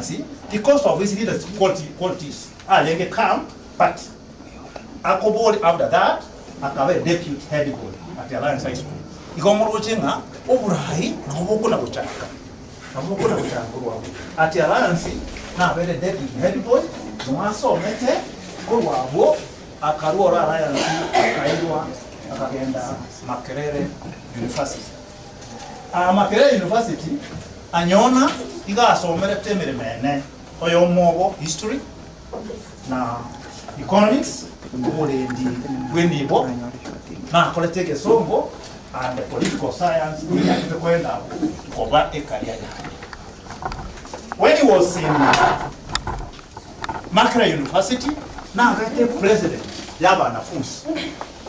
Alliance because of his leadership qualities arenge calm but akobori after that akaba a deputy head boy at Alliance High School. Igo moroche ng'a oborai nabo bokona gochaka nabo bokona gochaka korwa abwo. At Alliance nabere deputy head boy noe asomete korwa abwo akarwa oro Alliance akairwa akagenda Makerere University. Aa Makerere University anyona iga asomerete emeremo ene, oyomo obo History na Economics, oborendi bw'enibo, nakorete egesongo and Political Science ninyarete koenda abwo koba ecareer yaye. When he was in Makerere University nabete president y'abanafunsi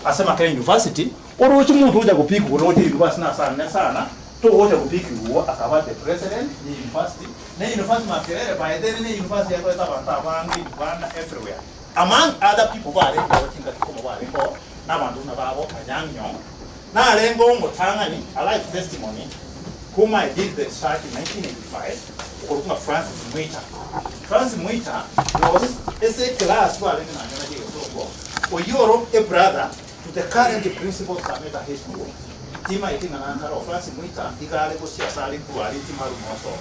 ase Makerere University. Oroche omonto ogocha gopikigwa noche university nase anene sana, togocha gopikigwa akaba the president ye university, ne university Makerere by then ne university yakorete abanto abange Uganda everywhere. Among other people barenge oo chingaki komo barenge oo na abanto buna babo Anyang' Nyong'o narenge omotang'ani a life testimony whom I did the research in 1985 okorokwa ng'a Francis Mwita. Francis Mwita was ase eclass twarenge nanyora ya egesongo oyio oro a brother To the current principal Sameta High School, timaeti ng'a nankare o Francis Mwita iga are gochia ase are korwa aria timaru mosomo.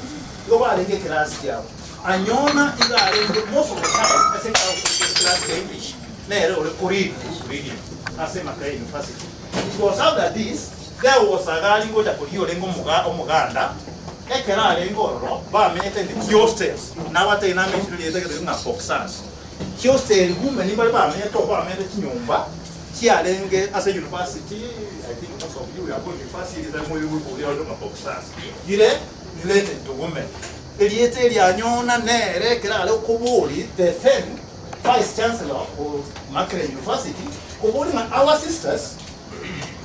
Igo barenge ekerasi kiabo. Anyona iga arenge most of the time ase ekerasi kia English nere ore ko read book reading ase Makerere University. It was after this there was a gari ngocha korigia orenge omoga omoganda ekero arenge ororo bamenyete in the hostels nabatebie namentionire rieta egento keria ng'a boxers. Chioseri women baria bamenyete oo bamenyete chinyomba chiarenge ase university, I think most of you are going to university rieta rimo rigoika oria ng'a boxers rire related to women. Erieta eri anyona nere ekero are kobori the then vice chancellor of Makerere University kobori ng'a our sisters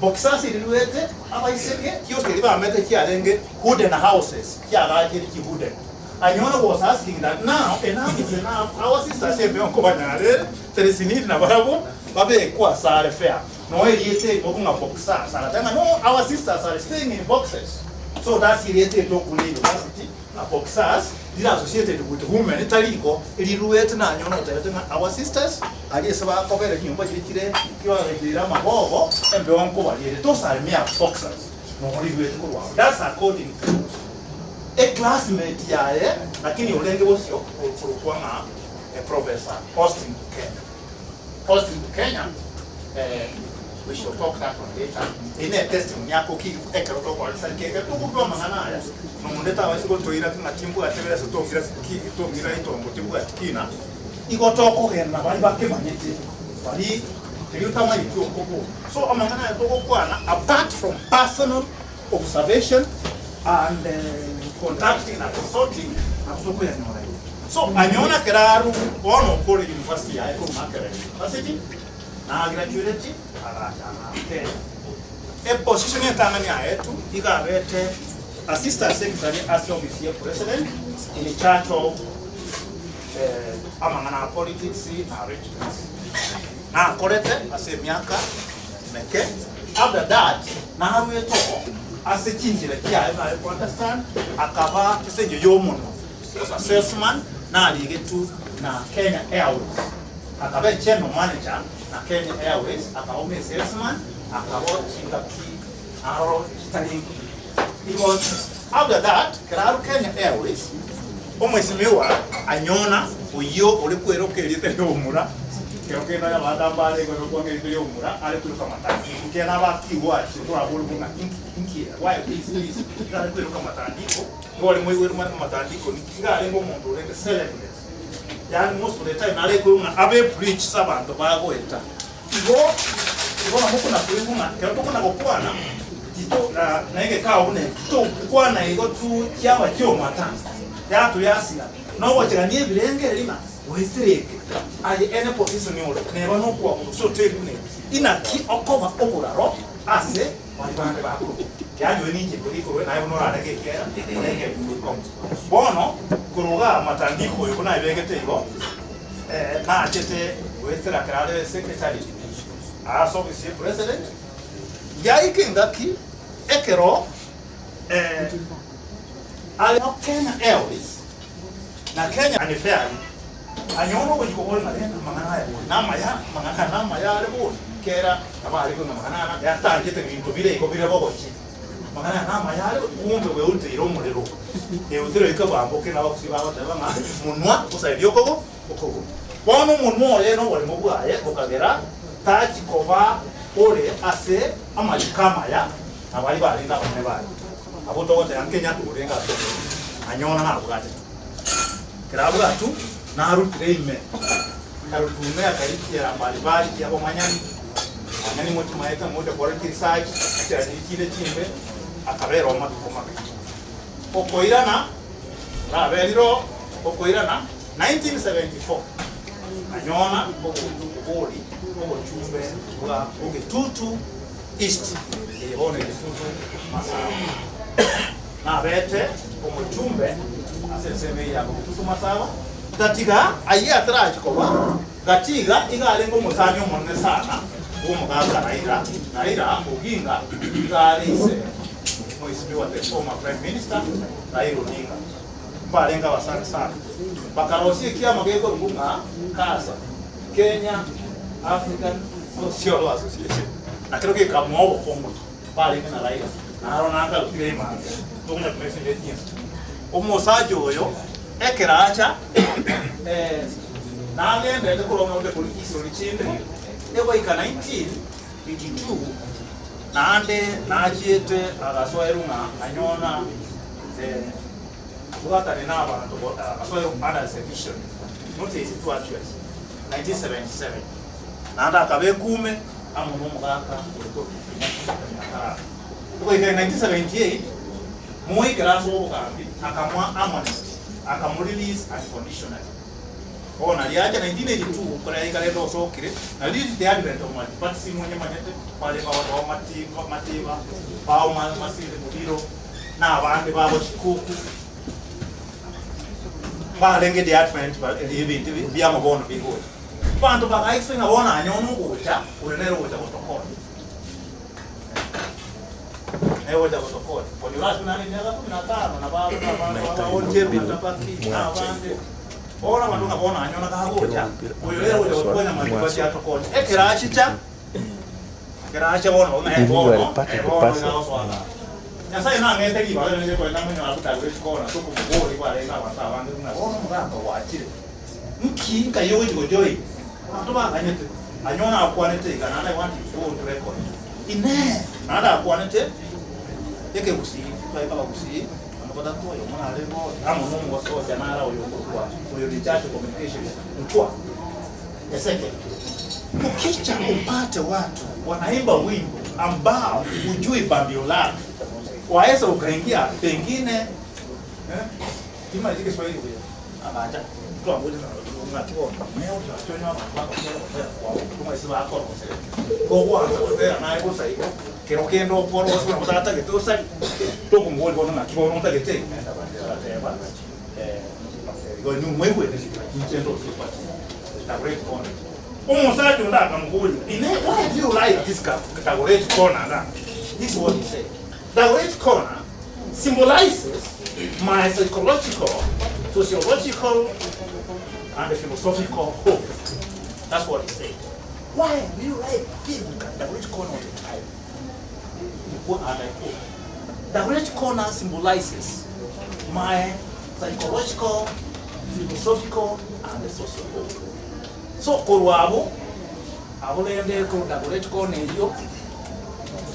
boxers riruete abaiseke chioseri bamenyete chiarenge wooden houses chiagachire chi wooden. Anyora was asking that now enough is enough, our sisters embe nkobanyarere, there is need nabarabwo babekwe asare fair. Noe erieta eri bokong'a boxers, agateba ng'a no our sisters are staying in boxes. So that's erieta eri tokuna university ng'a boxers rire associated with women tari igo, riruete nanyora otebete ng'a our sisters aria ase bakobera chinyomba chiria chire chibabekeire amagogo embeo nkobariere, those are mere boxers nogo riruete korwa abwo. That's according to. Eclassmate yaye lakini orenge bosio okorokwa ng'a Professor Austin Bukenya. Austin Bukenya we shall talk that one later. Eye ne testimony akoki ekero tokora research ekero tokobua amang'ana aya nonde tabaisa gotoira ng'a timbwate besa tong'ira ki tong'ira itongo timbwati kina igo tokogenda baria bakemanyete bari keria otamanyeti okobua. So amang'ana aya togokwana apart from personal observation and contacting na consulting nabo tokoyanyora igo. So anyora ekero arure bono okore university yaye korwa Makerere University na graduate agacha Kenya. Eposition entang'ani aetwe iga abete assistant secretary ase office ye president in charge of amang'ana a politics na arrangements. Nakorete ase emiaka meke. After that naruete oo ase chinchera chiaye nare ko understand akaba ase engencho y'omonwa was a salesman narigetwe na Kenya Airways akaba e general manager na Kenya Airways akaba omo salesman akaba chingaki aroro chitari nkiya he was after that kero arwa Kenya Airways omwesimigwa anyona oyio ore kweroka erieta ri'omomura Ekero kende onye abanto mbare igoro kwang'a erieta ri'omomura are kweroka amatandiko, ekiagera nabakigwa ase toraborigwe ng'a inki inki why this this, iga are kweroka amatandiko, igo ore moigwere omanye amatandiko ninki, iga arenge omonto orenge celebrate, yaani most of the time nare koigwa ng'a abe preach ase abanto bagoeta. Igo igo nabo okona koigwa ng'a ekero tokona gokwana tito na egekao buna eke, titogokwana igo tu chiaba chiomata, yatoyasira, nogochegania ebirengererio ng'a. Goetera eke, aye ene position ore neba nokwabusa gose oteri buna eke, inaki okoba oboraro ase baria bande bakorwa? Yaani oyo ninche nkori korwa naye buna orarenge ekiagera orenge ebinto bionsi. Bono korwa igaa amatandiko oyo buna ayebegete igo, nachete goetera ekero are secretary ase office ye president, yaika engaki ekero are Kenya Airways. Na Kenya unfairly anyore obochiko bore ng'a rende amang'ana aya bori namaya, amang'ana aya namaya are bori, kera nabo are ng'a amang'ana aya namaya atanchete binto bire igo bire bogochia. Amang'ana aya namaya are kumbe bweuteire omorero, eutere oike bwamboke nabagusii bagoteba ng'a monwa osairie okogo okogoro. Bono omonwa oye noborimo bwaye bokagera tachi koba ore ase amachiko amaya na baria barenge abanene baye. Abwo togoteba Kenya torenge ase oborimo, anyona nabwatete. Ekero abwatwa, narutire ime, akarutwa ime akarichiera mbali-mbali chi'abamanyani, abamanyani mochimaete mocha kora chiresearch, chichera chiria chinde chimbe, akabera oo matuko make. Okoirana, oraberire oo, okoirana 1974, anyona obori obochumbe bwa Bogetutu East, eye bono Egetutu Masaba. Nabete omochumbe ase ensemo eye ya Bogetutu Masaba, tatiga ayio atarachi koba gati iga, iga arenge omosani omonene sana bw'omogaka Raila, na Raila Oginga iga are ise Mheshimiwa the former Prime Minister Raila Odinga. Mbarenge abasani sana. Bakarosia ekiama gekorokwa ng'a KASA, Kenya African Social Association, na kero gekamoa obokongu barenge na Raila, naro nakarutire emambia tokonya komesenia chinsa. Omosacha oyo ekero acha eh, nagenderete korwa ng'a onde korwa chistori chinde, egoika 1982 naende nachiete agasoerwa ng'a anyona eh, Bwatane nabanto agasoerwa under sedition, not 82 actually, 1977, naende akaba ekume amo nomogaka ore korwa Kenyatta. Goika in 1978 Moi ekero asoa obogambi akamoa amnesty, akamorelease unconditionally. Bono nario acha 1982 kore yaika rende osokire, nario the advent of multipartyism onyemanyete, bare bao Matiba, Matiba, bao Masinde Muliro, na abande babo chikuku, barenge the advent ebinto biamo bono bigocha. Abanto bagaiswa ng'a bono anya ono ogocha, oyo nere ogocha gotokonya. Nere ogocha gotokonya. Konyora ase nare emiaka kumi na tano nabo abaoncheru na tabaki na abande. Bono abanto ng'a bono anya ono kagocha, oyo nere ogocha gotokonya multiparty atokonye. Ekero achicha, ekero acha bono ng'a If you are bono, part of the bono person. iga agosoa igaa. Nyasaye nang'ete ribaga riria kogenda monyore abwo chikona ase okomoboria kwarenge abanto abange buna bono omogaka gwachire. Nki nkai ogochi gojoin? Abanto baganyete. Anyone akwanete iga naende I want it to go on record. Inee! Naende akwanete ekegusii, twaika abagusii bano batato oyomo narenge oo amo nomogosocha nare oyo okorokwa oyo the church communication Ntwa Ezekiel. Ukicha upate watu wanaimba wimbo ambao hujui pambio lake, waeza ukaingia pengine eh, timanyeti Kiswahili buya agacha twaboria ng'aki bono ng'e ocha abanto bagotera gotera kwabo omwesi bakorosere kogwansa gotera naye bosa igo kero kende okorosia buna otatagete osari tokomoboria bono ng'aki bono otagete agateba eh, igo inwe mwaigwete inche ndosie party Dagoretti Corner. Omosacha onde akamoboria, Inee, why do you like this Dagoretti Corner ng'a? This is what he said, Dagoretti Corner symbolizes my psychological, sociological, and philosophical hope. That's what he said. Why do you like being Dagoretti Corner all the time? And I quote, Dagoretti Corner symbolizes my psychological, philosophical, and social hope. So korwa abwo, abwo rende korwa Dagoretti Corner eyio,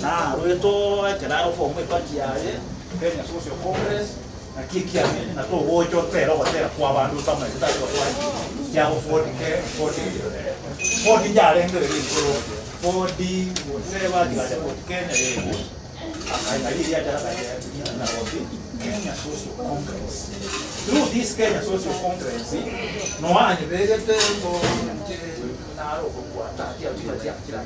narwete ekero agoforma eparty yaye, Kenya Social Congress, naki ekiagera na togocha otere ogotera kwa abanto otamaete tari gotwara kiago Ford ke Ford Ford njarenge riri igoro Ford whatever tigacha Ford Kenya eh akaiga riria achaka Nairobi Kenya Social Congress. Through this Kenya Social Congress noanyebegete ngo nche naro okokwata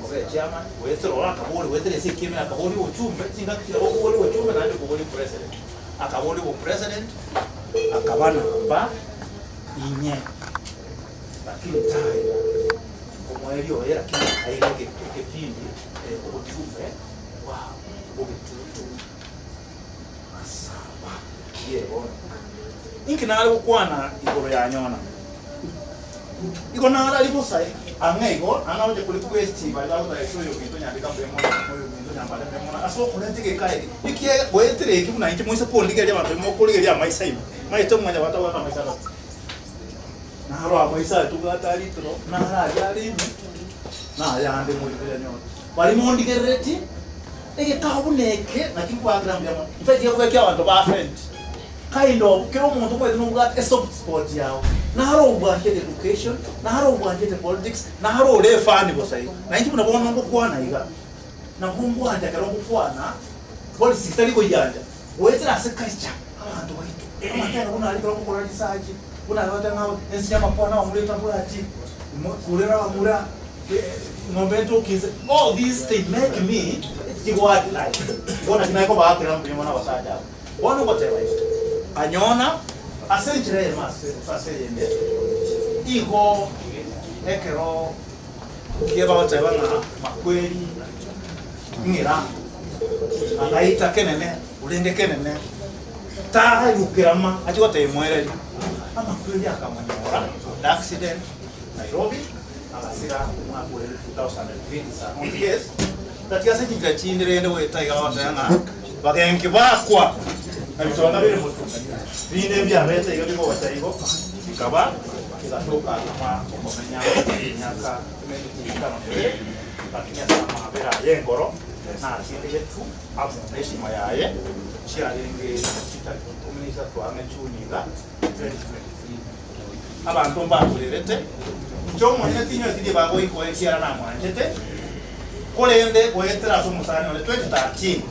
kobe chairman goetera oro akabori goetera ase ekiemera akabori ochumbe chingaki chira okobori ochumbe naende okobori president akabori bo president akaba namba inye lakini tayo omweri oye lakini akaira ekepindi obochumbe bwa bogetutu masaba. Egetii eye bono. Inki nare gokwana igoro ya Yona? Igo narari bosa ang'e igo, naroche kori quest baria bagotaka ase oyominto nyandika mbuya mono, oyominto nyambare mbuya mono ase okorenta egeka eke. Ekiagera goetera eki buna inche moise kondigereria abanto baria mokorigereria amaiso aino, maete mwanyabanto abwate amaiso agati. Naro amaiso aya tobwate aria itoro, naro aria are ime, na ayande moche koyanyora. Baria mondigereretie, egekao buna eke naki nkoakera mbuya mono. In fact gekoba ekia abanto ba faint. Kind of, kera omonto omanyete nobwate esoft spot yao. Naro obwanchete education, naro obwanchete politics, naro ore efani bosa igo. Na inche buna bono ngokwana iga, nabo ngwancha ekero ngokwana, politics tari koyiancha, goetera ase culture, abanto baito. Amatera buna aria ekero ngokora research, buna aria bagoteba ng'a ense ya amakwana abamura etabwati, kurera abamura, ng'ombe entoki inse, all these they make me tigoati like. Bono naki nakobaakera mbuya mono abasacha aba. Bono ogoteba iga, Anyona ase enchera eyemo ase gose ase eyende, igo ekero kie bagoteba ng'a makweri ng'ira agaita kenene orenge kenene taraigukera ma achie gotebia moereria amakweri akamonyora the accident Nairobi agasira omwaka o 2003 is case Gati ase chinchera chinde rende goeta iga bagoteba ng'a bagenki bakwa na bitonga bire motwe, binde mbiabete iga bigocha igo, bikaba bigatoka nyuma okomenya emiaka etano na ebere, lakini ase amabera aye enkoro natindegetwe amo neshima yaye chiarenge chitariki ikomi na isato ang'e Juni iga 2023. Abanto mbakurerete, inche omonyene tinyweti ribaga goikwa ekiagera namwanchete. Korende goetera ase omosani one 2013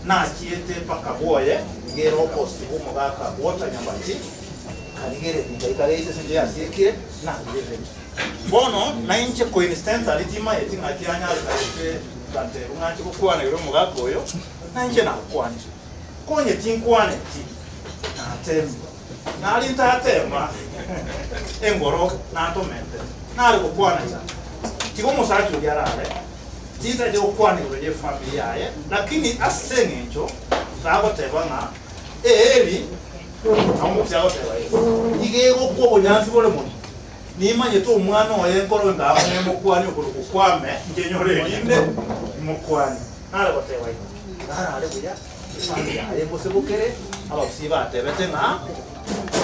nachiete mpaka bwoye iga ere opposite bw'omogaka Walter Nyambati, nkarigereria ngaika gete ase enchera yasiekire narigereria. Bono nainche coincidentally timaeti ng'aki anyarekanete ngateba ng'a nche gokwana igoro y'omogaka oyo, nainche nakwanire. Konye tinkwaneti, natemire. Nari ntatema engoro nantomente, nare gokwana iga, Tiga omosacha oria arare, tintache gokwana igoro y'efamiri yaye, lakini ase engencho tagoteba ng'a eeri, nabo omokusi agoteba iga, iga egokwa obonyansi bore mono. Nimanyete omwana oye nkoro ng'a amo nemokwanie okorokwa kwame, inche nyore erinde imokwanie. Nare goteba iga, tiga arare buya. Efamiri yaye mbosebokere, abagusii batebete ng'a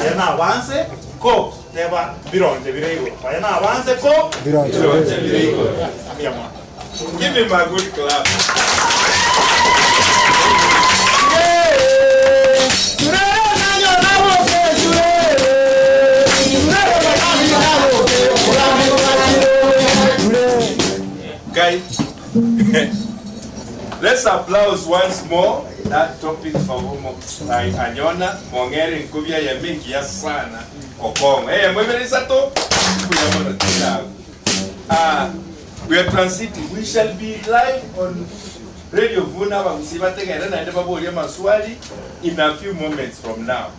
aya nabanse ko teba mbironche bire igoro. Aya nabanse ko Mbironche bire igoro. Mbuya mono. Give him a good clap. Guy, Let's applause once more that topic of Omosae Anyona mong'ere enkobia eyemo engiya sana okong'o eyemo ebere isato mbuya mono tinagu ah we are transiting we shall be live on radio Vuna abagusii bategere naende baborie amaswali in a few moments from now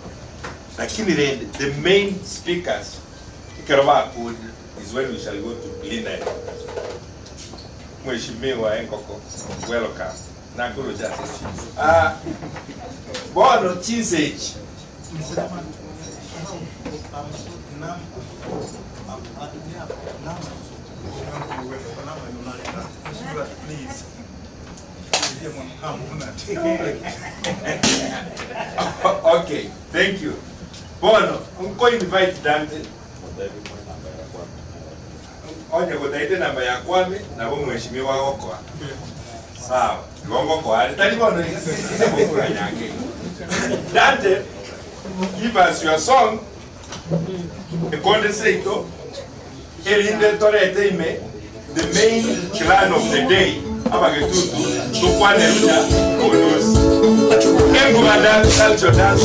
lakini rende the main speakers ekero bakorire is when we shall go to plenary. Mheshimiwa Enkoko, welcome. Nakoroche ase chinse. Ah, bono chinse echi. Okay, thank you. Bono, nko invite Dante. Onye gotaete enamba ya Kwame, nabo omweshimiwa agokoa. Sawa, igo ngokoa are, tari bono iga, ase gokura ake iga. Dante, give us your song, ekonde seito, erinde torete ime the main clan of the day, abagetutu, tokwane buya onosi. Enkuba dance, culture dance.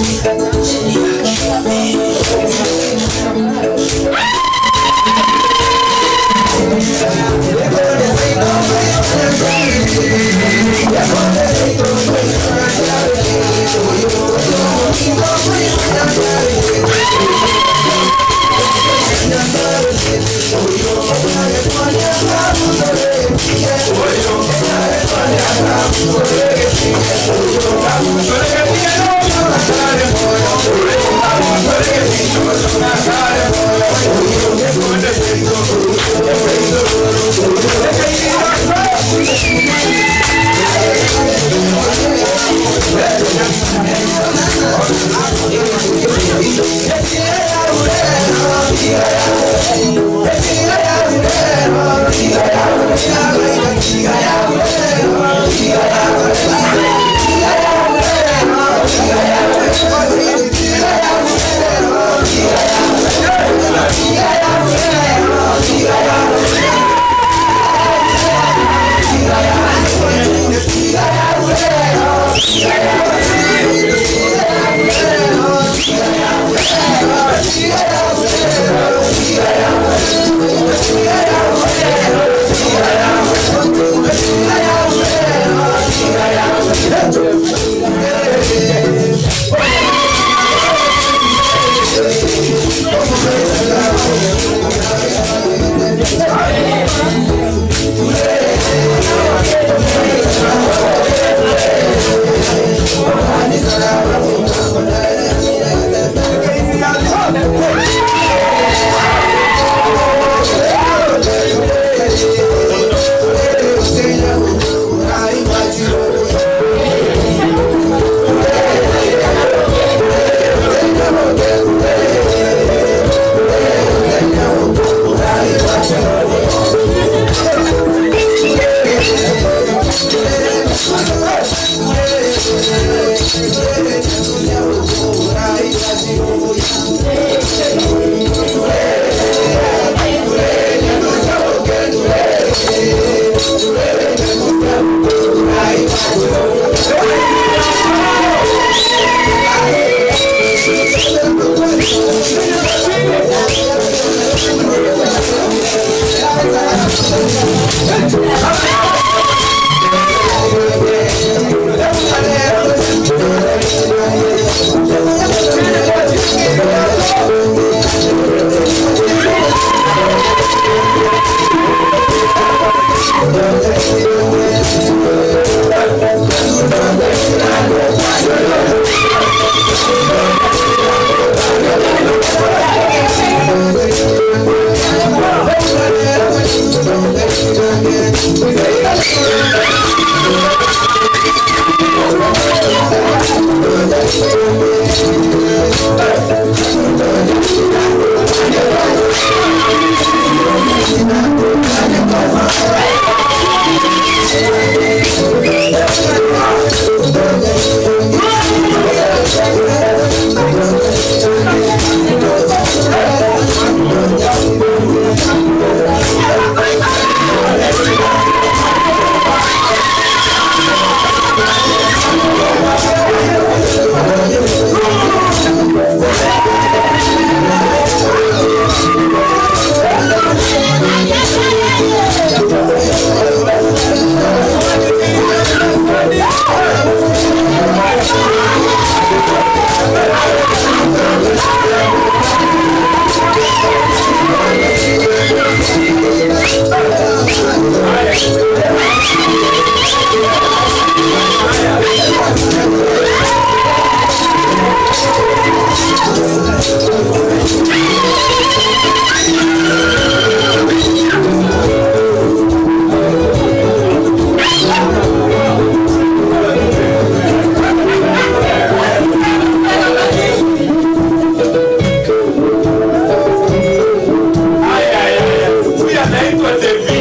Aya, aya, aya. Huyu anaitwa Devi.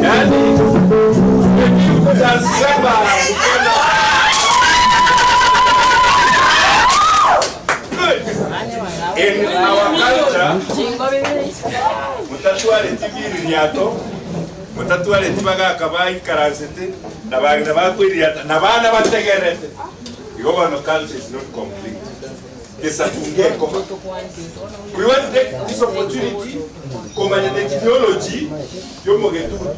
Yaani Devi utasema mkono. Good. In our culture, mutatwareti biririato mutatwareti bagaka baikaransete na bagina bakwiriata na bana bategerete igo bono culture is not complete gesaku ngekoma. We want to take this opportunity komanya the genealogy yomogetutu.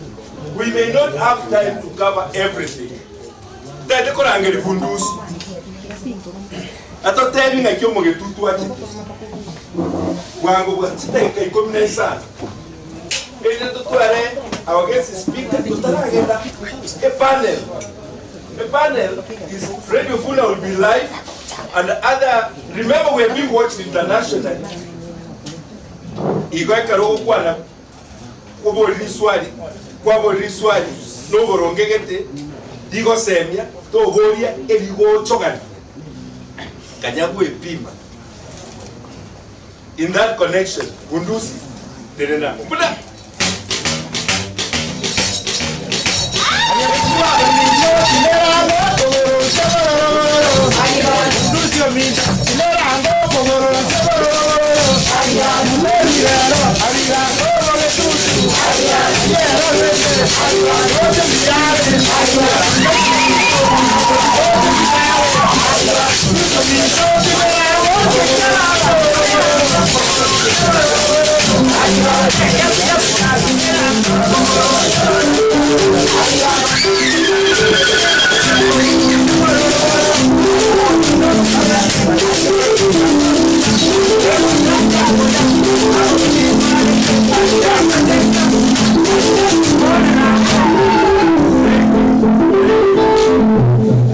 We may not have time to cover everything. Tete korangeri bundusi atotebi ng'aki omogetutu achete bwango bwa chidakika 15 ere totware our guest speaker totaragenda a panel. A panel is Radio Funa will be live and other. Remember, we are being watched internationally. Igo ekero ogokwana koborire iswali kwaborire iswali noborongegete rigosemia toboria erigochogani kanya gwepima. In that connection, Bundusi tenena buna.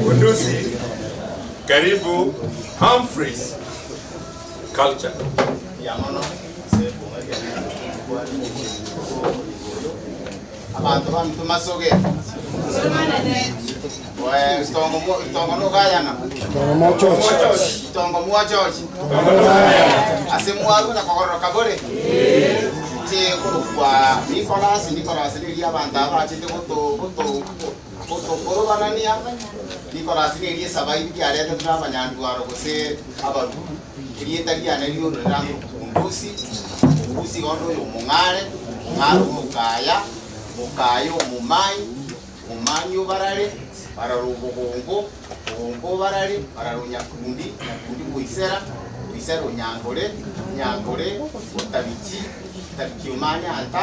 Bundusi, karibu Humphreys Culture. Mbuya mono ase ebunga riane rikwane oyo. Abanto baminto masoge. Oe, itongo mwo- itongo nogayana. Itongo mwochochi. Ase mwarwa na kogororoka bore. Inche nkorokwa Nicholas, Nicholas riria abanto aba bachete goto goto gotokorobanania. Nicholas neria esabaibi kiaretetwe na abanyandwaro gose abaruo. Erieta riane riororera ng'a Ombusi, Ombusi igo onde oyo omong'are, omong'are omokaya, mokaya omomanyi, omomanyi obarare, barare obogongo, bogongo obarare, barare onyakundi, nyakundi boisera, boisera onyankore, nyankore otabichi, tabichi omanyanta,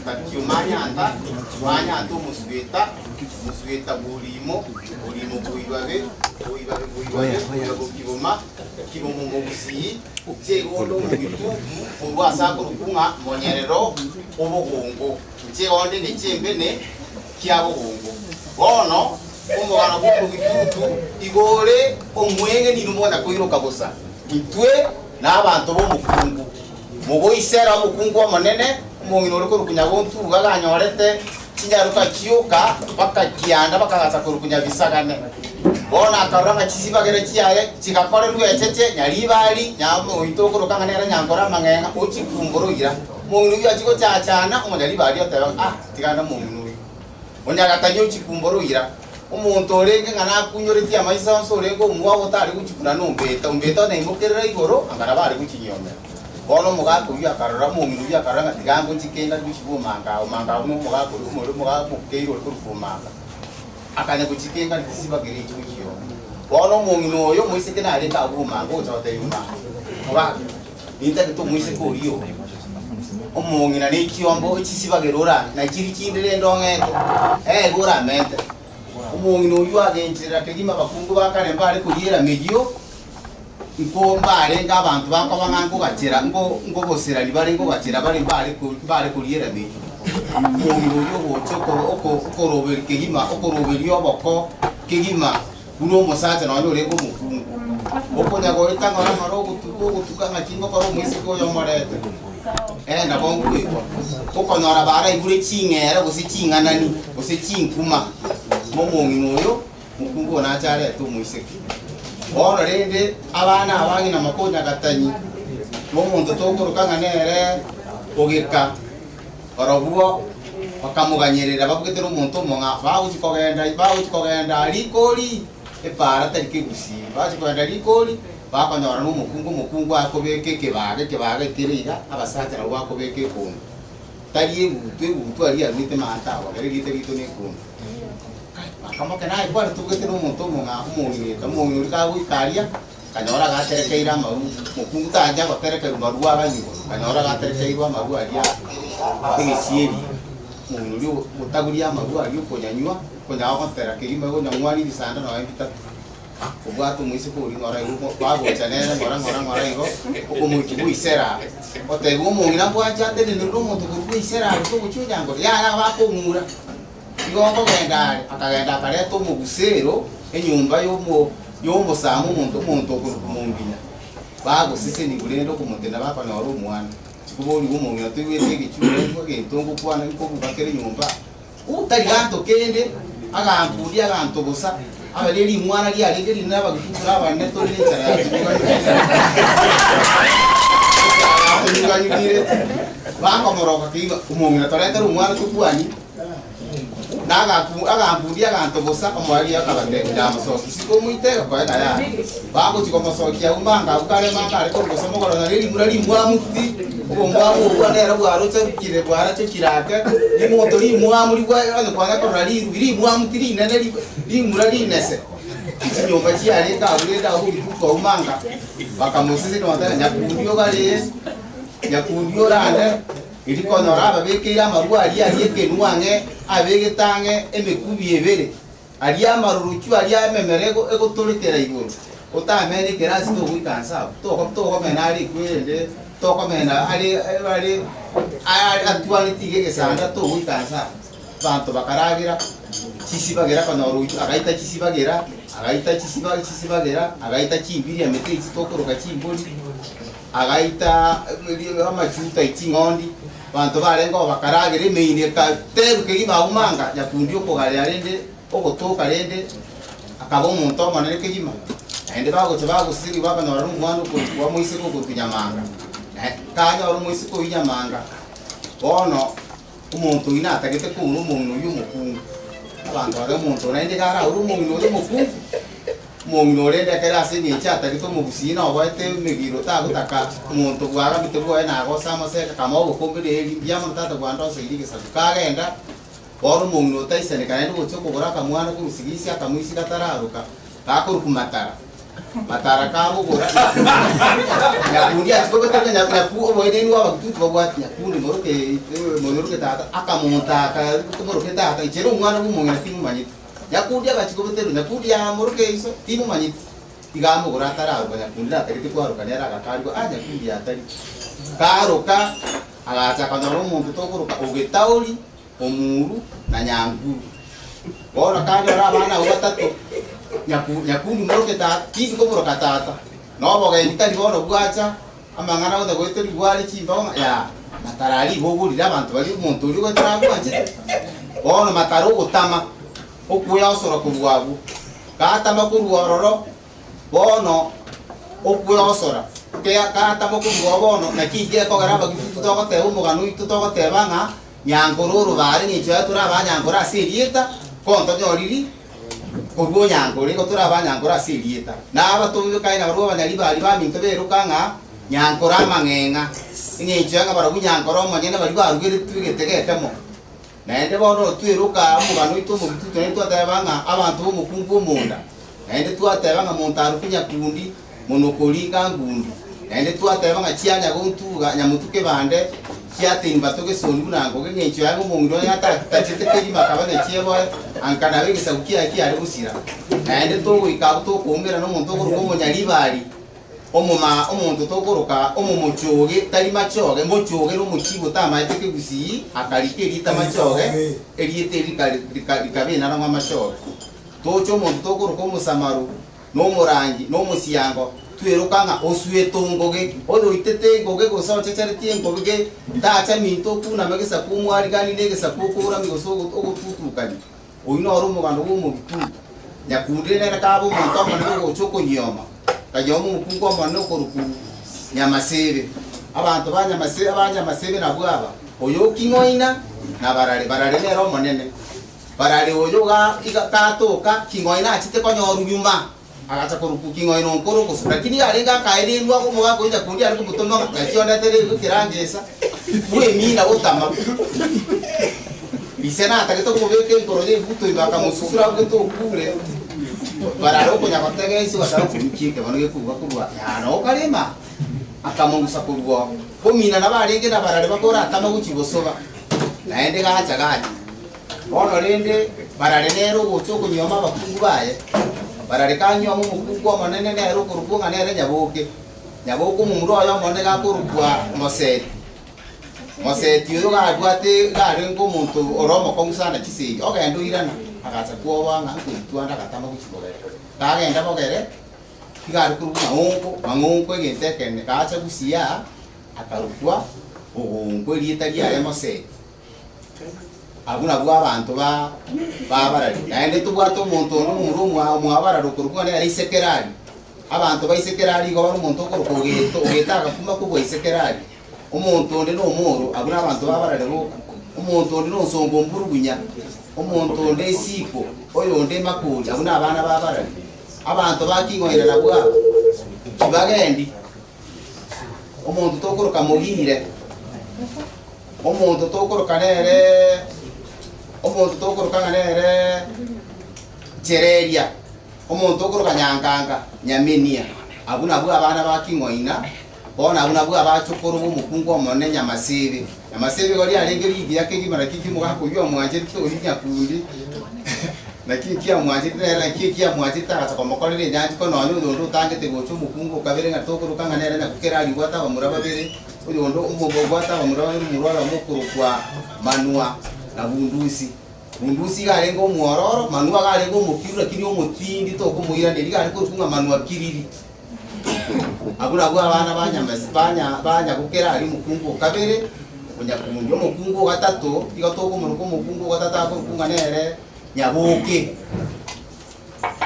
tabichi omanyanta, manyanta omosweta, omosweta bw'orimo, orimo bw'oibabe, oibabe bw'oibabe, oibabe okiboma, Kibomo mogusii, chi'egondo omogitu, korwa ase akorokwa ng'a monyerero obogongo, chi'egonde ne chi'embene kia bogongo. Bono omogano bw'omogitutu igo ore omweng'eni inwe mogocha koiroka bosa. Intwe nabanto b'omokungu, mogoisera omokungu omonene, omong'ina ore korokwa Nyagontuga aganyorete chinyaroka chioka bakakianda bakagacha korokwa Nyabisagane. Bono akarora ng'a chisibagere chiaye chigakorerwa echeche, nyaribari, nyamoito okoroka ng'a nere nyankore amang'eng'a, ochikumbora oira. Omong'ina oyio achia gochachana, omonyaribari oteba ng'a, Ah, tigana omong'ina oyio. Onyagatani ochikumbora oira. Omonto orenge ng'a nakunyoretie amaiso onsi orenge omwabo otare gochikuna nombeta, ombeta onaimokerera igoro, anga nabo are gochinyomera. Bono omogaka oyio akarora, omong'ina oyio akarora ng'a tiga ngochike ngari gochia omanga aa, omanga abwo nomogaka oria omore omogaka omokeire ore korokwa omanga. Akanya gochika engari tisibagera echi gochioma. Bono omong'ina oyo omoiseke narenge agwo omanga ogocha gotebia omanga, Mogaka, nintagete omoiseke oria oo. Omong'ina ne chiombo chisibagera orame, na chiria chinde rende ong'ete, eebe oramente. Omong'ina oyio agencherera kegima abakungu ba kare mbare koriera meyio, nko mbarenge abanto bakoba ng'a nkogachera, nko nkogoserani bare nkogachera bare mbare ko mbare koriera meyio. Omong'ina oyio ogocha oko oko okoroberia kegima okoroberia oboko kegima buna omosacha nonya orenge omokungu. Okonya goeta ng'ora ng'ora ogotuka ogotuka ng'aki ngokora omoiseke oyo omorete. Ee nabo nkoigwa. Okonyora baraigure ching'era gose ching'anani gose chinkuma, momong'ina oyo mokungu oyo nache arete omoiseke. Bono rende abana aba ng'ina mokonyagatani, nomonto tokoroka ng'a nere ogeka. Barobwo bakamoganyerera babugete nomonto omong'ao, bagochia kogenda, bagochia kogenda rikori, epaara tari kegusii, bagochia kogenda rikori, bakonyora nomokungu, omokungu akobeka ekebaga, ekebaga ekere iga, abasacha nabwo bakobeka ekondo. Tari egutu, egutu aria yaruete maate agwo, ekero erieta riaito na ekondo. Kai, bakamoka naye kwane tobugete nomonto omong'ao, omong'ina, omong'ina oria kagoika aria, Akanyora agaterekeire amaru, mokungu tancha goterekerwa maru aganywa, akanyora agaterekeirwe amaru aria egesieri. Omong'ina oria ogotaguria amaru aria okonyanywa, okonyara gotera kegima okonyang'wania ebisanda nonya bitato. Obwate omoiseke oria ng'ora igo bagocha nere ng'ora ng'ora ng'ora igo, okomoikia bwa isera are. Otebiwa omong'ina mbwanche atenenerwe omonto korwa bwa isera are togochia onyangore, yaya bakong'ura. Igo okogenda are, akagenda akareta omogusero enyomba y'omo y'omosama omonto omonto okorokwa monginya. Bagosesenigwa rende okomotena bakonyora omwana. Chikoborigwa omong'ina toigwete egechuro egento ngokwana nkobuga kere nyomba. Otari ganto kende, agankundia aganto bosa, abe ne ring'wana riarenge rinene abagutukura abanene tore nenchara ya chibogani. rire, bakomoroka kegima, omong'ina toretere omwana tokwanie, na agaku agankundia aganto bosa, omoerio akabatebia, Ndamosokia isiko omoite, egekoe na yaya. Bagochia komosokia agwo manga agwo kare manga are korwa gose mogoro nario rimura rimwamu ti, obomwamu obwo nere bwarochokire bwarachokire ake, rimoto rimwamu ribwa onye kwanya korora rirwi rimwamu ti rinene ri rimura rinese. Chinyomba chiarenge agwo rende agwo rituko agwo manga, bakamosesenia bagateba nyakundi ogaree, nyakundi orande, erio konyora ababekeire amarwa aria aria ekenwa ang'e, abegete ang'e emekubi ebere. Aria amaruruchu aria ememera egotorekera igoro, otamene ekerasi togoika nse abwo, toko tokomena are ekwerende, tokomena are are are atwareti iga egesanda togoika nse abwo. Abanto bakaragera, chisibagera konyora oyio agaita chisibagera, agaita chisiba chisibagera, agaita chimbiria emete echi tokoroka chimbori, agaita amachuta eching'ondi, abanto barenge oo bakaragera emeino ekateru kegima agwo manga, nyakundi okogarea rende ogotoka rende akaba omonto omonene kegima. Naende bagocha bagoseseniwa bakanyora nomwana okorokwa omoiseke okorokwa Nyamanga. Nae kanyora omoiseke oyio Nyamanga, bono omonto oyio natagete koura omong'ina oyio omokungu. Abanto baria omonto oyo naende iga araure omong'ina oria omokungu. Omong'ina orende ekero ase engencho atagete omogusii na oboete emegiro tagotaka omonto bwaramete bwoye na agosa amoseke akamoa obokombe na eri mbuya mono tata bwandoseiri egesaku kagenda bono omong'ina otaisaneka naende gochia okogora akamwana korwa sigisi akamoisia gatararoka gakorokwa matara matara kabogora nyakundi achia kobeteka nyaku oboenenu bwa abagututu babwati nyakundi moroke moroke tata akamontaka moroke tata inche na omwana bwa omong'ina timomanyeti. Nyakundi agachia kobeterwa, Nyakundi yamoroka iso, timomanyeti. Iga amogora atararoka, Nyakundi natagete kwaroka nere agakarigwa, ah Nyakundi yatari. Karoka, agacha akanyora omonto tokoroka Ogetaori, Omuru, na Nyanguru. Bono kanyora abana abwo batato, Nyaku Nyakundi moroke tata, tindi komoroka tata. Na obogenki tari bono bwacha, amang'ana gocha goeterigwa bware chimbao ng'a yaa, matara aria igo ogorire abanto baria omonto oria ogoetera agwanchete. Bono matara ogotama, okweosora korwa abwo, gatama korwa ororo, bono okweosora, kea gatama korwa oo bono, naki ekio gekogera abagisusu togoteba omogano oito togoteba ng'a nyankore orobare ng'encho yaye tore abanyankore ase erieta, ko ntonyoriri korwa onyankore, igo tore abanyankore ase erieta. Na abatobekaine nabarabwo abanyaribari baminto beroka ng'a nyankore amang'eng'a, eng'encho ya ng'a barabwo nyankore omonyene baria barugeretwe egetega ekemo. Naende bono tweroka omogano oito omobitutu naende twateba ng'a abanto b'omokungu omonda, naende twateba ng'a monto arokwe nyakundi, monokoringa ngundi, naende twateba ng'a chianya gontuga nyamotu kebande, chiateni bato gesoni buna ngoge eng'encho yaye ng'a omong'ina oye atachete kegima akaba nechieboe, anka nabo egesaku kiaye kiare gosira. Naende togoika abwo tokoumerana omonto okoroka omonyaribari, Omoma omonto tokoroka omomochoge, tari machoge, mochoge nomochibo tamaete kegusii, akarika erieta machoge, erieta eri rika rikaba enara ng'a machoge. Toche omonto tokoroka omosamaru, na omorangi, na omosiango, tweroka ng'a osuete ongoge, oyoitete engoge gose ochecheretie engoge, tacha minto okuname gesaku omwarigani na egesaku okourami gose ogotutukani. Oyio noro omoganda bw'omobitutu. Nyakundire nere kabe omonto omonene ogocha okonyioma, kanyoma omokungu omonene okorokwa Nyamasebe. Abanto ba Nyamasebe aba Nyamasebe nabwo aba, oyo oking'oina na Barare. Barare nere omonene. Barare oyo iga iga gatoka king'oina achete konyorwa nyuma, agacha korokwa king'oina onkoro gose lakini iga arenge akaenerwa omogaka oyo Nyakundi are komotoma ng'a gachia ondetere ekerangesa bw'emina gotama. Ise natagete komobeka enkoro y'ebuto ime akamosusura abwete okure, barare okonya gotega inse gatara okorukia ekebono gekoruga korwa yaa nao karema, akamogusa korwa oo. Komina nabo arenge na barare bakoratama gochia gosoba, naende gacha gacha. Bono rende barare nere ogocha okonyioma abakungu baye, barare kanyioma omokungu omonene nere okorokwa ng'a nere Nyaboke. Nyaboke omomura oye omonene gakorokwa Moseti. Moseti oyo gabwate garenge omonto ore omokong'u sana chisegi, ogenda oirana, agacha kwoboa ng'a nkoitwa ande agatama gochia bogere. Kagenda bogere, iga are korokwa ng'a onko, mang'onko egento ekene, gacha gusii aa, akarokwa ogonko erieta riaye Moseti. Abwo nabwo abanto ba babarari. Naende tobwate omonto onde omomura omwa omwabarari okorokwa ng'a nere Isekerari. Abanto ba Isekerari igo bare omonto okorokwa Ogeto, Ogeto agakuma kobua Isekerari. Omonto onde nomoro, abwo nabanto babarare boka. Omonto onde nonsongo mburugunya, omonto onde isiko, oyonde makori, abwo nabana babarare. Abanto baking'oina nabwo aba, tibagendi. Omonto tokoroka mogire, omonto tokoroka nere, omonto tokoroka ng'a nere Chereria, omonto okoroka Nyankanga, Nyamenia, abwo nabwo abana baking'oina. Bono abwo nabwo abachokoro b'omokungu omonene Nyamasebe. Nyamasebe igo riarenge rigiya kegima naki ekio oyio amwanchete oyio nyakundi, naki ekio amwanchete nere naki ekio amwanchete agacha komokorera enyangi ko nonya oyonde otangete gocha omokungu o kabere ng'a tokoroka ng'a nere nyakukera aria obwate abamura babere, oyonde omo obwate abamura babere omorware omo okorokwa Manua na Bundusi. Bundusi iga arenge omwororo, Manua iga arenge omokiru lakini omotindi tokomoiraneria, iga are korokwa ng'a Manua kiriri. Abwo nabwo abana ba Nyamesi ba Nyagokera aria omokungu o kabere, o Nyakundi. Omokungu o gatato, igo tokomoroka omokungu o gatato akorokwa ng'a nere Nyaboke.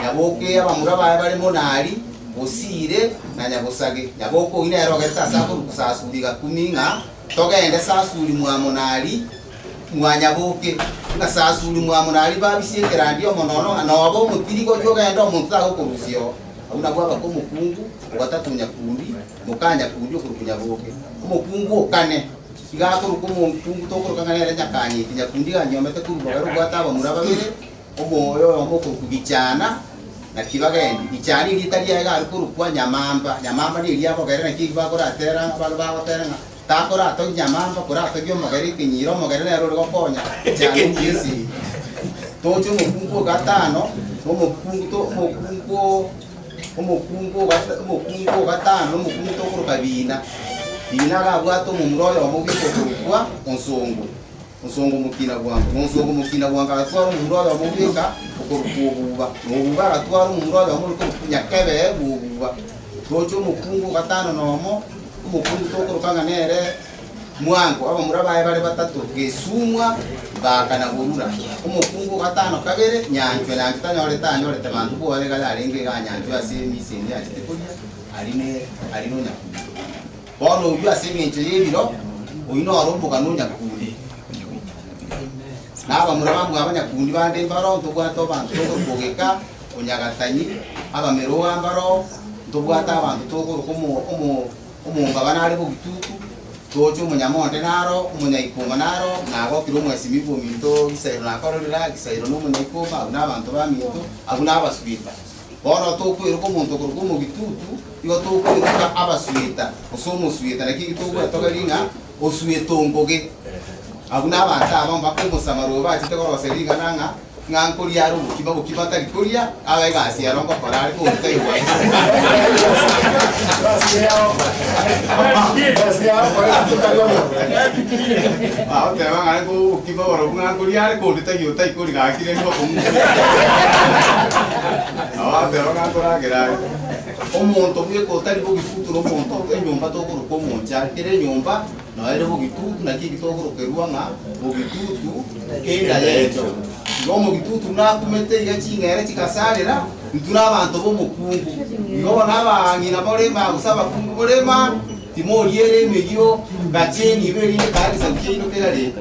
Nyaboke abamura baye bare Monari, Bosire na Nyabosage. Nyaboke oyio nere ogerete ase akorokwa Sasuri Gakumi ng'a togende Sasuri mwa Monari mwa Nyaboke. Ng'a Sasuri mwa Monari babisie ekerandi omonono ng'a noba omotirigo oyio ogende omonto tagokorusia oo. Abwo nabwo abake omokungu o gatato nyakundi, moka nyakundi okorokwa Nyaboke. Omokungu o kane iga akorokwa omokungu tokoroka ng'a nere Nyakanyeti. Nyakundi iga anyomete korwa bogere obwate abamura babere, omoyo oyomo okorokwa Gichana na Kibagendi. Gichana erieta riaye iga are korokwa Nyamamba. Nyamamba neria bogere naki eki bakoratera abande bagotera ng'a takoratogia Nyamamba, koratogia omogere ekenyira, omogere nere ore gokonya Gichana okiesegi. Toche omokungu o gatano, na omokungu to omokungu o omokungu o gata omokungu o gatano, na omokungu tokoroka Bina. Bina iga abwate omomura oyomo bweka okorokwa Onsongo, Onsongo omokina bwango. Na Onsongo omokina bwango agatwara omomura oyomo bweka okorokwa Obuba, na Obuba agatwara omomura oyomo ore korokwa Nyakebee bwa Obuba. Toche omokungu o gatano na omo, omokungu tokoroka ng'a nere. Mwango, abamura baye bare batato, Gesumwa, Baka na Borura. Omokungu o gatano kabere, Nyanchwa. Nyanchwa tanyorete anyorete banto bwoye iga yarenge iga Nyanchwa ase emisa ende yachete koria, aria ne aria nonyakundi. Bono oyio ase engencho y'ebiro, oyio noro omogano o Nyakundi. Na abamura bamwabo Nyakundi bande mbaro, ntobwate abanto togokogeka Onyagatanyi, abameroa mbaro, ntobwate abanto tokoroka omo omo. Omongabana are bogitutu, toche omonyamonde naro, omonyaikoma naro, nagokire omwesimigwa ominto Gisairo nakororera, Gisairo nomonyaikoma, abwo nabanto baminto, abwo nabasueta. Bono tokweroka omonto okorokwa omogitutu, igo tokweroka abasueta, gose omosueta, naki eki togwetogeria ng'a osueta ongoge. Abwo nabanto aba mbakomosamara oyo bachete korosia ring'ana ng'a Ng'a nkoria are obokima, obokima tari koria, aba egasi ero ngokora are koruta igwa. Agoteba ng'a nko obokima borobwo ng'a nkoria are konde taiyo otaikori gaki rende bokong'u. Nabo agoteba ng'a nkoragera are. Omonto bweka otari bogitutu na omonto enyomba tokoroka omonchari, kera enyomba Noyo ere bogitutu, naki eki tokorokerwa ng'a bogitutu enda y'encho. Igo omogitutu nakumete iga ching'ere chigasarera, intwe nabanto b'omokungu. Igo bono abang'ina borema gose abakungu borema, timoriera emeyio, gacha enibo erinde kaa egesaku kiaino kerarende.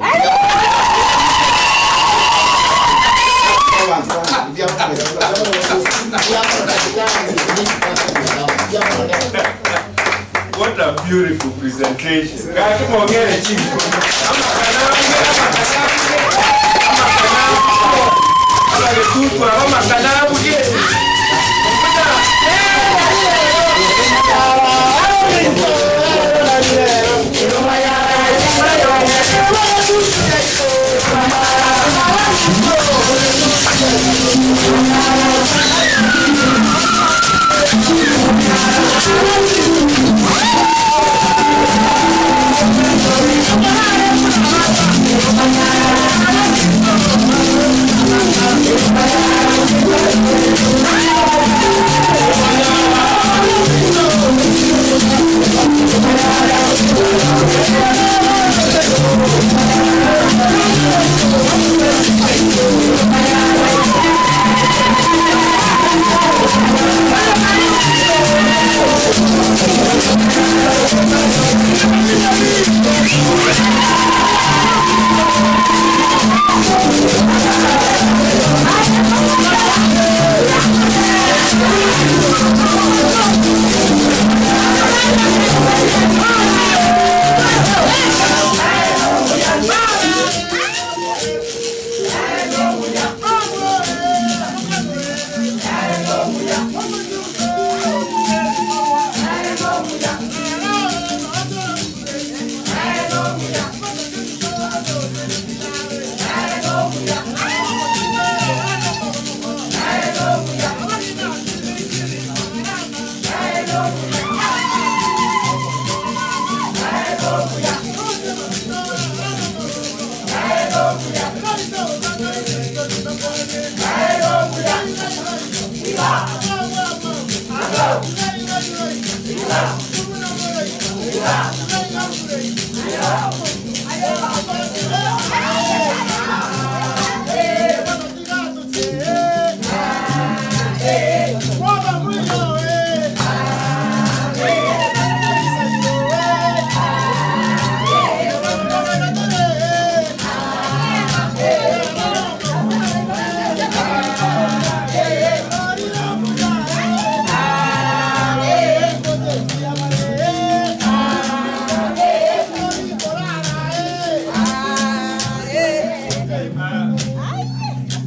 What a beautiful presentation. Gaki mwongere chinkono. Amakana abuge, amakana abuge, amakana abuge. Abagetutu aba amakana abuge. Omuta.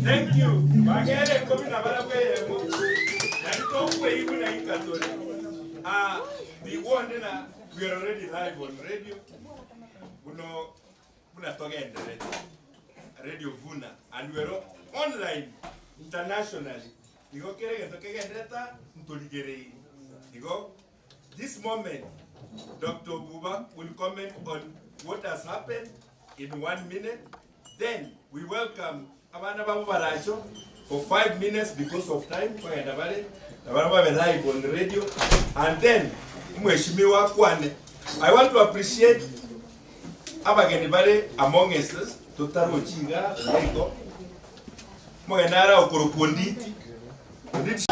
Thank you. Bagere ikomi na barabwo eyemo. Nari tokweigu na inka tore. Ah, bigwonde na we are already live on radio. Buno buna togenderete. Radio Vuna and we are online internationally. Igo kere gento kegendereta ntorigereiri. Igo this moment Dr. Buba will comment on what has happened in 1 minute. Then we welcome abana babo baracho for 5 minutes because of time. Kwagenda bare na barabwo babe live on radio. And then Mheshimiwa Kwane, I want to appreciate abageni bare among us tutarochiga iko mogeni ara okorokwa Onditi. Onditi.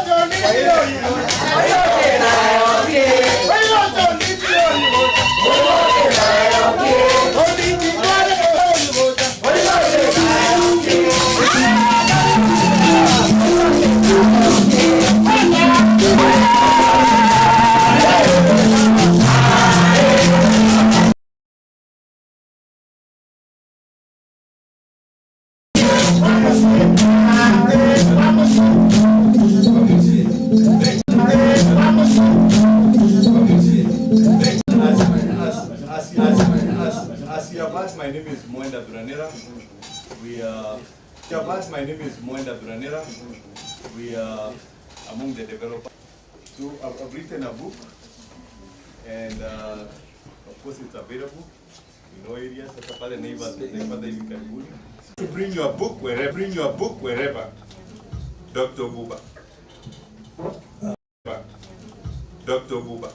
As you have heard, my name is Mwenda Thuranira. We are, you have heard, my name is Mwenda Thuranira. We are among the developers. So I've written a book, and of course it's available in all areas. Sasa pale neighbors, neighbors hivi karibuni. To bring your book wherever, bring your book wherever. Dr. Buba. Dr. Buba.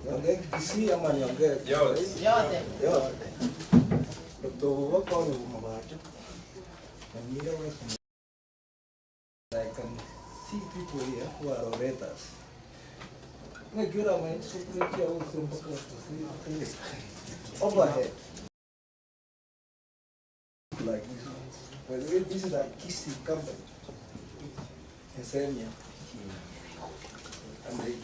Niongee Kisii ama niongee Yote. Yote. Yote. Dr. Buba kwa ni Mbacho. Nyamira West. I can see people here who are orators. Ngekira mwe sukuretia uso mpaka kusii. Overhead. Like this. By the way, this is a Kisii company. In Senia. And they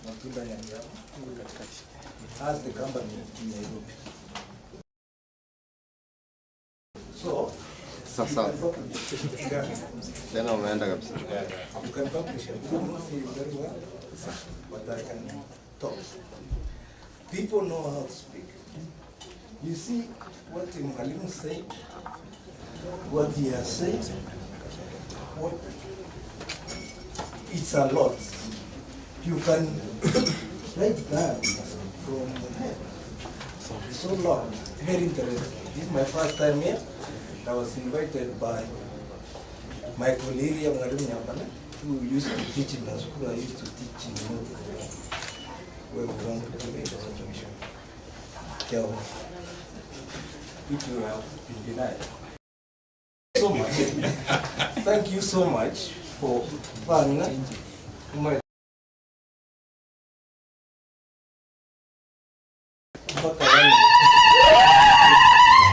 Matunda Nyamiama has the company in Nairobi. So, Sasa. you can publish. Yeah. Tena umeenda kabisa. You can publish. I don't know you very well, but I can talk. People know how to speak. You see what Mwalimu said, what he has said, what it's a lot. You can write that from the head. It's so long, very interesting. This is my first time here. I was invited by my colleague Mwalimu Nyambane, who used to teach in the school. I used to teach in North, where we want to do the situation. Which you have been denied. So much. Thank you so much for Bangna.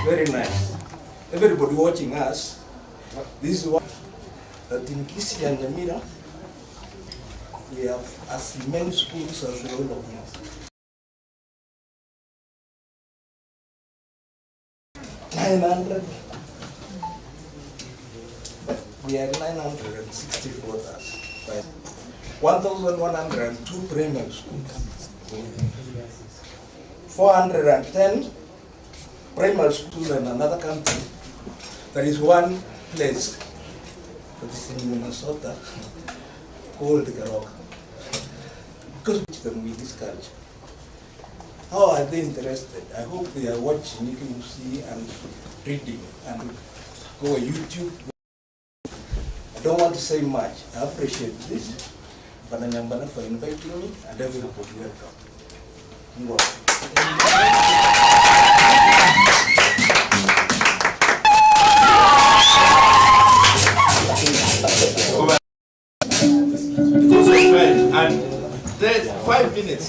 Very nice. Everybody watching us, this is what that in Kisii and Nyamira, we have as many schools as the whole of Nyanza. 900. We are 964 thousand. 1,102 primary schools. 410 primary schools in another country. There is one place that is in Minnesota called Garoka. Because we teach them with this culture. How are they interested? I hope they are watching, you can see and reading and Go YouTube. I don't want to say much. I appreciate this. Bwana Nyambana for inviting me and everybody welcome. Mungu awabariki. Because of time and there's 5 minutes.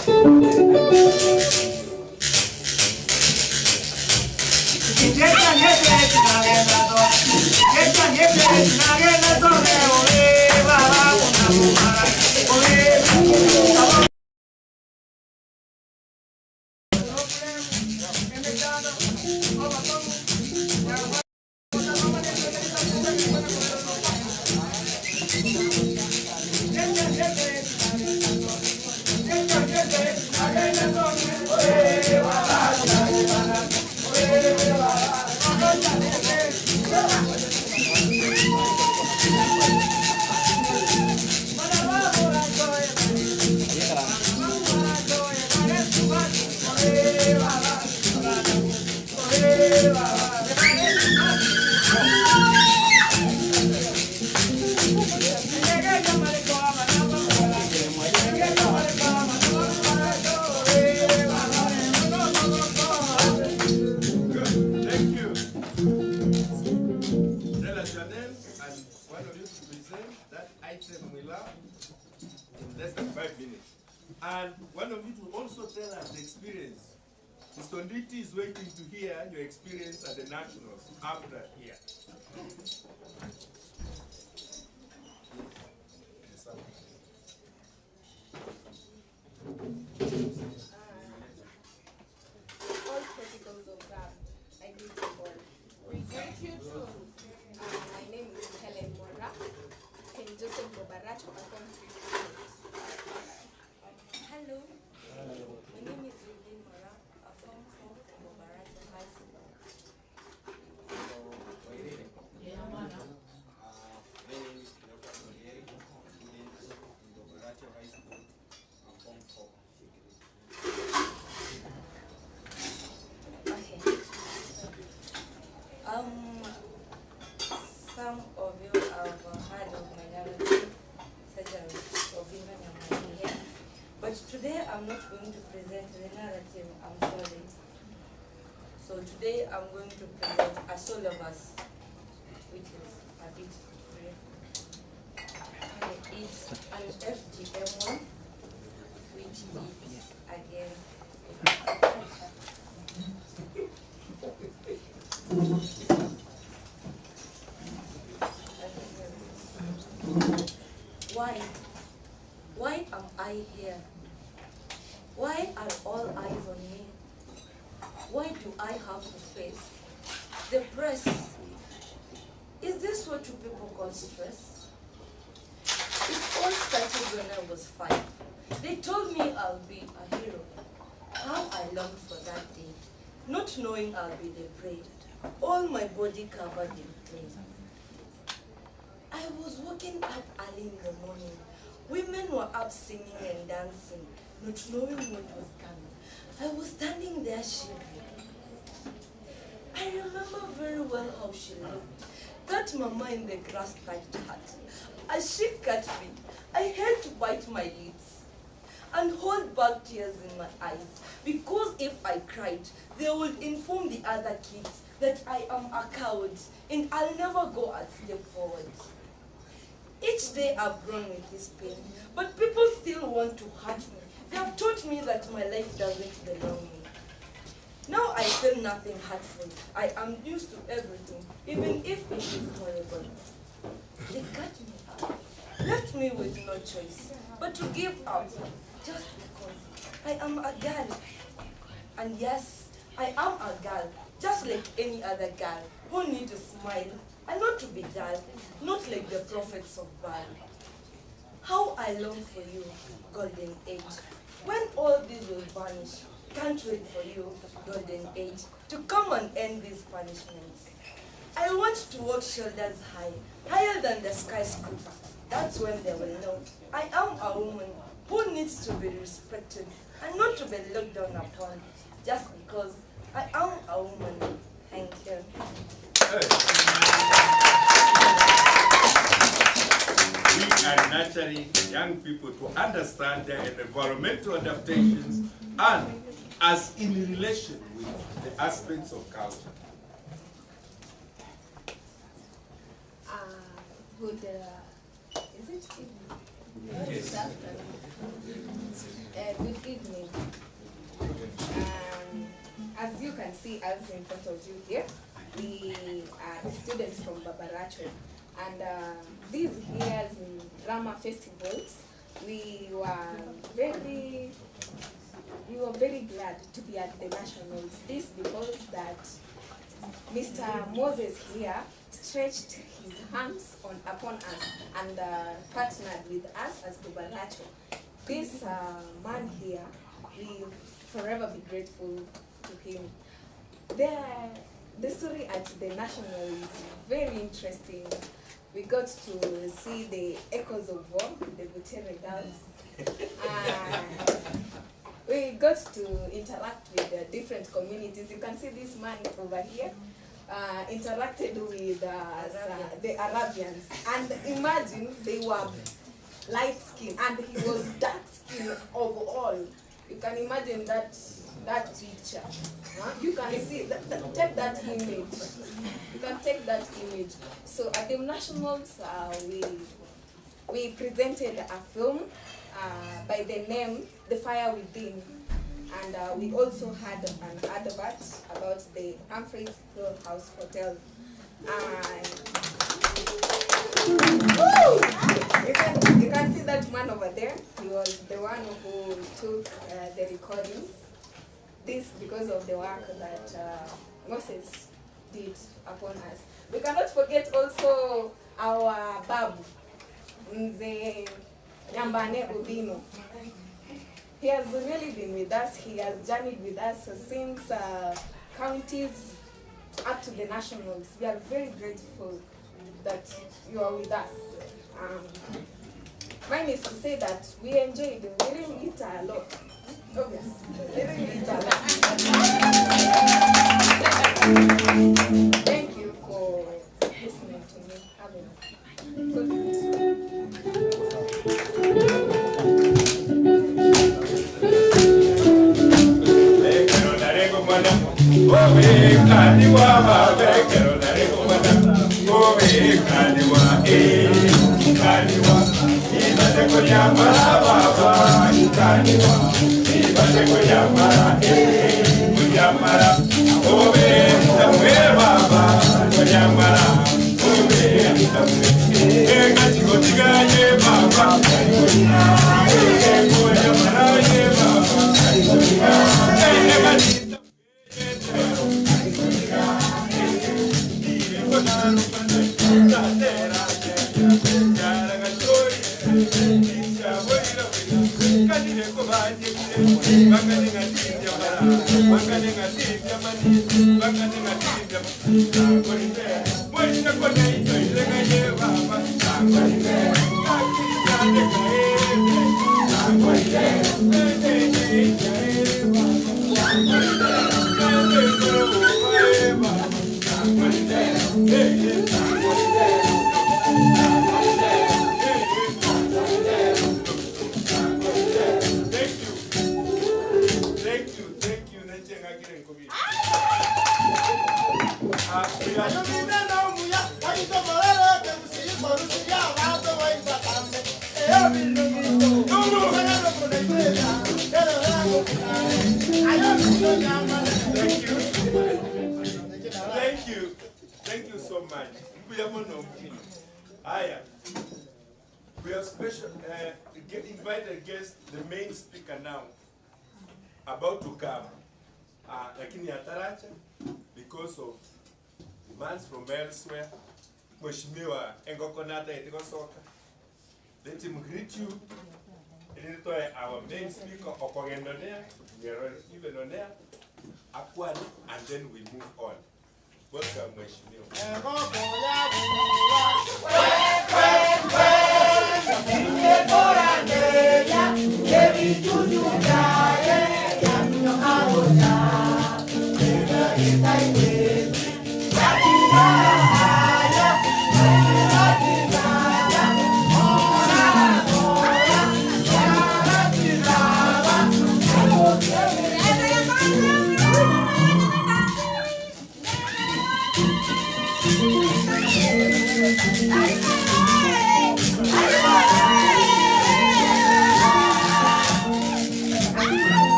Good. Thank you. Tell us your name and one of you to present that item we love in less than 5 minutes. And one of you to also tell us the experience. Mr. Nditi is waiting to hear your experience at the Nationals after here. All protocols observed. I greet you all. We greet you too. My name is Helen Mora, St. Joseph Bobaracho, a Form 3 student. Hello, my name is Evelyn Mora, a Form 4 from Bobaracho High School. My name is Cleophas Olieri, student in Bobaracho High School, I'm Form 4. Okay. Some of you have heard of my narrative, such as Obinga Nyamani here. But today I'm not going to present the narrative, I'm sorry. So today I'm going to present a solo verse, which is a bit brief. Okay, it's an FGM one, which is again culture. Why? Why am I here? Why are all eyes on me? Why do I have to face the press? Is this what you people call stress? It all started when I was 5. They told me I'll be a hero. How I longed for that day, not knowing I'll be the prey. All my body covered in clay. I was waking up early in the morning. Women were up singing and dancing, not knowing what was coming. I was standing there shivering. I remember very well how she looked. That mama in the grass thatched hut. As she cut me, I had to bite my lips and hold back tears in my eyes, because if I cried, they would inform the other kids that I am a coward and I'll never go a step forward. Each day I've grown with this pain, but people still want to hurt me. They have taught me that my life doesn't belong me. Now I feel nothing hurtful. I am used to everything, even if it is horrible. They cut me up, left me with no choice but to give up, just because I am a girl. And yes, I am a girl, just like any other girl who needs a smile and not to be dull, not like the prophets of Baal. How I long for you, golden age. When all this will vanish, can't wait for you, golden age, to come and end these punishments. I want to walk shoulders high, higher than the skyscraper. That's when they will know I am a woman who needs to be respected and not to be looked down upon just because I am a woman. Thank you. Hey. nurturing young people to understand their environmental adaptations and as in relation with the aspects of culture. Good, is it evening? Yes. Good afternoon. Good evening. As you can see us in front of you here, we are students from Bobaracho. And these years in drama festivals, we were very glad to be at the nationals. This because that Mr. Moses here stretched his hands upon us and partnered with us as Bobaracho. This man here, we forever be grateful to him. The story at the National is very interesting. We got to see the echoes of war, the Butere girls. We got to interact with the different communities. You can see this man over here interacted with the Arabians. And imagine they were light skin and he was dark skin of all. You can imagine that picture. Huh? You can see, take that image. You can take that image. So at the Nationals, we presented a film by the name The Fire Within. And we also had an advert about the Humphreys Hill House Hotel. You can see that man over there. He was the one who took the recordings. This because of the work that Moses did upon us. We cannot forget also our babu, Mzee Nyambane Obino. He has really been with us. He has journeyed with us since counties up to the nationals. We are very grateful that you are with us. Mine is to say that we enjoyed, we really eat a lot. Obvious. We really eat a lot. Thank you for listening to me. Have a good night. Thank you. Thank you so much. We have special invited guest, the main speaker now, about to come. Lakini ataracha because of demands from elsewhere. Mheshimiwa Engokonata Etikosoka. Let him greet you. Our main speaker, Okogendonea, even on there, Akwani, and then we move on. Welcome, Mheshimiwa.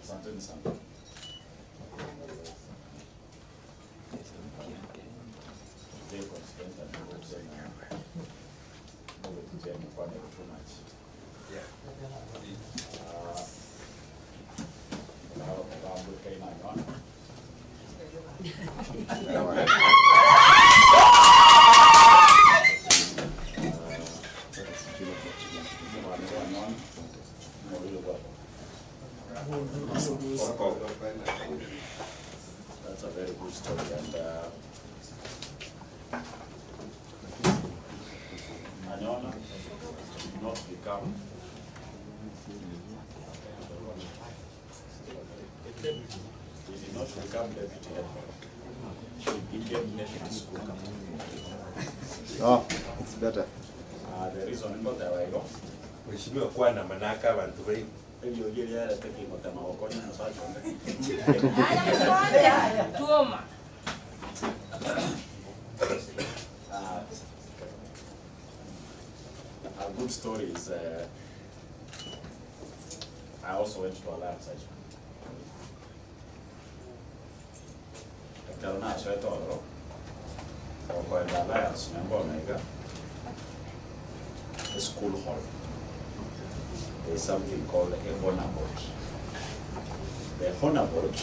Asanteni sana. That's a very good story and Anyona did not become he did not become deputy head boy. He became deputy school captain. Oh, it's better. The reason ngotewa igo Mheshimiwa kwana manaka abantu bai ebyo lyarete magokonya musacha onde. Tuoma. A good story is I also went to Alliance High School. Ekero nasoete ororo okoenda Alliance nembona iga the school hall. There is something called a honor board. The honor board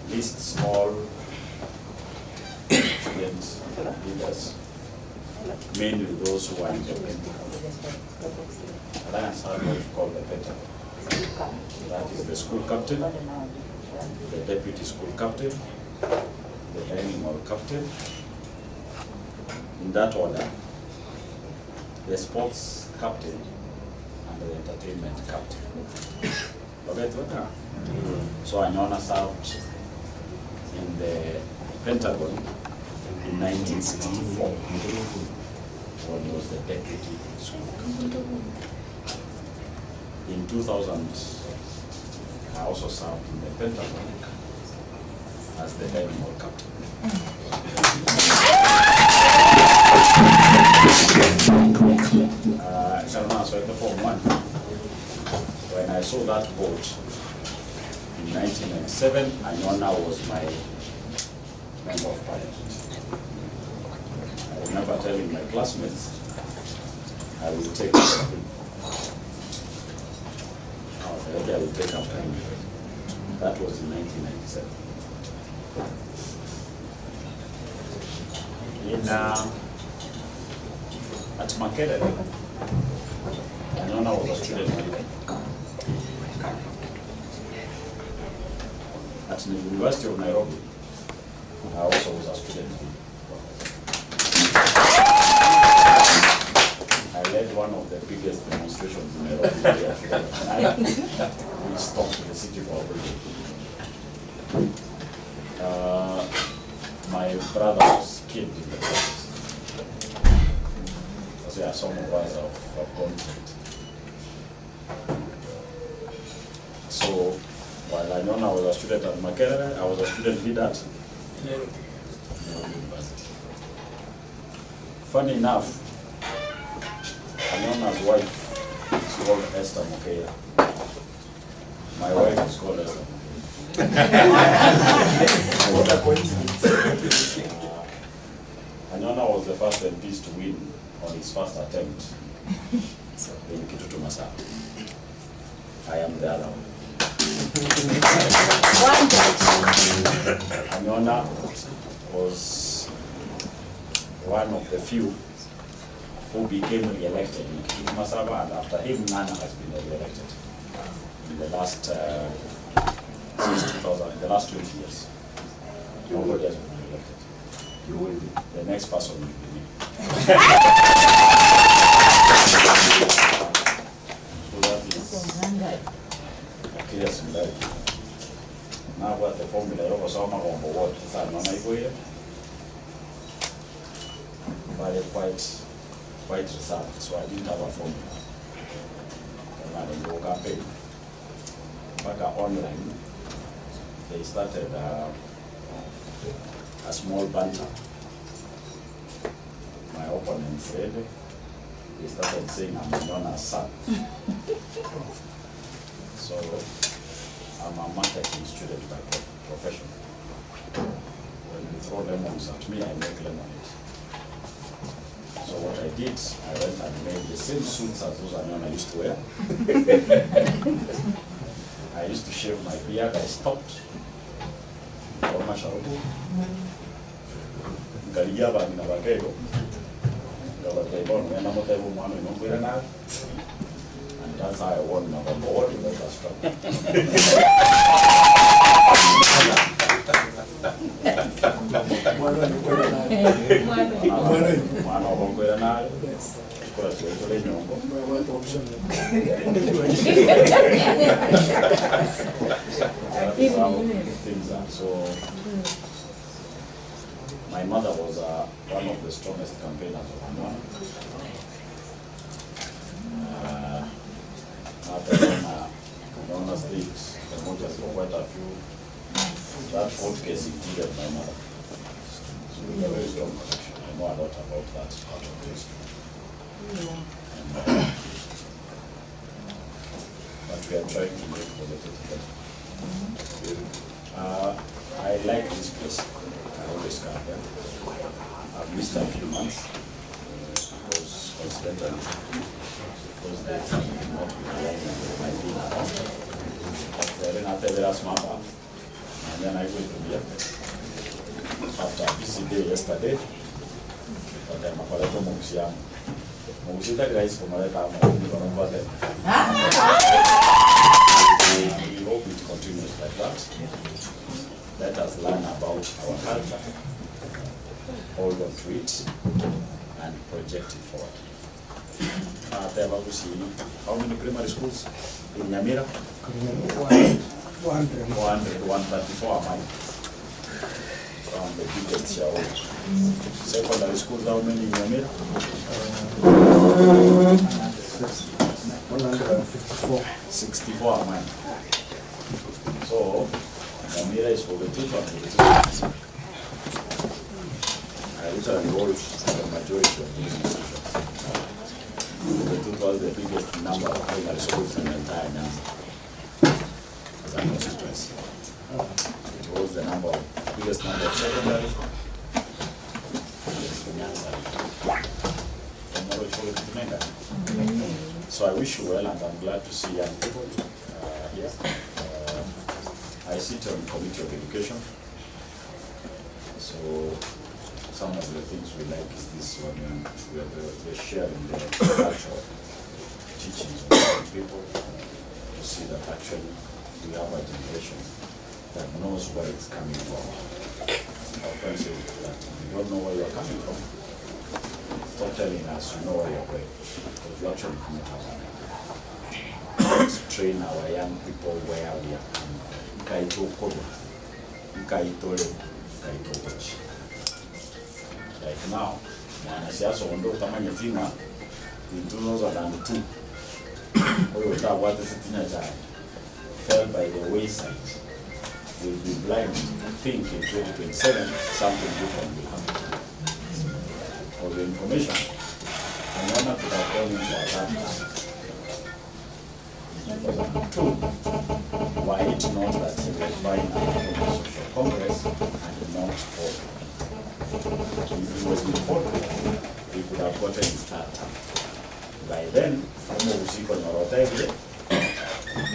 lists all students, leaders, mainly those who are in the Pentagon. Alliance had what you call the Pentagon. That is the school captain, the deputy school captain, the dining hall captain. In that order, the sports captain and the entertainment captain. Okay, so Anyona served in the Pentagon in 1964 when he was the deputy school captain. In 2000, I also served in the Pentagon as the dining hall captain. So at the Form 1, when I saw that boat in 1997, Anyona was my member of parliament. I remember telling my classmates, I will take I will take up time. That was in 1997. In at Makerere, Anyona was a student leader. At the University of Nairobi, I also was a student leader. I led one of the biggest demonstrations in Nairobi in the year 2009, which stopped the city for a week. My brother was killed in the process. So yeah, some of us have gone through it. So while Anyona was a student at Makerere, I was a student leader at Nairobi University. Funny enough, Anyona's wife is called Esther Mokeira. My wife is called Esther Mokeira. What a coincidence. Anyona was the first MPs to win on his first attempt in Kitutu Masaa. I am the other one. Anyona was one of the few who became re-elected in Kitutu Masaba, and after him, none has been re-elected in the last, since 2000, in the last 20 years. Nobody has been re-elected. You will be. The next person will be me. So that is a clear similarity. Now what the formula yokosoma gombo what sasa naona iko ile but quite reserved, so I didn't have a formula. Kama ndio campaign mpaka online they started a small banter. My opponent said, they started saying I'm Anyona's son. So I'm a marketing student by profession. When you throw lemons at me, I make lemonade. So what I did, I went and made the same suits as those Anyona used to wear. I used to shave my beard, I stopped. Koma sharubu. Nkaligia bangina bakego. Ngabataibono, ngena motaibo mwana inokwira nawe. And that's how I won number one in the struggle. Mwana okonkwira nawe. Kora chiwetole nyongo. That is how things are. So my mother was one of the strongest campaigners of Anyona. Anyona State, the motors for quite a few. That court case included my mother. So we have a very strong connection. I know a lot about that part of the history. And but we are trying to make positive better. I like this place. I always come here. I've missed a few months because coincidentally, because they did not be with my being around. Then after the last month, and then I go to be after a busy day yesterday. But I'm a collector museum. Museum guys from other town, we hope it continues like that. Let us learn about our culture, hold on to it, and project it forward. How many primary schools in Nyamira? 400. 400, 134 are mine. From the biggest shareholder. Secondary schools, how many in Nyamira? 154. 64 are mine. So, Nyamira is for the two and 42. I literally hold the majority of these institutions. Bogetutu has the biggest number of primary schools in the entire Nyanza as a constituency. It holds the biggest number of secondary in Nyanza. So I wish you well, and I'm glad to see young people here. I sit on the Committee of Education. So some of the things we like is this one, we are the sharing the cultural teachings of young people to see that actually we have a generation that knows where it's coming from. Our friends say that if you don't know where you're coming from, stop telling us you know where you're going, because you actually do not have an idea. Let's train our young people where we are coming from. Nkaito kodwa, nkaito le, nkaito kochi. Like now, mwanasiasa ondo utamanya tinga in 2002, oyo utabwate sitina chai fell by the wayside. Will be blind to think in 2027 something different will happen. For the information, Anyona could have gone into a third term in 2002, were it not that he was vying at the Social Congress and not for. If he was in Ford, he could have gotten his third term. By then, Omo Usiko Nyorotegie,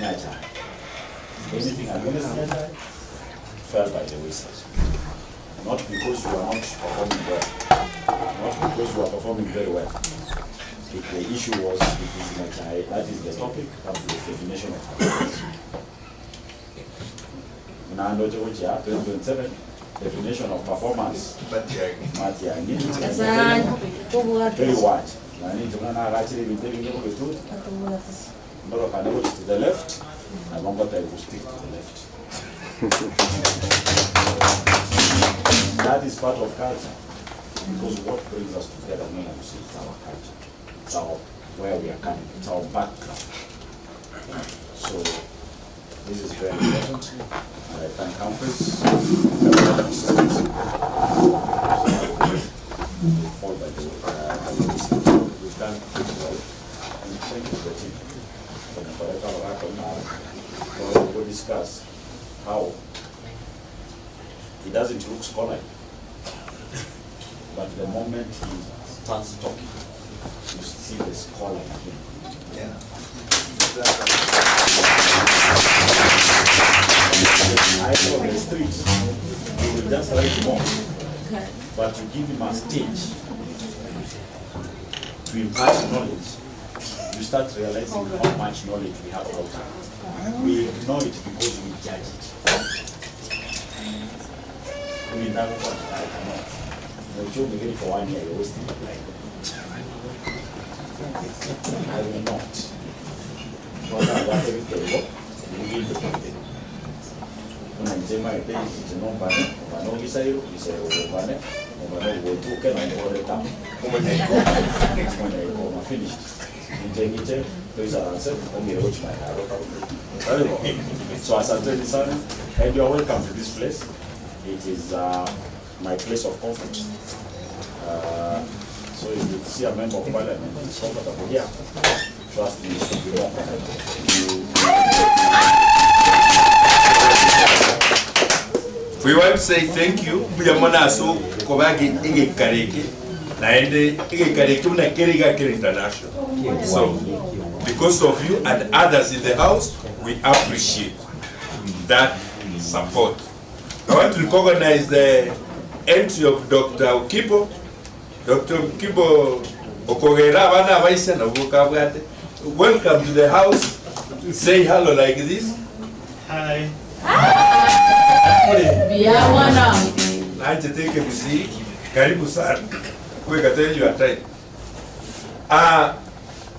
Nyachae. Anything against Nyachae fell by the wayside. Not because you are not performing well, not because you are performing very well. If the issue was it is Nyachae, that is the topic, that's the definition of performance. Mnando cha 2027 definition of performance. Matiang'i. Very wide. Nani tungana agachiri bintu bingi kubitu. Mboro kana go to the left, na bongo ta will stick to the left. That is part of culture. Because what brings us together when we see it's our culture. It's our where we are coming, it's our background. So this is very important. And I thank Humphreys. Fall by the way. We've done pretty well. And thank you to the team. We'll discuss how he doesn't look scholarly, but the moment he starts talking, you see the scholar in him. Yeah. I know the streets, he will just write him off. But you give him a stage to impart knowledge, you start realizing how much knowledge we have out there. We ignore it because we judge it. We never want I cannot. You begin for 1 year, you're wasting your time. I will not. Because I want everything. Kuna njema ite inombane, obane ogisairo, gisairo obane, obane ogotuke na ngoreta. Omonyaiko, finished. Nje nje, toisaranse, ongere ochimaya. So asanteni sana, and you are welcome to this place. It is my place of comfort. So if you see a member of parliament is comfortable here, trust me, you should be more comfortable. We want to say thank you. Mbuya mona aso kobagi igekareke naende igekareke muna keriga keri international. So because of you and others in the house, we appreciate that support. I want to recognize the entry of Dr. Okibo. Dr. Okibo Okogera abana abaise na bukabwate. Welcome to the house. Say hello like this. Hi. Nanje teke kusi. Karibu sana. Kweka tell you time.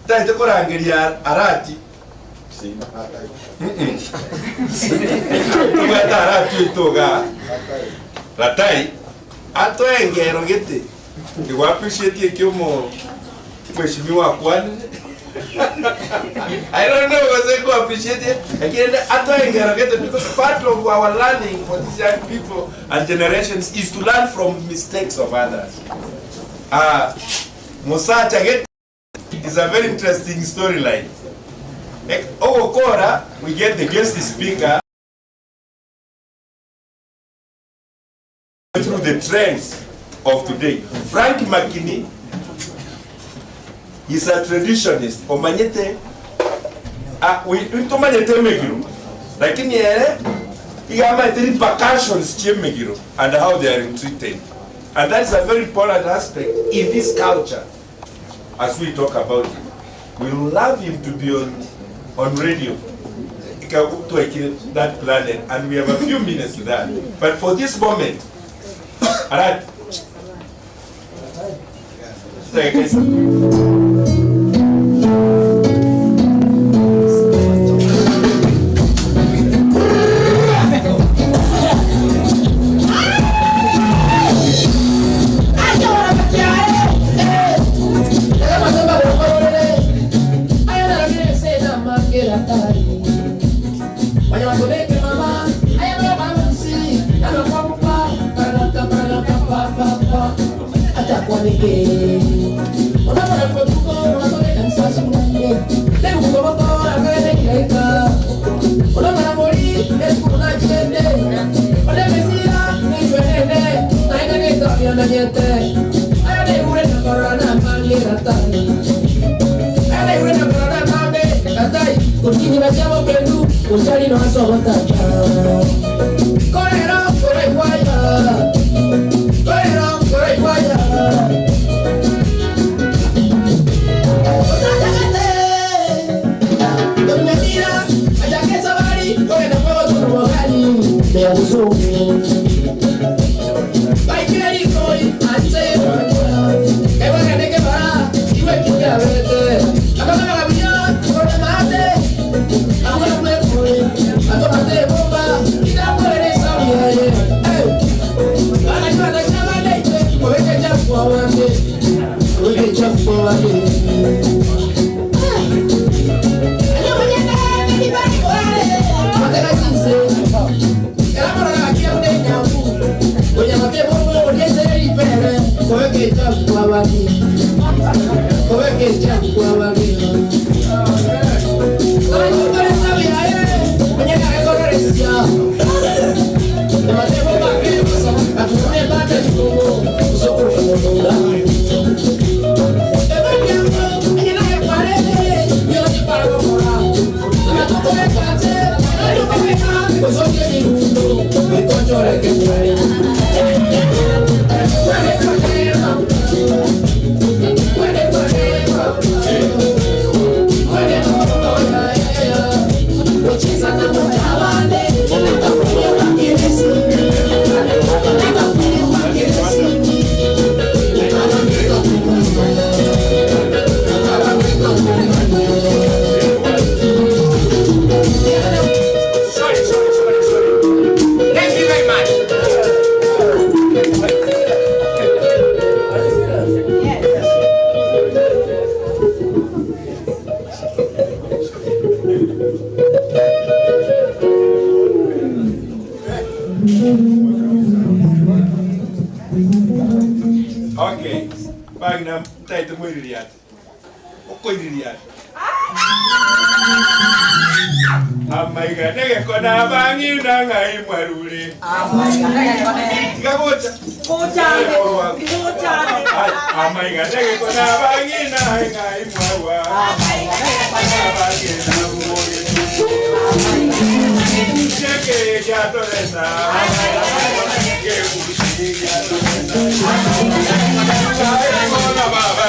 Taite korangeria arati. Tugata arati itoga. Ratai. Atoengero gete. Ndio appreciate ekyomo mheshimiwa kwani. I don't know whether go appreciate it. Again, because part of our learning for these young people and generations is to learn from mistakes of others. Musa Chaget is a very interesting storyline. Ogokora, we get the guest speaker through the trends of today. Frank Makini is a traditionist. Omanyete, we megiro. Lakini igama the repercussions che megiro and how they are treated. And that is a very important aspect in this culture as we talk about it. We would love him to be on radio to that planet, and we have a few minutes to that. But for this moment, all right. Thank you. Continue Sorry, sorry, sorry, sorry. Thank you very much. Okay. Bagna taita mwiririate. Okoiririate. Amaiga negekona bang'ina ng'ai mwarure. Tiga gocha. Amaiga negekona bang'ina ng'ai mwarwa. Bang'ina mwarwa. Cheke yatoresa. Ke usi yatoresa. Ai mona baba.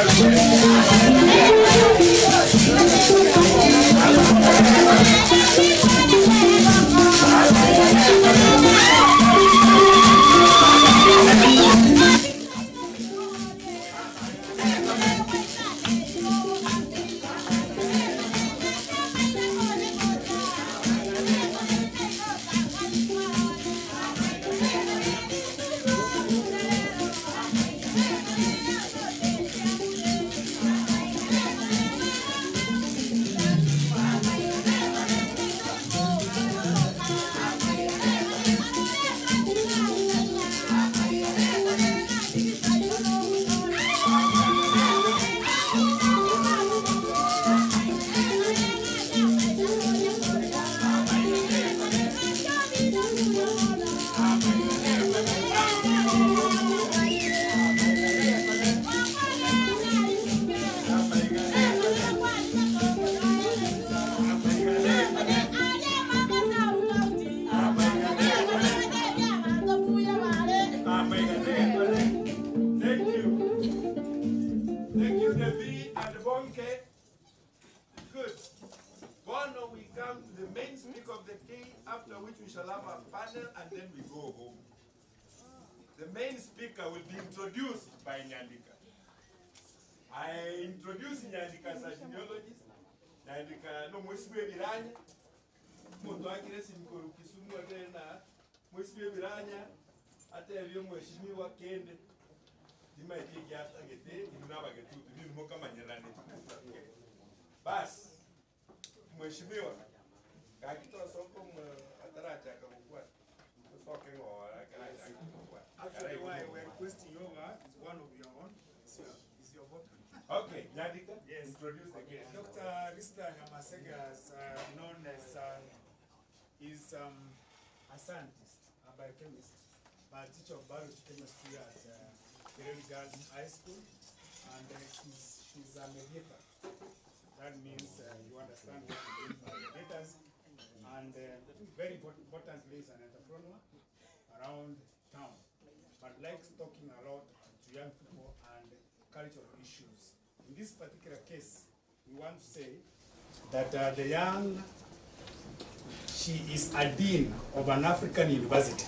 Thank you. Thank you, Devi and Bonke. Good. Bono, we come to the main speaker of the day, after which we shall have a panel and then we go home. The main speaker will be introduced by Nyandika. I introduce Nyandika as a genealogist. Nyandika no mwesiwe biranya. Mtu akire simkoru Kisumu tena mwesiwe biranya atebyo mheshimiwa kende timaitigiatagete inunavagetutu ninumokamanyirane basi mheshimiwa kakitosoko atarachaka gukwana usoke ng'ora karachaka gukwana Actually, why we're requesting yoga is one of your own. It's your, it's your voter. Okay, Nyandika, Yes. introduce the guest. Dr. Rista Nyamasega is known as is a scientist, a biochemist, but teacher of biology chemistry at Kerel Girls High School, and she's a mediator. That means you understand what we mean by mediators. And very importantly, is an entrepreneur around town, but likes talking a lot to young people and cultural issues. In this particular case, we want to say that the young, she is a dean of an African university,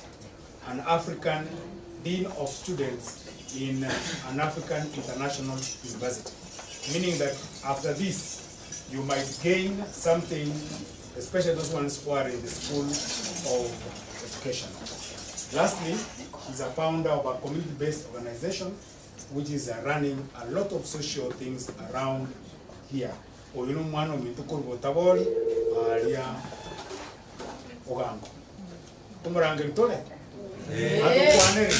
an African dean of students in an African international university. Meaning that after this, you might gain something, especially those ones who are in the school of education. Lastly, she's a founder of a community-based organization which is running a lot of social things around here. Oyo nomwana ominto korwa Otabori aria Ogango. Omorangeri tore? Atokwanere?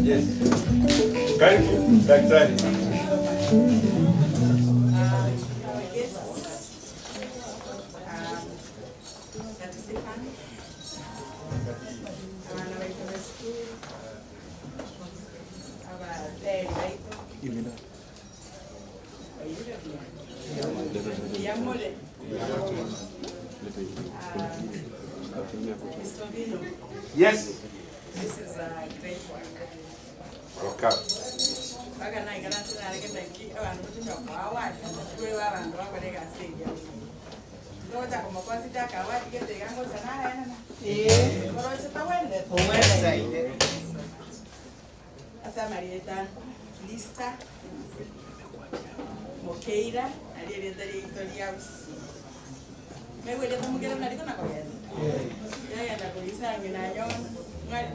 Yes. Karibu daktari. Our guests, participants, abana baitu b'esukuru, abateri baitu, Yamole. Mr. Vino, Yes. this is a great work. Welcome. Paka naikara sinareke abantu kutinda kwawati kwewa abantu bakoreka seja. Ndocha komakwasi takawati ketega ngocha naena. Korocha tawende. Zaide. Asa Marieta Lista Mokeira alieleta historia usi. Megwele kumugera nariko nakogenda. Yagenda kulisa ngina yona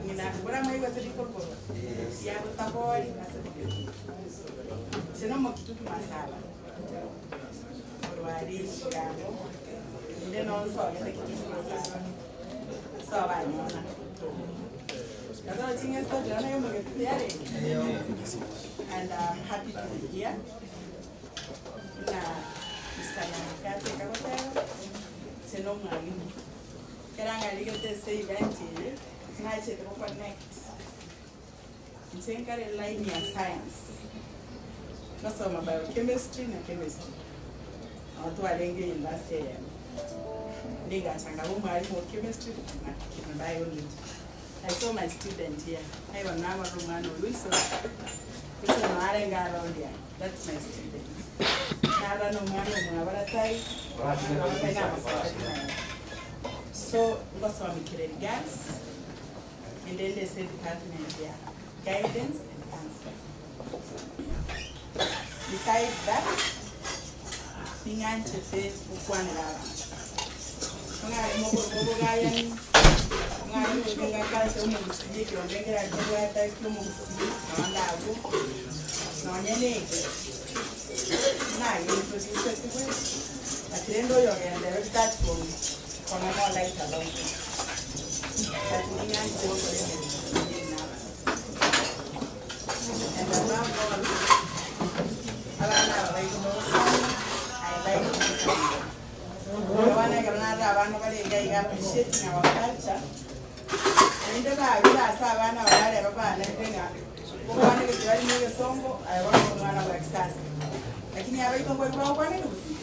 ngina bora maiwe tiri kokoro. Ya butabori Sino mokitutu masaba. Orwari shigambo. Inde nonso gete kitutu masaba. So ba nyona. Kato chinge sto jana yo mokitutu yare. And I'm happy to be here. Na Mr. Nyamukate kakotero. Sino mwalimu. Kera ngaligete se event iyi. Ngachete ko connect. Nsenkare line ya science. Nasoma biochemistry na chemistry. Watu walenge university ya. Ndingachanga bo mwalimu wa chemistry na biology. I saw my student here. I was now Romano Wilson. Wilson Marenga around here. That's my student. Nara no mwana mwabaratai. So, ngosoma Kireri Girls. And then they say department here, guidance and counseling. Besides that, ninganchete ukwanira abantu. Mwari moko gayani, mwari mubenga kalse omugusiye kirondengera kibwata ky'omugusiye nondago nonyene naye introduce tiwe atirendo yogendera start from kona more light about it. But ninganchete okorere And above all, abana babayikomosana, I like them. Abana kanada abana balenga iga appreciating our culture. Inde babira asa abana barero bana ndenga. Bwana ke bali mu songo ayabona mwana wa kisasa. Lakini abayikongo kwa kwa nini kusi?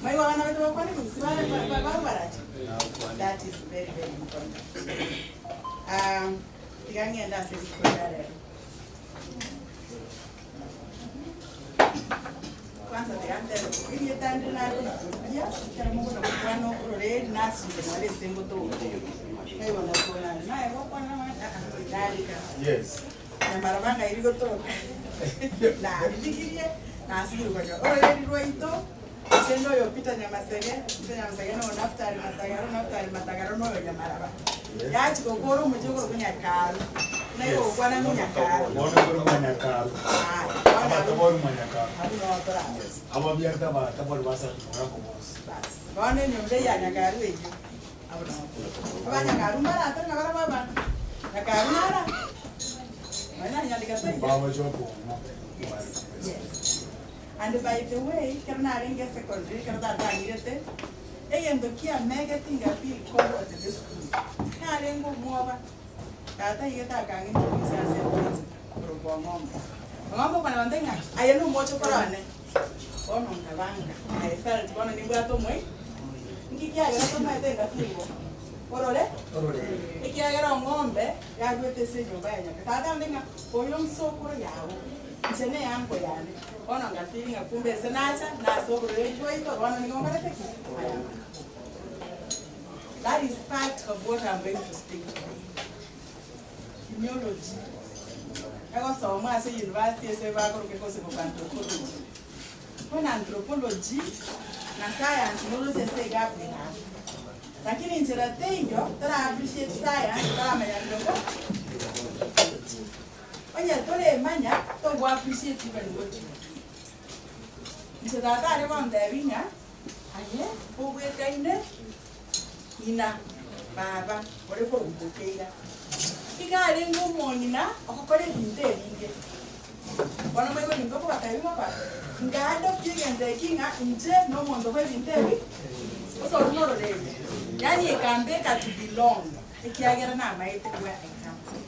Mai wa wana wetu kwa nini kusi? Bale ba baracha. That is very very important. Tigangenda sisi kwa lero. Kwanza tiga ntebe erieta ndire nare kona koria, ekero mogona gokwana ororeri nasire nore ase ngotoka. Naigwa nakwana naye gokwana amang'ana aa narika. Yes. Nyamaraba ng'ai rigotoka. Naririgirie, nasigire konyora. Ororeri rwaito, inche noyo Peter Nyamasege, Peter Nyamasege noyo Naftali Matagaro, Naftali Matagaro noyo Nyamaraba. Yachi gokora omochie okorokwa Nyakaru. Naye gokwana ng'a Nyakaru. Bono korokwa Nyakaru. Abatabori mwa Nyakaru. Abwo noo toraba. Yes. Ababiarete abatabori basatu morako bonsi. Bas. Bono enyomba eye ya Nyakaru eyio. Abwo noo toraba. Abanyakaru mbaratare nabarabwo abana. Nyakaru nara. Nonya nanyandika taiyo. Bagocha okong'o. Yes. Yes. And by the way, ekero narenge secondary, ekero tata ang'irete, egento kiamegeti ngafeel comforted esukuru. Narenge omwoba, tata aigete akang'introduce ase eprinciple, korokwa Ong'ombe. Ong'ombe okona gontebia ng'a aye na omochokoro one, bono nkabanga, I felt bono nimbwate omoi, nki kiagera tomaete ngafeel bo? Orore? Ekiagera Ong'ombe yarwete ase enyomba ya Nyasae. Tata agontebia ng'a oyo nsokoro yago, inche ne eanko yane. Bono ngafeel ng'a kumbe ase nacha, nase oborwaire bwaito, bono nigo nkorete ki? I am at home. That is part of what I'm going to speak today. Genealogy. Egosomwa ase university ase bakoroka egosomwa anthropology. Bono anthropology na science noroche ase egap ere. Lakini inchera teiyo tora appreciate science toramanya anthropology. Onye toremanya togo appreciate even what you do. Inche tata are gontebia ng'a aye obwekaine ng'ina baba ore korwa keira. Iga arenge omong'ina ogokora ebinto ebinge. Bono moigwe ninto okobatebia ng'a ngaadopt egento eki ng'a inche na omonto bwa ebinto ebi ase oro nororeri. Yaani ekambeka to belong ekiagera namaete where I come from.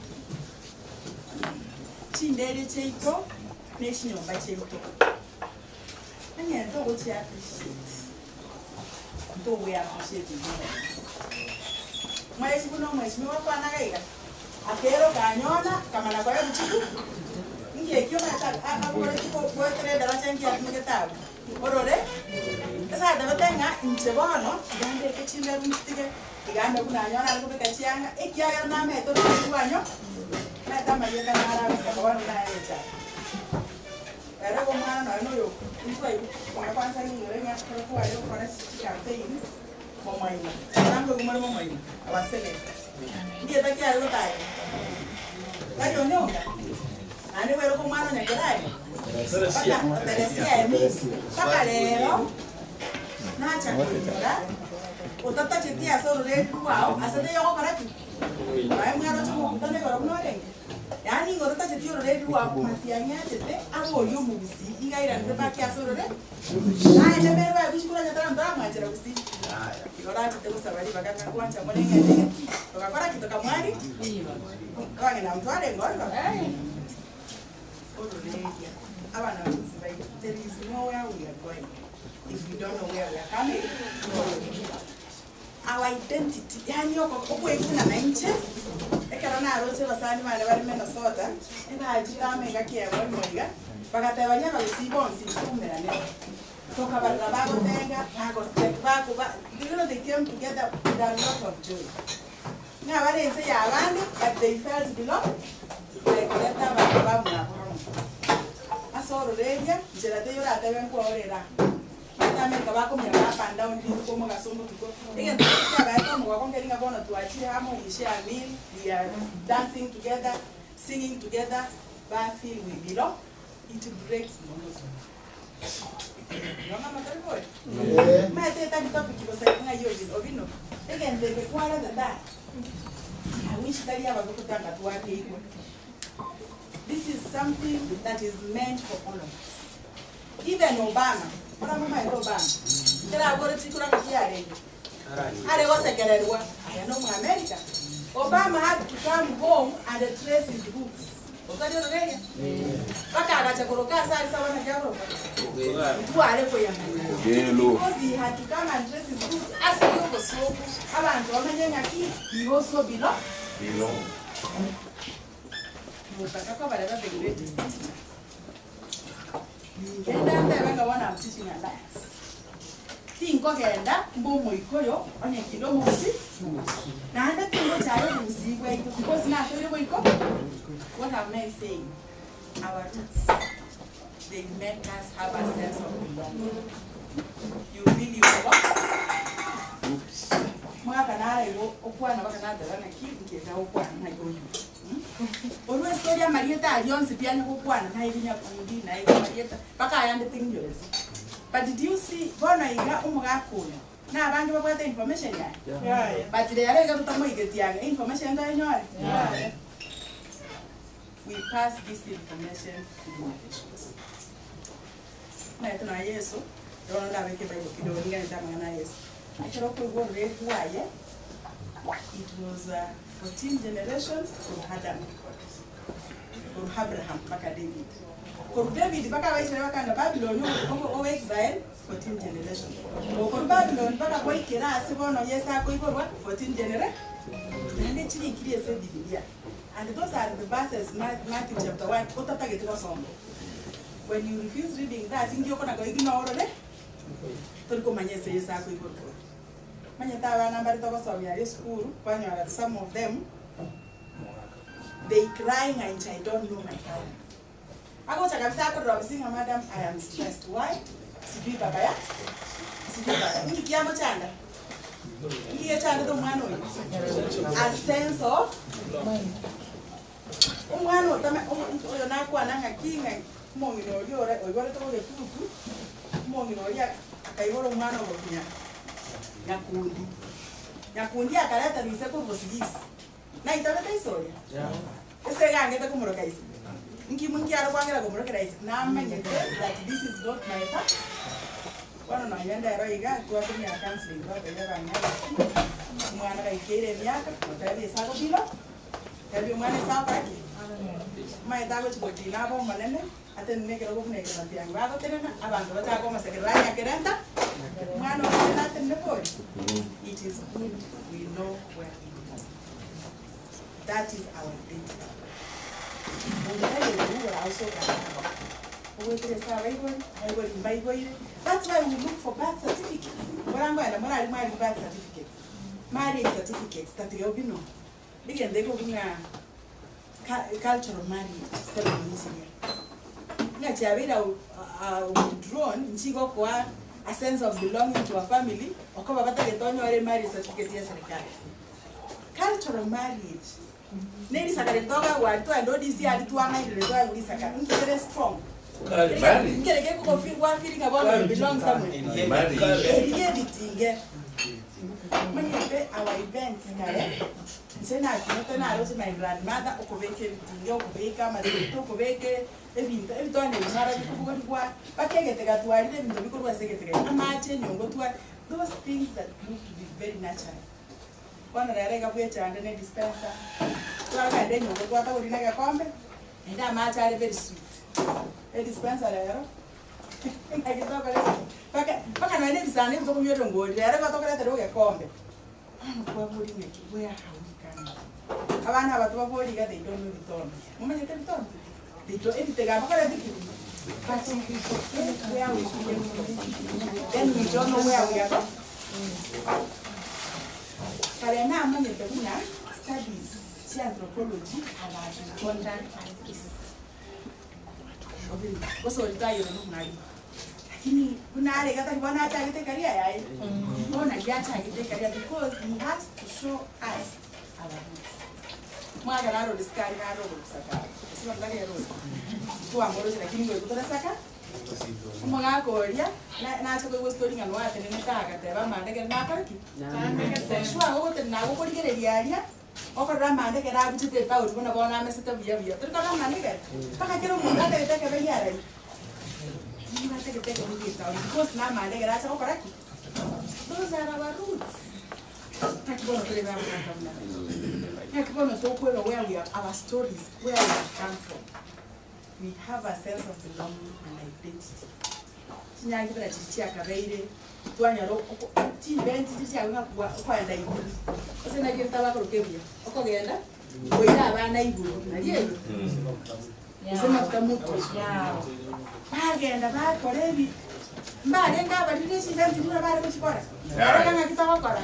Chindere chiaito na echinyomba chiaito. Onye ntogochi appreciate, ntogoe appreciate intwe abanyene. Mwesi buna omweshimiwa akwanaga iga, akero kanyona kamana koya bochuku, nki ekio omanyete aboreti goetera edaraja nki atumegete abwo. Orore, ase atabete ng'a inche bono tiga mbeke chimberu nchitige, tiga mbe buna anyona are kobeka chianga, ekiagera namanyete ororeri rwanyo, omanyete amarieta naro agosaba bono buna aye echae. Ere igo omwana nonya na oyo intwe aye kwanza ng'inyore ng'a ekero tware gokora chicampaign, momoima, naende oigwe more momoima, our senators. Ndieta ki are gotaya? Tari onyonga? Naende bwere ko omwana onya keraria? Mpaka Teresia emi, mpaka rero, nacha koinyora, otatacheti ase ororeri rwao, ase teiyo ogokora ki? Nonya mwaroche omokutano igoro buna orenge. Yaani nigo ototacheti ororeri rwao matiang'i achete abe oria omogusii, iga airanire back ase orore. Naende merwe aye gochia koranya tara ntoramwanchera gusii. Igo orachete gosaba ribaga ng'a kwancha more ng'ende gaki. Togakora ki? Tokamwari? Abang'ina ntwarenge ororo? Ororeria. Abana ba gusii baito, there is nowhere we are going if we don't know where we are coming from. Our identity, yaani okoiguna na inche, ekero naroche abasani bane bare Minnesota, ebachire amo engaki eyemo imo iga, bagatebania abagusii bonsi ntoumerane. Tokabarora bagotenga, bagostep, bakoba, you know they came together with a lot of joy. Ng'a bare ense ya abande, but they felt belong, like koreta abanto bamwabo amo. Ase ororeria, nchera teiyo oratebe nkwaorera. Abanto America bakominyoka up and down rituko omogaso omotuko, egento keria kiabaete omogoko nkeri ng'a bono twachire amo, we share a meal, we are dancing together, singing together, ba feel we belong, it breaks monotony. Igo ng'a tari bori? Omanyete etari topic bosa iga ng'ai obino obino, egento eke kwarete tari, I wish tari ababe gotanga twakeigwa. This is something that is meant for all of us. Even Obama, moramomaete Obama, ekero abore chikura ng'aki yarenge? Are gosekererwa, aya na Omoamerica. Obama had to come home and trace his roots. Otari ororeria? Mpaka agacha koroka ase aria sawa naki akoroka? Ntware koyamanya. Because he had to come and trace his roots ase obosooku, abanto bamanye ng'aki he also belong. Motaka kobareba the greatest teacher. Ningenda ntebe ng'a bono am teaching alliance. Tinkogenda mbe omoikoyo onye kinde omogusii naende tingochaya obogusii bwaito because nasoire boiko what am I saying? Our roots they make us have a sense of belonging. You feel you belong. Mwaka nara igo okwana baka nateba naki nkienda gokwana ng'ai oyo. Orwa estory amarieta aria onsi pi anya gokwana naigwe nyakundi naigwe amarieta mpaka ayande ting'inyoreti. But did you see bono iga omogaka oyo na abange babwate information yaye? But rero iga totamoigeti ang'e information toyenyore? We pass this information to generations. Omanyete nonya Yeso, bono ndabeke ebible kidogo ninganete amang'ana a Yeso. Ekero okoigwa ororeri rwaye, it was 14 generations korwa Adam, korwa Abraham mpaka David. Korwa David mpaka Abaisraeli bakagenda Babylon obo exile, 14 generations. Okorwa Babylon mpaka goikera ase bono Yeso akoiborwa, 14 genera naende chirikiri ase Ebibilia. And those are the verses Matthew chapter 1 otatagete gosoma. When you refuse reading that, inki okona koigwa norore? Tori komanya ase Yeso akoiborwa. Manyete abana mbare togosomia aria esukuru, kwanyora some of them, they cry ng'a inche I don't know my father. Agocha kabisa akorora gose ng'a madam I am stressed. Why? Sijui baba ya sijui baba. Inki kiamochanda? Inki gechandete omwana oyo? A sense of omwana otame oyo nakwana ng'aki ng'a omong'ina oria ore oiborete bogetutu, omong'ina oria akaibora omwana ogokinya Nyakundi. Nyakundi akareta rise korwa Bosigisi. Naitabete ise oria? Ase egangete komoroka ise. Nki nki are kwangera komorokera ise? Namanyete that this is not my fa. Bono nonya ndero iga twatumia counseling twatebia abang'ina gaki, omwana gaikeire emiaka, motebie ase agobilo, tebia omwana ase agokora ki? Omanyete agochi gokina abe omonene, atenene ekerogo buna eke matiang'i bagotenena, abanto bachake komosekerera aye nyakerenta, omwana omonene atenene bori. It is good we know where we belong. That is our identity. Onde tari okoigora ase okorangerwa. Ogoetera ase abaibori, abaibori mbaiboire. That's why we look for birth certificates. Morangoenda morari mwari birth certificates, marriage certificates, tatiga obino. Egento ekobua ng'a cultural marriage ceremony chiria. Ng'a chiabeire withdrawn, nchigokoa a sense of belonging to a family, okoba batagete onyore emarriage certificate ya eserikari. Cultural marriage ne risaka riria tokagwa aria twagenda ODC aria twang'ainire twagwa risaka inki kere strong? Nkere gekogofeel gwafeel ng'a bono you belong somewhere. Eria ebitinge. Omanyete our events kare, inche nakinete naroche my grandmother okobeka ebitinge, okobeka amatete, okobeka ebinto, ebitone ebi mwara bikobogorigwa mpaka egetega twarire ebinto bikorwa ase egetega ime, amache enyongo twa those things that prove to be very natural. Bono rero iga bwechande ne dispenser, twagenda enyomba twatagorire na egekombe, naende amache are very sweet. Edispenser rero, naki tokora ki? Mpaka mpaka nonya na ebisanda ebi tokonywa erongori, rero igo tokoretera egekombe, bono kwaboria ng'aki where are we coming from? Abana aba tobabori iga they don't know ebitono. Momanyete ebitono? They don't, ebitega bakorete ki? But if we forget where we came from, then we don't know where we are going. Kare namanyete buna studies chia anthropology are as important as this. Gose oria tayire nomwalimu. Lakini buna are iga tari bono achagete ecareer yaye. Bono nari achagete ecareer because he has to show us our roots. Mwaka naro ore sukari naro ogosaka gose bono tari ere ore. Twamoroche lakini ngoika torasaka. Omogaka oria nache koigwa story ng'a noatenenete agateba amandegere nakore ki? Sure ogotenena agwo okorigereria aria, okorora amandegere abuchete about buna bono amesete buya buya. Tori korora amandegere? Mpaka kera omonto atagete ekebe giarai, nigo atagete ekebe gia etown because na amandegere acha gokora ki? Those are our roots. Naki bono tore abagaka buna baria. Naki bono tokoeba where we are, our stories, where we have come from. We have a sense of belonging and identity. Chinyangi buna chiria chiakabeire, twanyora oko chievents chiria chiago ng'a kwa okoenda igoro, ase nari erieta bakoroka ebuya, okogenda koira abana igoro, nari ere? Gose mafuta motwe. Bagenda bakora ebi mbarenge abariri echinda buna bare gochikora. Rora ng'aki togokora.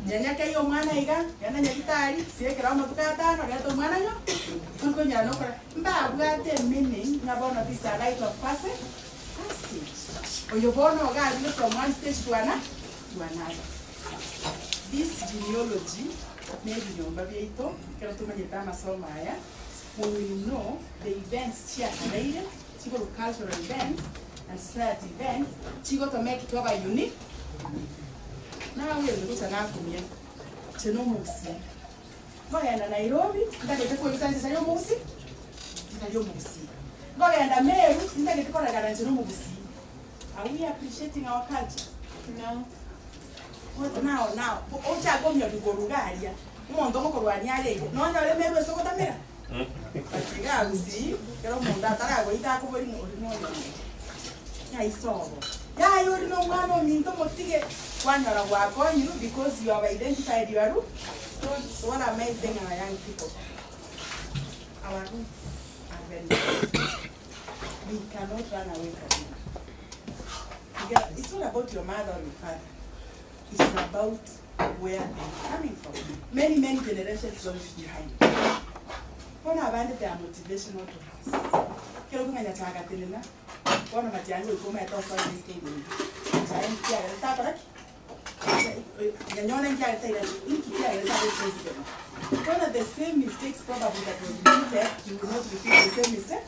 Nyanya kei omwana iga, genda nyagitari, siekera amatuko atano, reta omwana nyo, tokonyara nokora. Mbabwate meaning ng'a bono this a rite of passage, passage. Oyo bono iga arure from one stage to ana to another. This genealogy na ebinyomba biaito, ekero tomanyete amasomo aya, we will know the events chiakabeire, chikorwa cultural events and society events, chigotomake twaba unique. Naye gocha nakumia, inche na omogusii. Nkogenda Nairobi, ntagete koebisa inche tari omogusii, ntari omogusii. Nkogenda Meru, ntagete koregana inche na omogusii. Are we appreciating our culture? No. What now now? Ochake omiobi korwa iga aria, omonto ogokorwania are iga, nonyore Meru ase ogotamera? But iga Gusii, ekero omonto ataragoita akobori ng'a ori noyo ng'o? Ng'ai sobo? Yaya ori na omwana ominto motige, kwanyora gwakonyirwe because you have identified your roots. So what am I saying our young people? Our roots are very important. We cannot run away from them. Together, it's not about your mother or your father. It is about where they're coming from. Many, many generations long behind. Bono abande they are motivational to us. Kero kong'anya chagatenena, bono matiang'i goika omanyete osoe esike igoro. Chae nkiagera takora ki? Nyanyona nkiagera taira inki kiagera tabe president. Bono the same mistakes probably that was repeated, you will not repeat the same mistake.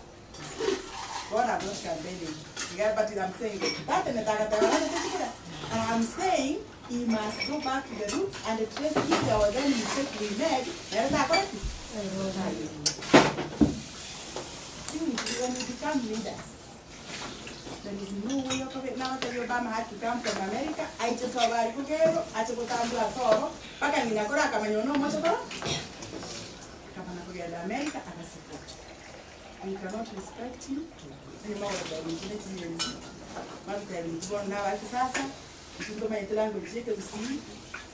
Bono I'm not campaigning. Iga but I'm saying tatene tagateba nande techikora. And I'm saying he must go back to the roots and trace if there was any mistake we made, nere takora ki? When we become leaders, there is no way of it. Now that Obama had to come from America, aiche sobo ari kugero, ache gotambua sobo, mpaka ng'ina kora akamanya ono omochokoro, akamanya kugenda America akasupport. We cannot respect him.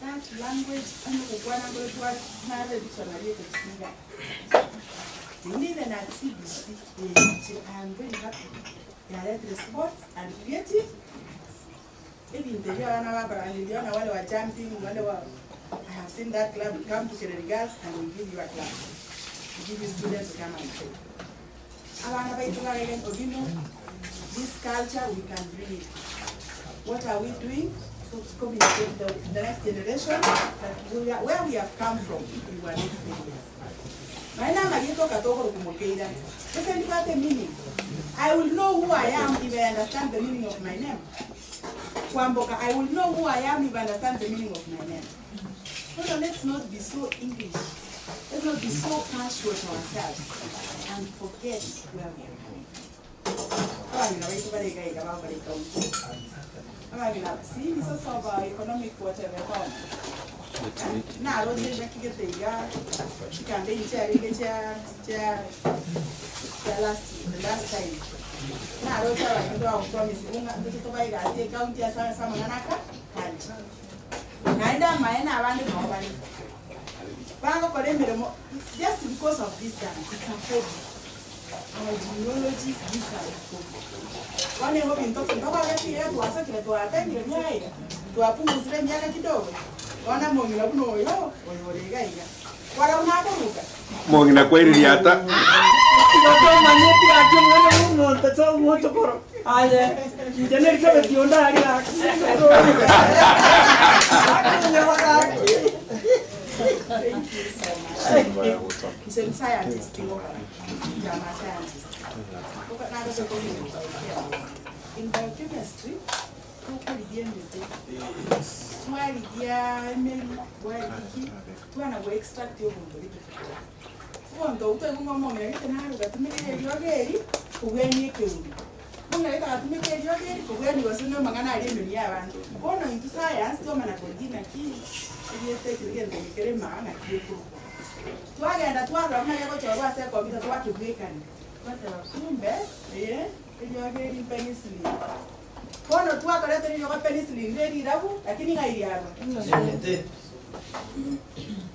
Sasa language that language even at CBC, I am very happy. They are at sports and creative. Even the niliona wale wa jumping, wale wa I have seen that club come to Kereri Girls and we give you a club. We give you students to come and play. Abana baitu baregen Ogino, this culture we can bring it. What are we doing to communicate the, the next generation that we are, where we have come from, we were not failures. Maina magito katoko kumukeira. Sasa ndipate meaning. I will know who I am if I understand the meaning of my name. Kwamboka, I will know who I am if I understand the meaning of my name. No, no, let's not be so English. Let's not be so casual to ourselves and forget where we are coming from. Abangina baitu barega iga babareka uko. Abangina si ni sasa ba economic whatever kwa. Na roje jakigete iga chikambe inche cha cha cha last the last time. Na roje abantu ba promise unga ndoto baiga ase county ya sana sama nanaka kanti. Naenda maena abandi no bari. Bagokora emirimo just because of this dance, it's a hobby. Our genealogy is a hobby. Wane hobby ntoto ntobagatiire twasokire twatengire miaka twapunguzire miaka kidogo. Wana mong'ina buno oyo oyo origa iga. Wara unakoruka. Mong'ina kwaiririata. Tomanyeti ati omwana bw'omonto ase omochokoro aye inche nerisabeti onde aria Thank you so much. He's a scientist. I'm a scientist. In biochemistry, tukurigia emete twarigia emeri twariki twana go extract obonto gete obonto obu twaigunga omong'ina gete naru gatumika eriogo eri kobwania ekeuru omong'ina gete agatumika eriogo eri kobwania gose na amang'ana aria emeri ya abanto bono into science twamana korigia naki eriete ekero gento gekere maa naki ekorokwa twagenda twarora buna gegochorwa ase ekomputa twakebwekania twateba kumbe eye eriogo eri penicillin bono twakorete riogo penicillin rerirabu lakini ng'ai riarwa.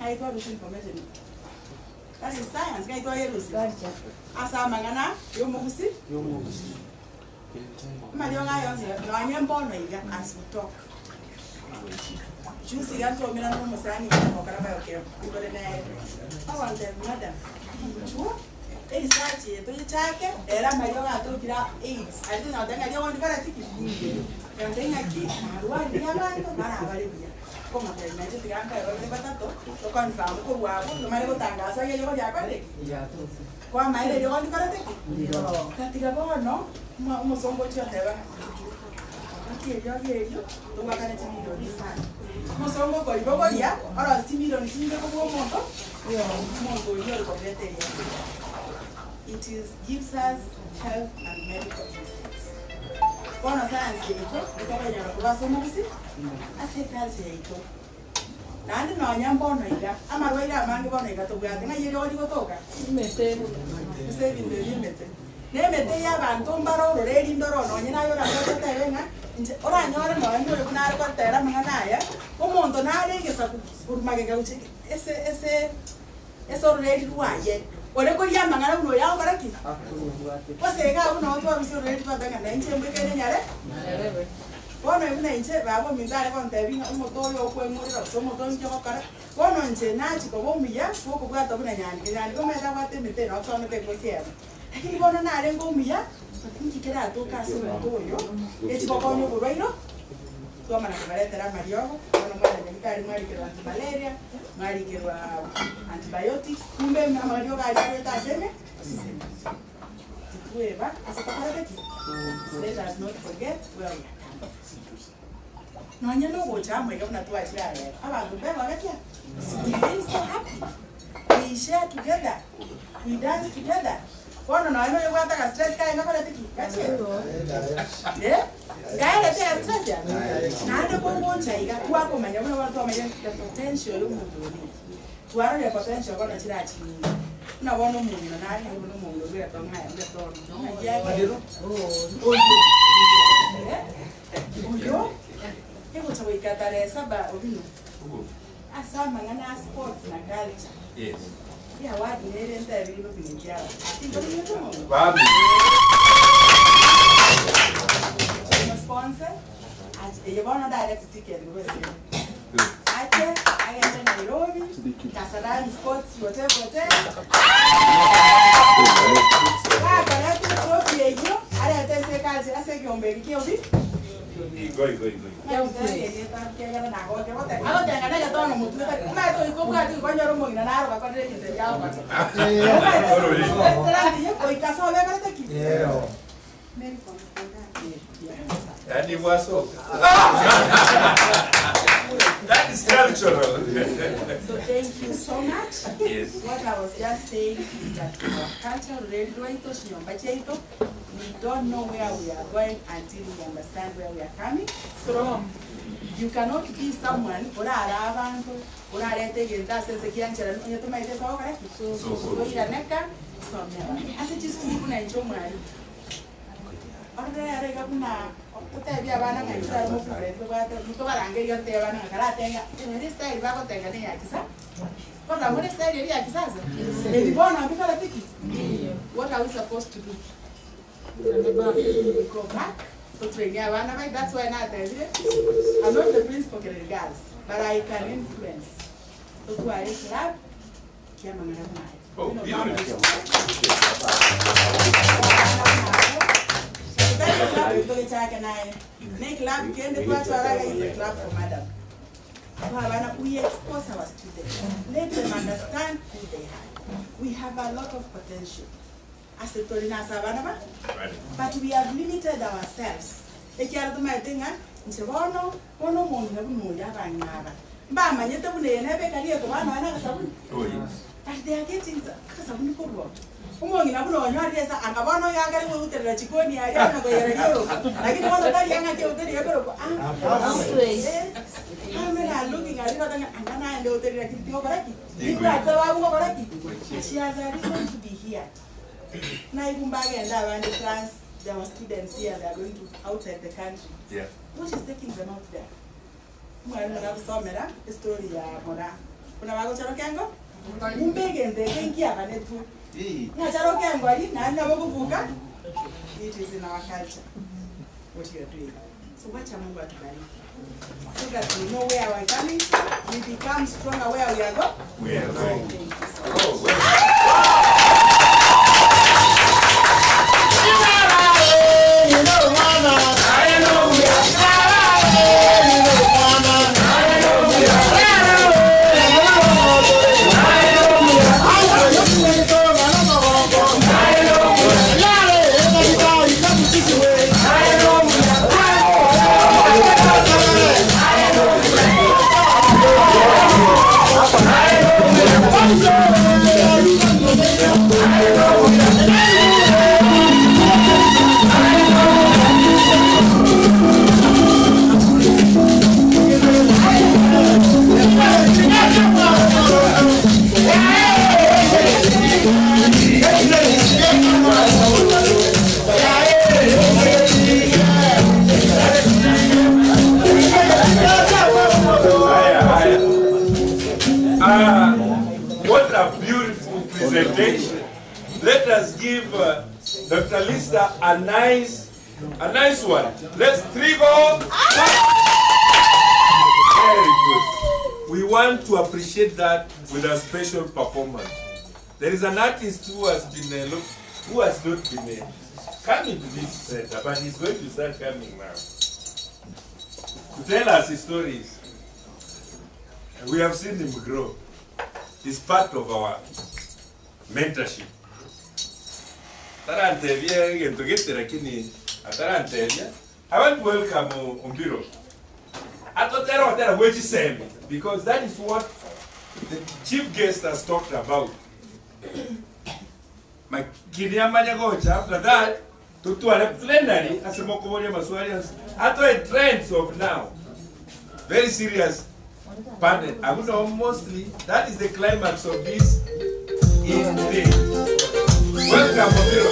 Ai twarusia information. That is science, ngai twayerusia ase amang'ana y'omogusi. Amariogo aya onsi nonye mbono iga as we talk. Juzi iga ntwaumera na omosani ogokora biochem ntore nere, ogontebia madam, inchuo eresearch eye toyechake, rero amariogo atokire aa AIDS, aria tonyara goteba ng'a riogo ndikoreti ki? Nkamotebi ng'aki narwaririe abanto barabare buya. Nkomotebia nainche tiga nkae babere batato, toconfirm korwa abwo, tomare gotangasa ng'a eriogo riakorire ki? Kwamaene eriogo ndikorete ki? Tatiga bono, omosongo ochia oteba ng'a inchuo. Gaki eriogi erio togwakana chimilioni isano. Omosongo okoribogoria orosie chimilioni chinge kobua omonto omonto oyio ore koreta eriogi erio. It is gives us health and medical insights. Bono science yaito ntokoyenyora korwa ase omogusii ase eculture yaito. Naende nonya mbono iga, amarwaire amange bono iga tobwate, ng'ai eriogo rigotoka? Ase ebinto ebi emete. Na emete eye abanto mbare orore erinde oro nonye naye oranyore otebe ng'a inche oranyore nonye noyo buna are gotera amang'ana aya, omonto nare egesaku korwa magega gochia ese ese ase ororeri rwaye, ore koria amang'ana buna oyo agokora ki? Gose iga abwo nabo twarusia ororeri twateba ng'a nainche mbwekaine nyare? Bono buna inche baba ominto are gontebia ng'a omote oyo okweng'urera gose omote oyo inki ogokora, bono inche nachia koba omuya bw'okobwata buna nyandike. Nyandike omanyete abwate emete eye nabo twamete engosi emo. Lakini bono narenge omuya, inki keratoke ase omote oyo echi gokonya oborwaire? Twamana kobaretera amariogo, bono mwana nyagetari mwarikerwa antimalaria, mwarikerwa antibiotics, kumbe amariogo aria arwete ase ime, titweba ase tokorete ki? Let us not forget where we are coming from. Nonye nogocha amo iga buna twachire aa rero, abanto mbegogeti aa? We feel so happy, we share together, we dance together. Bono nonya noyobwate aga stress kaye ngakorete ki? Gachie? Eh? Ngaerete aga stress ya? Naende kogocha iga twakomanya buna bono twamanya the potential ya omonto oyo ninki. Twarorire potential bono chirachinyinge. Buna bono omong'ina nare iga buna omong'ina oyio bwetong'a aye bwetoro. Ng'aki agenda? Oyo. Eh? Oyo egocha goika tarehe saba obino ase amang'ana a sports na culture. Yes. Eaward nere ntebirie nomineti aba. Tinkomineti omonto. Babi. Sponsor. Eye bono direct ticket korwa ase Ache agende Nairobi, Kasarani Sports whatever whatever. Gakoreta etrophy eyio arete ase eculture ase ekeombe eke kia obi. Igo igo igo. Agotenga na egetono motwe tari omanyete goika obwate goika onyore omong'ina naro gakorire ebinto ebi agokora. Omanyete goika ase obekorete ki? Yaani bwasoka. That is cultural. So thank you so much. Yes. What I was just saying is that our culture rureri rwaito chinyomba chiaito we don't know where we are going until we understand where we are coming from. You cannot be someone orare abanto orarete egento ase ense kiancheranu onye tomaete ase ogokora ki? Toiraneka somera ase chisukuru buna inche omwalimu. Ororo ere iga buna totebie abana ng'a intwe aro mofundire ntobwate ntobarangerie gotebia abana ng'a karatenga ere estyle bagotenga ne ya kisa korora more estyle eria ya kisasa ebi bono mbikoreti ki? What are we supposed to do? We go back totrainie abana baito that's why natebire I'm not the principal Kereri girls but I can influence totware eclub kiamang'ana buna aya. Oh, beautiful. We expose our students. Let them understand who they are. We have a lot of potential. Ase tori nase abana ba but we have limited ourselves. Ekiagera tomaete ng'a inche bono bono omong'ina buna oyo abang'ina aba mbamanyete buna eye nebe ekari ekoba nonya na agasabuni. But they are getting akasabuni korwa oo. Omong'ina buna onyorire ase anga bono oyo agare gouterera chikoni aria na koyera rioroka. Lakini bono tari ang'ake euterie ekorokwa eh. How many are looking at it ng'a anga naende outerie lakini tigokora ki? Timbwati sababu ngokora ki? She has a reason to be here. Naigwa mbagende abande France, there were students here they are going to outside the country. Yeah. What is taking them out there? Omwalimu nagosomera estory ya Moraa. Buna bagocha Rokengo? Kumbe egento eke nkiaganetwe. Ng'achara okengori, naende nabo okobuka, it is in our culture what you are doing. So wacha Mungu atubariki. So that we know where we are coming from, we become stronger where we are going. We are going. Thank you so much. Haya, haya. What a beautiful presentation. Let us give Dr. Lister a nice one. Let's three go. Very good. We want to appreciate that with a special performance. There is an artist who has been look, who has not been coming to this center, but he's going to start coming now to tell us his stories. We have seen him grow. He's part of our mentorship. Tarantevia, gentugete lakini atarantevia. I want to welcome Ombiro. Atotera watera wechiseme because that is what the chief guest has talked about. Makini amanya gocha after that tutwale plenary asema maswali atoe trends of now. Very serious panel. I would know mostly that is the climax of this in thing. Welcome, Ombiro.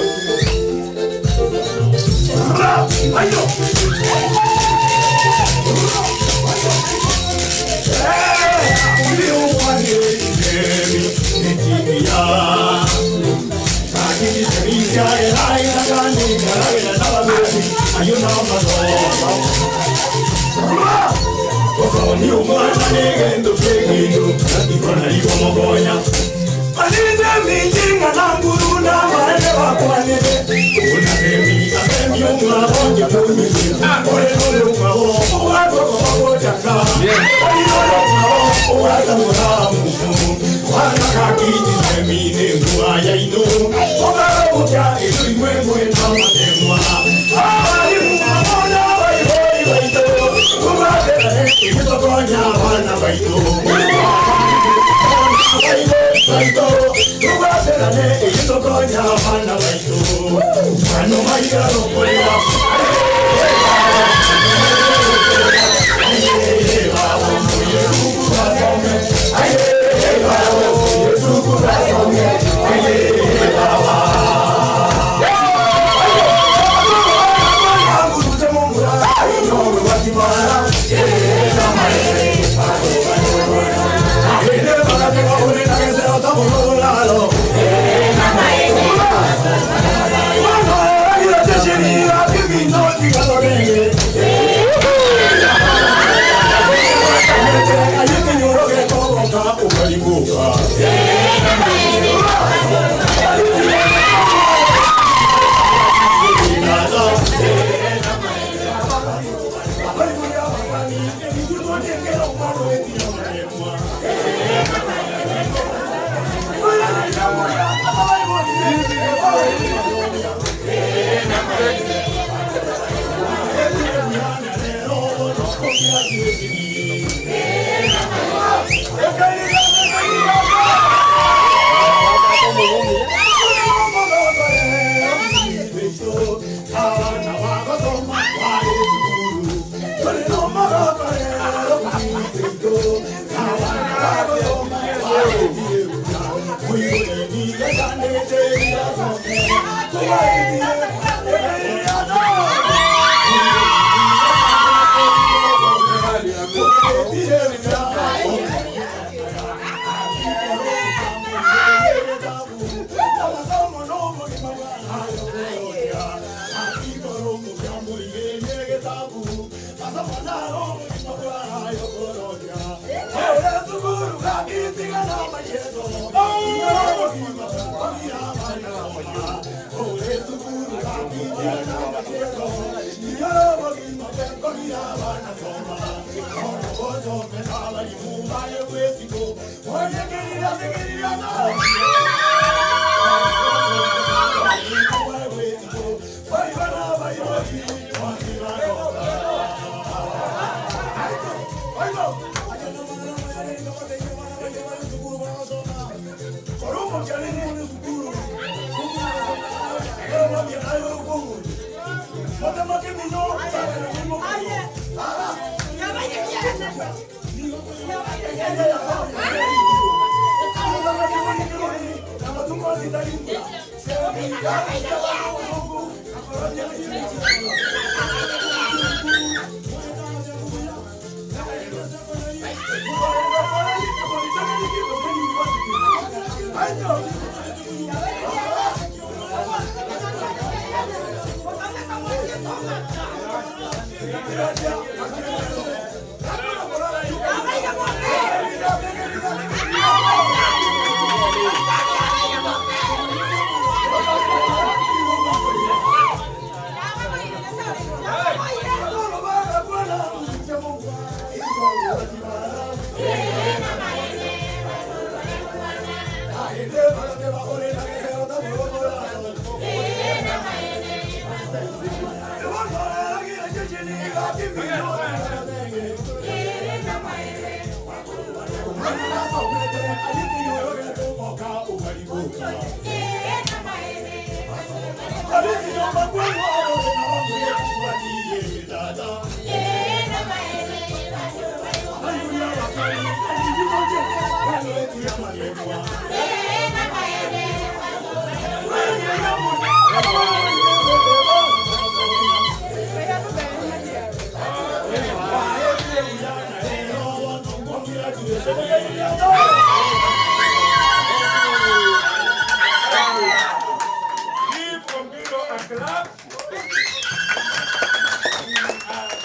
Give Ombiro a clap.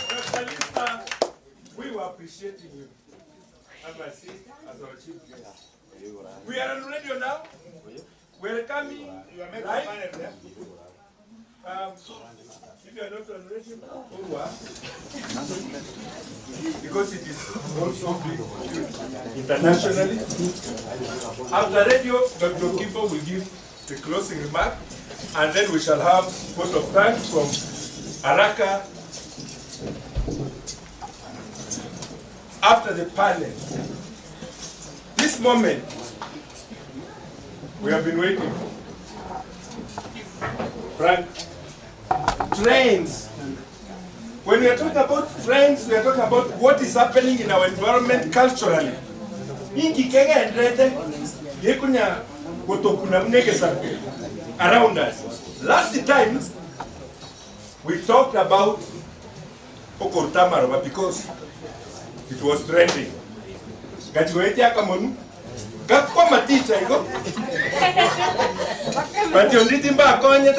Dr. Lisa, we were appreciating you. Have a seat as our chief guest. We are on radio now. We are coming live. If you are not on radio, oh, because it is also being viewed internationally. After radio, Dr. Kimbo will give the closing remark, and then we shall have vote of thanks from Araka. After the panel, this moment we have been waiting for. Frank, trends. When we are talking about trends, we are talking about what is happening in our environment culturally. Ingi kega endrete, yekunya kutokuna mnegesa around us. Last time, we talked about Okortamaroba because it was trending. Gachigoeti akamonu, gakoma teacher igo. But you need him back on your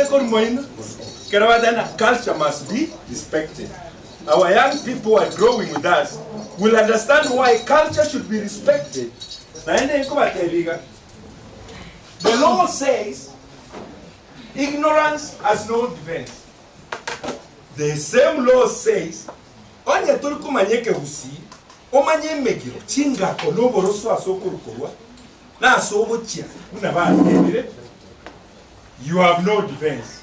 Culture must be respected. Our young people who are growing with us will understand why culture should be respected. The law says ignorance has no defense. The same law says onye turi kumanyeke gusi omanye emegiro chingako n'oboroso ase okorukorwa nase ogochia buna bagendire you have no defense.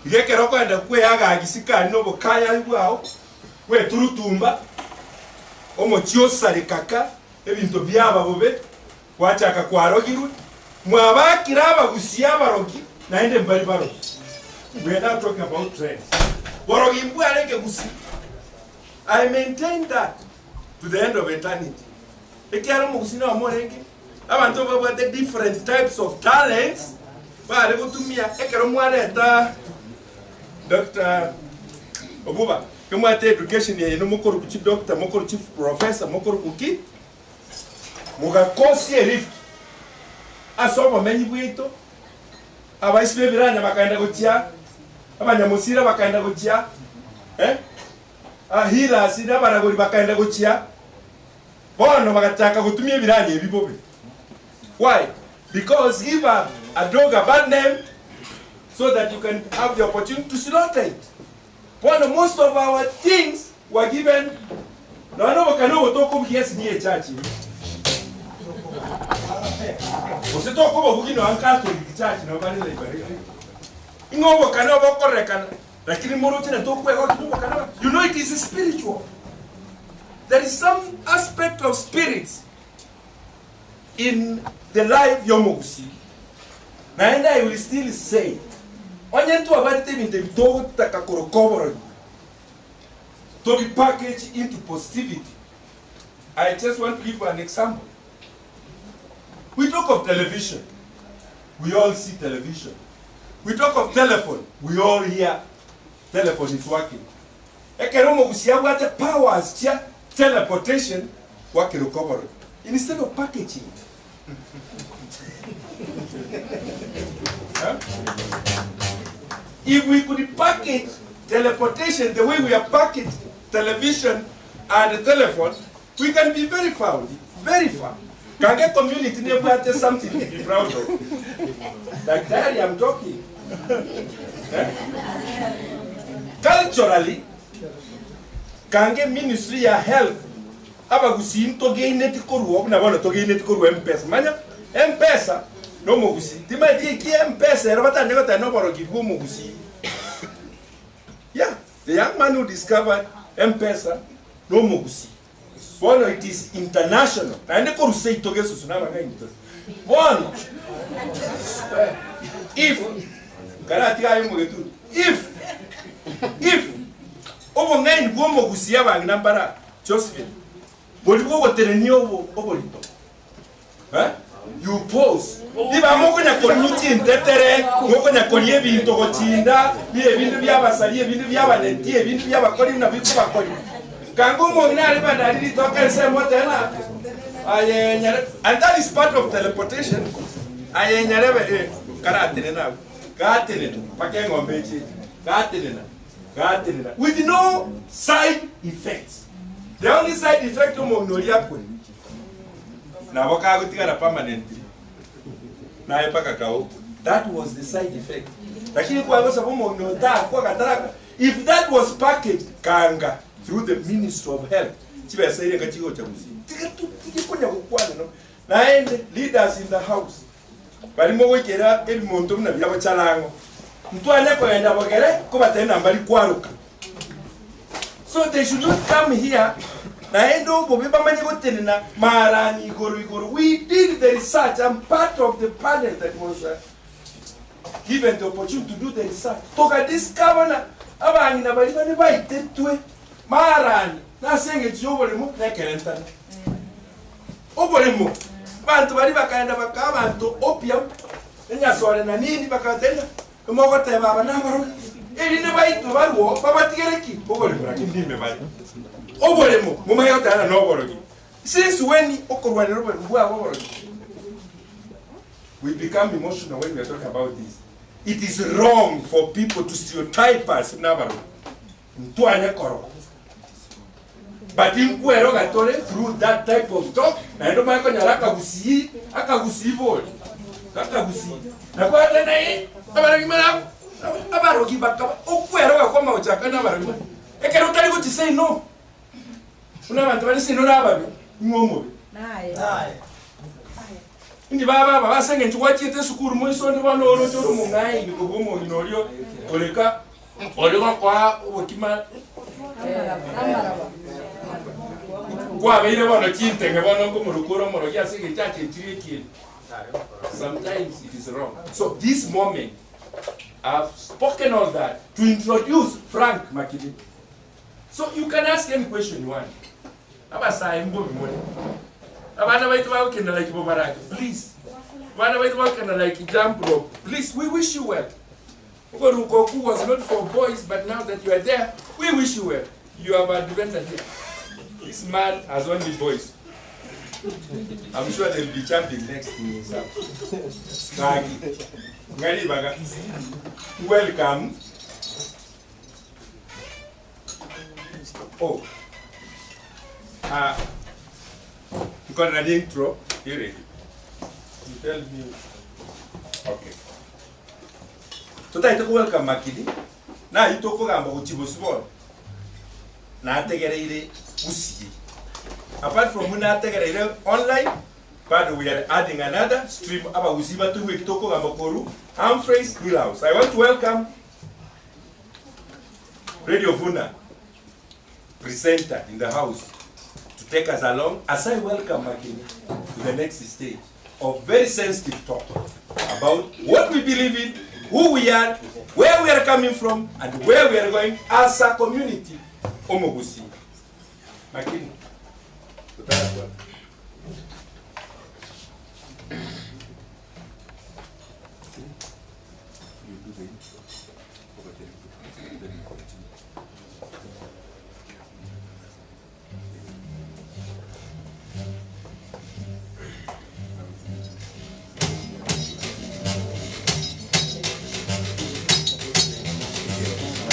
Igekero kwenda kweagagisikani n'obokaya bwao bweturutumba omochi osarekaka ebinto byaba bobe gwachaka kwarogirwe mwabakira abagusi abarogi naende mbari barogi. We are now talking about trends. Borogi mbwarenge gusi. I maintain that to the end of eternity. Ekiaro mugusi na omorenge abantu babwate different types of talents bare gutumia ekero mwareta Dr. Obuba kemwate education yenu mukuru kuchi doctor mukuru chief professor mukuru kuki mugakosi erift asoma menyi bwito abaisi bebiranya bakaenda gochia abanyamusira bakaenda gochia ahirasi n'abaragori bakaenda gochia bono bagataka gutumia ebiranya ebibobe. Why? Because give a, a dog a bad name so that you can have the opportunity to slaughter it. Bono most of our things were given nonya nobokana obo tokobugia ase niye echurch ime. Gose tokobobugia nonya Catholic church nabo bare liberated. Ing'a obokana obokorekana lakini moroche na tokwegokia nobokana obo. You know it is spiritual. There is some aspect of spirits in the life y'omogusii. Naende I will still say, onye ntwabarete ebinto ebi togotaka koroka oborogi, tobi package into positivity. I just want to give an example. We talk of television, we all see television. We talk of telephone, we all hear telephone is working. Ekero omogusii abwate powers chia teleportation gwakeroka oborogi instead of packaging. Huh? If we could package teleportation the way we have packaged television and telephone, we can be very far, very far. Kange community nebwate something to be proud of. Like that I'm talking. Eh? Culturally, Kange ministry ya health abagusii ntogeineti korwa buna bono togeineti korwa mpesa manya mpesa nomogusii timaeti eki mpesa ero batanye goteba noborogi bwa omogusii yeah the young man who discovered mpesa nomogusii bono it is international naende korwa seito gesusu nabang'aini tore bono if nkaratiga aye omogetutu if if Obong'aini bw'omogusia abang'ina mbara Josephine, boria bw'ogotenenia obo oborito. Eh? You pause. Riba mokonya korinywa chintetere, mokonya koria ebinto gochinda, bire ebinto bi'abasari, ebinto bi'abaneti, ebinto bi'abakori buna bikobakori. Kanga omong'ina are bande aria ritoke ensemo otebe ng'a aye nyare and that is part of teleportation. Aye nyarebe eh, karatenena abwo. Gatenena mpaka eng'ombe eche. Gatenena. Gatenena with no side effects. The only side effect omong'ina oria akwe nabo kagotigara permanently naye mpaka kaokwe. That was the side effect. Lakini kwagosaba omong'ina otakwa gatarakwa if that was packaged kanga through the ministry of health chibesa irenga chigocha gusii. Tiga totige konya gokwana no. Naende leaders in the house Baria mogoikera ebimonto buna biabo charang'o, ntwanye kogenda bogere kobatebia ng'a mbari kwaroka. So they should not come here naende obobe bamanye gotenena maarani igoro igoro. We did the research, I'm part of the panel that was uh, given the opportunity to do the research. Toka discover na abang'ina baria bane baitetwe maarani nase eng'encho y'oboremo na ekerentano. Oboremo. Abanto baria bakaenda bakaa abanto opium, enyasore na nini, bakabatebia ng'a mogoteba aba nabarogi, erinde baitwe barwo babatigere ki? Oboremo. Lakini ndime bare oboremo, momanye goteba ng'a noborogi. Since when okorwanera oboremo bwaba oborogi? We become emotional when we are talking about this. It is wrong for people to stereotype us buna abarogi. Ntwanye koroka. But inkweroga tore through that type of talk, naende omanye konyora akagusii, akagusii bori, akagusii. Nakwate naye abarogi barabwo, abarogi bakaba okweroga kwa amagochaka na abarogi ba, ekero otari gochia seino, buna abanto bare seino nababe, ing'o omobe? Indi baba aba ase engencho gwachiete esukuru moiso onde bono oroche ore omong'aini kobua omong'ina oria oreka Ore gokoa obokima kwabeire bono chinteng'e bono nkomorokwa ore omorogi ase engencho achenchirie ekieni. Sometimes it is wrong. So this moment I've spoken all that to introduce Frank Makinde. So you can ask any question you want. Abasae mbobe more. Abana baito bagokenda like bobarake, please. Abana baito bagokenda like jump rope, please. We wish you well. Okoruka okwo was not for boys but now that you are there we wish you well. You have adventure here. This man has only boys. I'm sure they'll be jumping next in his house. Kaki. Ngari baga. Welcome. Oh. Ah. Nkorera intro. Here. You tell me. Okay. Totaete ko welcome Makini, naye tokogamba gochia bosio bono. Nategereire gusii. Apart from buna nategereire online, bado we are adding another stream abagusii batoigwe eki tokogamba korwa Humphreys Wheelhouse. I want to welcome Radio Vuna presenter in the house to take us along as I welcome Makini to the next stage of very sensitive talk about what we believe in, who we are, where we are coming from, and where we are going as a community. Omogusi. Makini. Tutarakwana. You do the intro. Over there. Then you continue.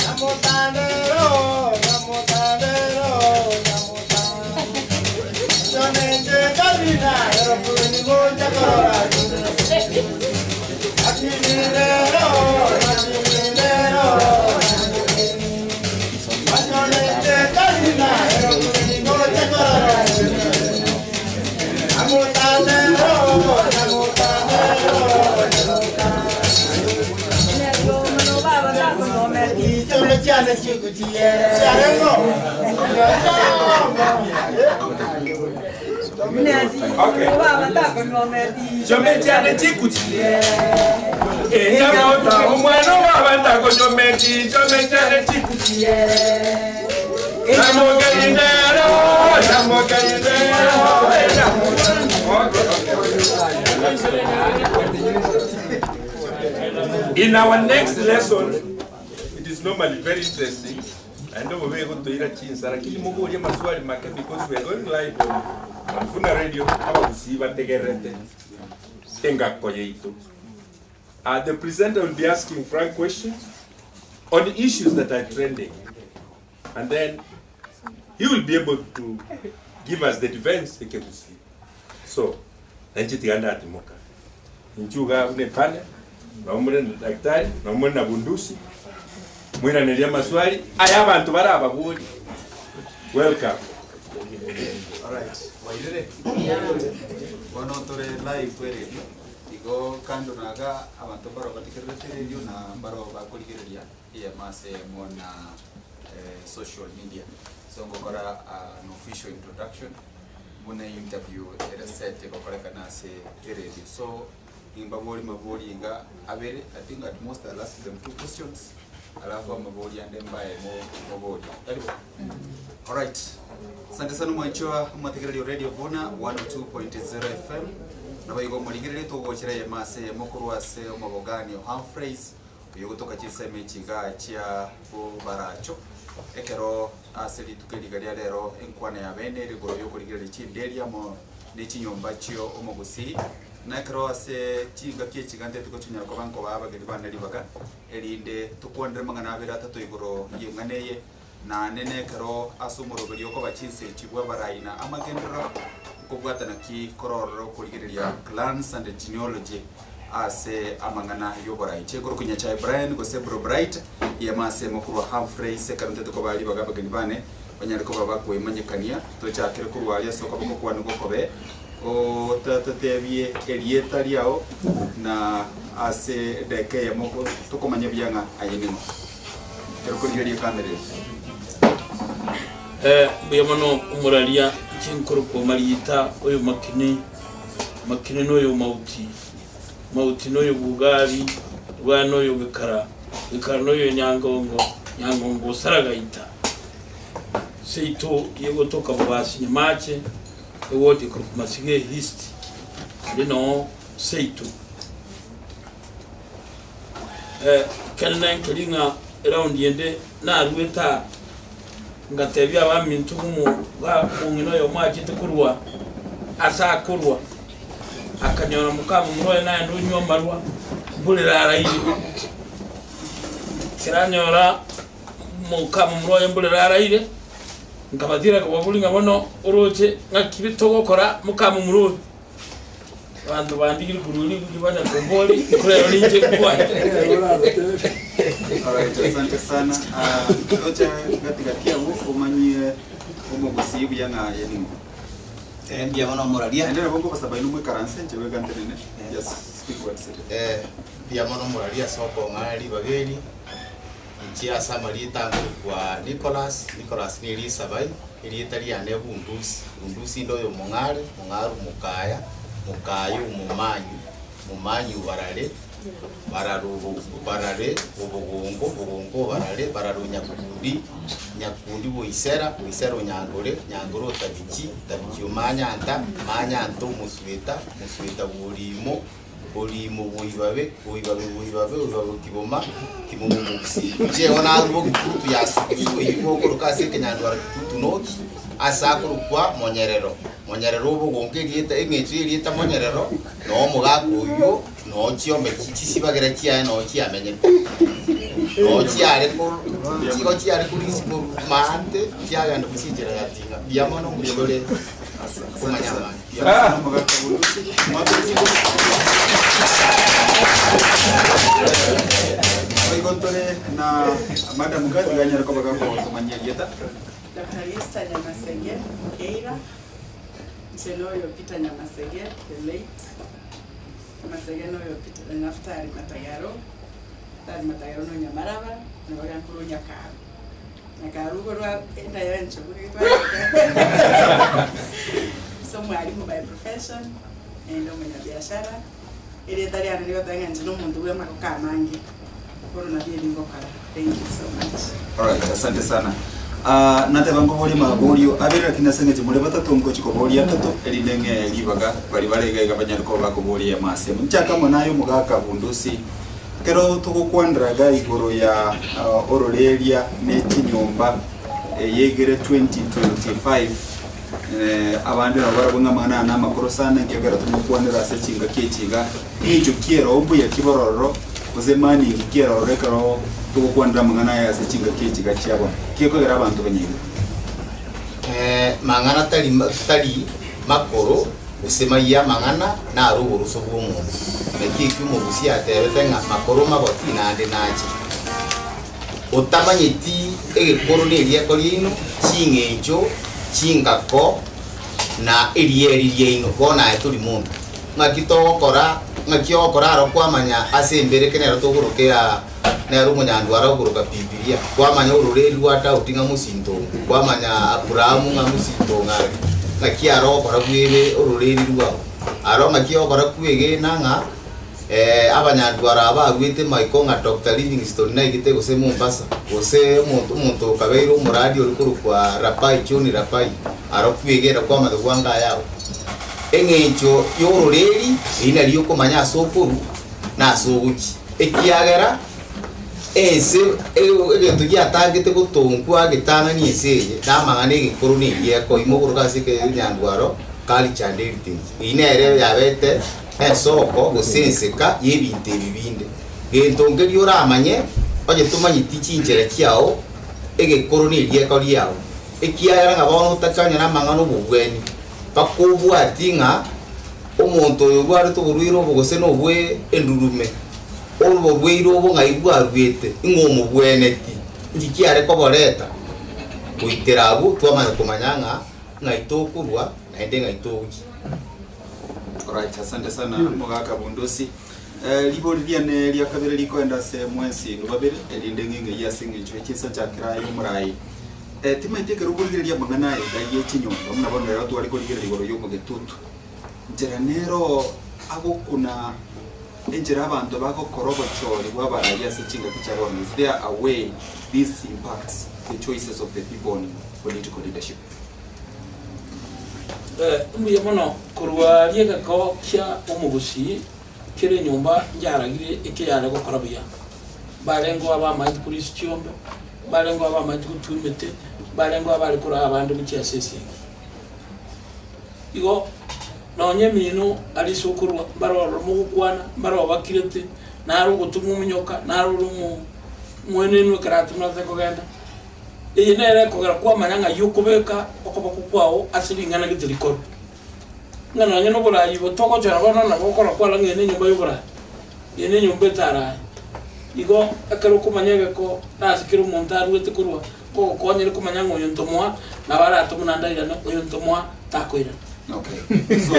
Namotandero, namotandero, namotandero. Kalina, eropuni gocha korora. Akinilero, akinilero, Achonete kalina, eropuni gocha korora. Namotandero, namotandero, Okay. Chomechane chikuchi. Enyamota omwana wabantako chometi chomechane chikuchi. Namokaindero, namokaindero, In our next lesson, it is normally very interesting. I know we go to ira chinsa lakini mugurie maswali make because we are going live on on Vuna Radio abagusi bategerete engako yaitu. The presenter will be asking frank questions on the issues that are trending. And then he will be able to give us the defense ekegusi. So, nanchi tiganda atimoka. Nchuga une pale, na na daktari, na na bundusi. Mwiraneria maswali aya abantu barababuri. Welcome. All right. Wairere. Bono tore live kwe radio. Igo kando naga abantu baro batikererete radio na baro bakurigereria iya mase mona social media. So ngokora an official introduction muna interview era set gokorekana ase radio. So nimbabori mabori nga abere I think at most I'll ask them two questions. Alafu amabori ande mbaye mo mobori. Karibu. All right. Asante sana mwanchwa mwategererio Radio Vuna 102.0 FM. Nabaigo murigererio tugochera ya mase mukuru ase omobogani Humphreys uyo gutoka chiseme chiga chia baracho ekero ase rituko eriga ria rero enkwana ya bene rigoro yokorigereria chinderia mo ne chinyomba chio omogusi na ekero ase chinga kie chigante tuko chinyara koba nkoba abageni bane ribaga erinde tukwandere mang'ana abere atato igoro yeng'ana eye na nene ekero ase omoroberi okoba chinsechi bwa baraina amagendero nkobwatana ki korororo korigereria clans and genealogy ase amang'ana yoborai chekoro kunya chai Brian gose bro Bright yamase mukuru wa Humphreys ekero ntete bari baga bageni bane banyare koba bakwemanyekania tochakire kurwaria ase okoboko kwanu gokobe o tatatebie erieta riao na ase edeke ya moko tukomanya byanga aye kero kurigereria kamera mbuya mono omuraria chinkoro marita oyo makini makini noyo mauti mauti noyo bugari bwa noyo gikara gikara noyo nyangongo nyangongo saragaita seito yegotoka bubasi nyamache ewodi masige hist lino seito kenna nkelinga round yende narueta ngatebia abaminto gumu ba mung'ina oyo mwachete korwa ase akorwa akanyora mukama muroe naende onywa amarwa mbulira araire keranyora mukama muroe mbulira araire nkabatira kababuringa bono oroche ng'aki bitogokora mukama muroe. Abanto bandigire korwa ribugi banya kombori, korero ninche nkwane. Alright, asante sana. Ah, toche gatigati abwo omanyie omogusii buya ng'a aye ning'o. Eh, mbuya mono omoraria. Naende nabo nkobasaba inwe moikaranse inche bweka ntenene. Just speak what said. Eh, mbuya mono omoraria ase okong'aa ribaga eri. Inche ase amarieta angorokwa Nicholas, Nicholas ne risabai, erieta riane Bundusi, Bundusi inde oyo omong'are, mong'are omokaya, mokaya omomanyi, momanyi obarare, barare obo barare obogongo, bogongo obarare, barare onyakundi, nyakundi boisera, boisera onyangore, nyangore otabichi, tabichi omanyanta, manyanta omosweta, mosweta bworimo. Orimo bw'oibabe, oibabe bw'oibabe, oibabe kiboma, kiboma omogusii. Inche igo narure ogitutu ya sugusu eyio gokoroka ase ekenyandwara kitutu north, ase akorokwa Monyerero. Monyerero obogonka erieta, eng'encho y'erieta Monyerero, noo omogaka oyio, noo chiombe chi chisibagera chiaye noo chiamenyete. Noo chiare kor chigo chiare korisia korwa maate, chiagenda gochia enchera ya Ting'a. Mbuya mono mbuya tore komanya amang'ana. Boigo ntore na Madam Gadi ganyare koba gagotomanyia erieta. Dr. Lister Nyamasege Keira, inche noyo Peter Nyamasege, the late Nyamasege noyo Peter Naftali Matagaro, Naftali Matagaro no Nyamaraba, nabaria nkorwa Nyakaru. Nyakaru korwa enda ya enchogu So mwalimu by profession, naende omonyabiashara, erieta riane rigoteba ng'a inche nomonto bwa amagoko amange, bono nabio ebi ngokora. Thank you so much. Alright, asante sana. Ah, nateba nkoborie maborio abere lakini ase eng'encho more batato ngochi koboria atato erinde ng'ee ribaga bari bare iga iga banyare koba bakoboria eyemo ase emo. Nchake amo naye omogaka Bundusi, ekero togokwanera iga igoro ya ororeria ne chinyomba eyegere 2025 abande nabo barabwo ng'a amang'ana aya namakoro sana ekiagera togokwanera ase chingaki echi iga, eng'encho ki ero mbuya ki bororo gose maani ki eroro ekero togokwanera amang'ana aya ase chingaki echi iga chia bono? Ki ekogera abanto banyaigwe? Mang'ana tari tari makoro gose mayia amang'ana naro oboroso bw'omonto. Naki ekio omogusia atebete ng'a makoro magoti naende nache. Otamanyeti egekoro nerieko riaino, ching'encho, chingako, na erieri riaino, bono aye tori monto. Ng'aki togokora, ng'aki ogokora aro kwamanya ase embereke nero tokoroka ea nere omonyandwara okoroka Bibilia, kwamanya ororeri rwa Daudi ng'a mosinto ongo, kwamanya Abrahamu ng'a mosinto ong'are, ng'aki aro ogokora bwebe ororeri rwao. Aro ng'aki ogokora kwegena ng'a Abanyandwara aba aruete maiko ng'a Doctor Livingstone naigete gose Mombasa, gose omonto omonto okabeire omoradi ore korokwa Rabai, John Rabai, aro kwegera kwamanya bwango aya agwo. Eng'encho y'ororeri eri nario okomanya ase okorwa na ase ogochia, ekiagera ense egento giatangete gotonkwa getang'ani ense eye namang'ana egekoro na egieko ime okoroka ase ekenyandwaro culture and heritage. Eyio nere yabete Ensoko gose enseka y'ebinto ebi binde. Gento nkeria oramanye, onye tomanyeti chinchera chiao, egekoro nerieko riao, ekiagera ng'a bono otachanya namang'ana obobweni, bakobwatie ng'a omonto oyo orwarete oborwaire obo gose nobwe endurume, oborwaire obo ng'ai bwaruete, ing'o omobweneti, inki kiare koboreta? Goikera abwo twamanya komanya ng'a ng'ai tokorwa naende ng'ai togochia. Alright, asante sana mogaka Bundusi. Eh, ribori riane ria kabere rikoenda ase mwensi inwe babere erinde ng'eng'eyie ase eng'encho ye chinsa nchakera aye omorai. Eh, timaeti ekero okorigereria amang'ana aye iga ye chinyomba buna bono rero tware korigereria igoro y'omogetutu. Nchera nero agokuna enchera abanto bagokora obochori bw'abarai ase chingaki chia bono. Is there a way this impacts the choices of the people on political leadership? Mbuya mono korwa aria egekoo kia omogusii kera enyomba njaragire ekeyare gokora buya. Mbarengeo abamaete korisia chiombe, mbarengeo abamaete gotua emete, mbarengeo abare koraa abande gochia ase esegi. Igo nonya emino aria ase okorwa mbare ororo mogokwana, mbare obakirete, naro ogotumwa omonyoka, naro ore omo omwenenu ekero atumete kogenda. Eye nere ekogera kwamanya ng'ai okobeka okoboko kwao ase ring'ana gete rikoro. Ng'a nonye noboraai ibo togochora bono nabo okora kwara ng'a eye nenyomba y'oboraai, eye nenyomba etaraai. Igo ekero okomanya egeko nase kera omonto aruete korwa, kogokonyire komanya ng'a oyo ntomoa nabo aratome naende airane, oyo ntomoa takoirana. Okay. So,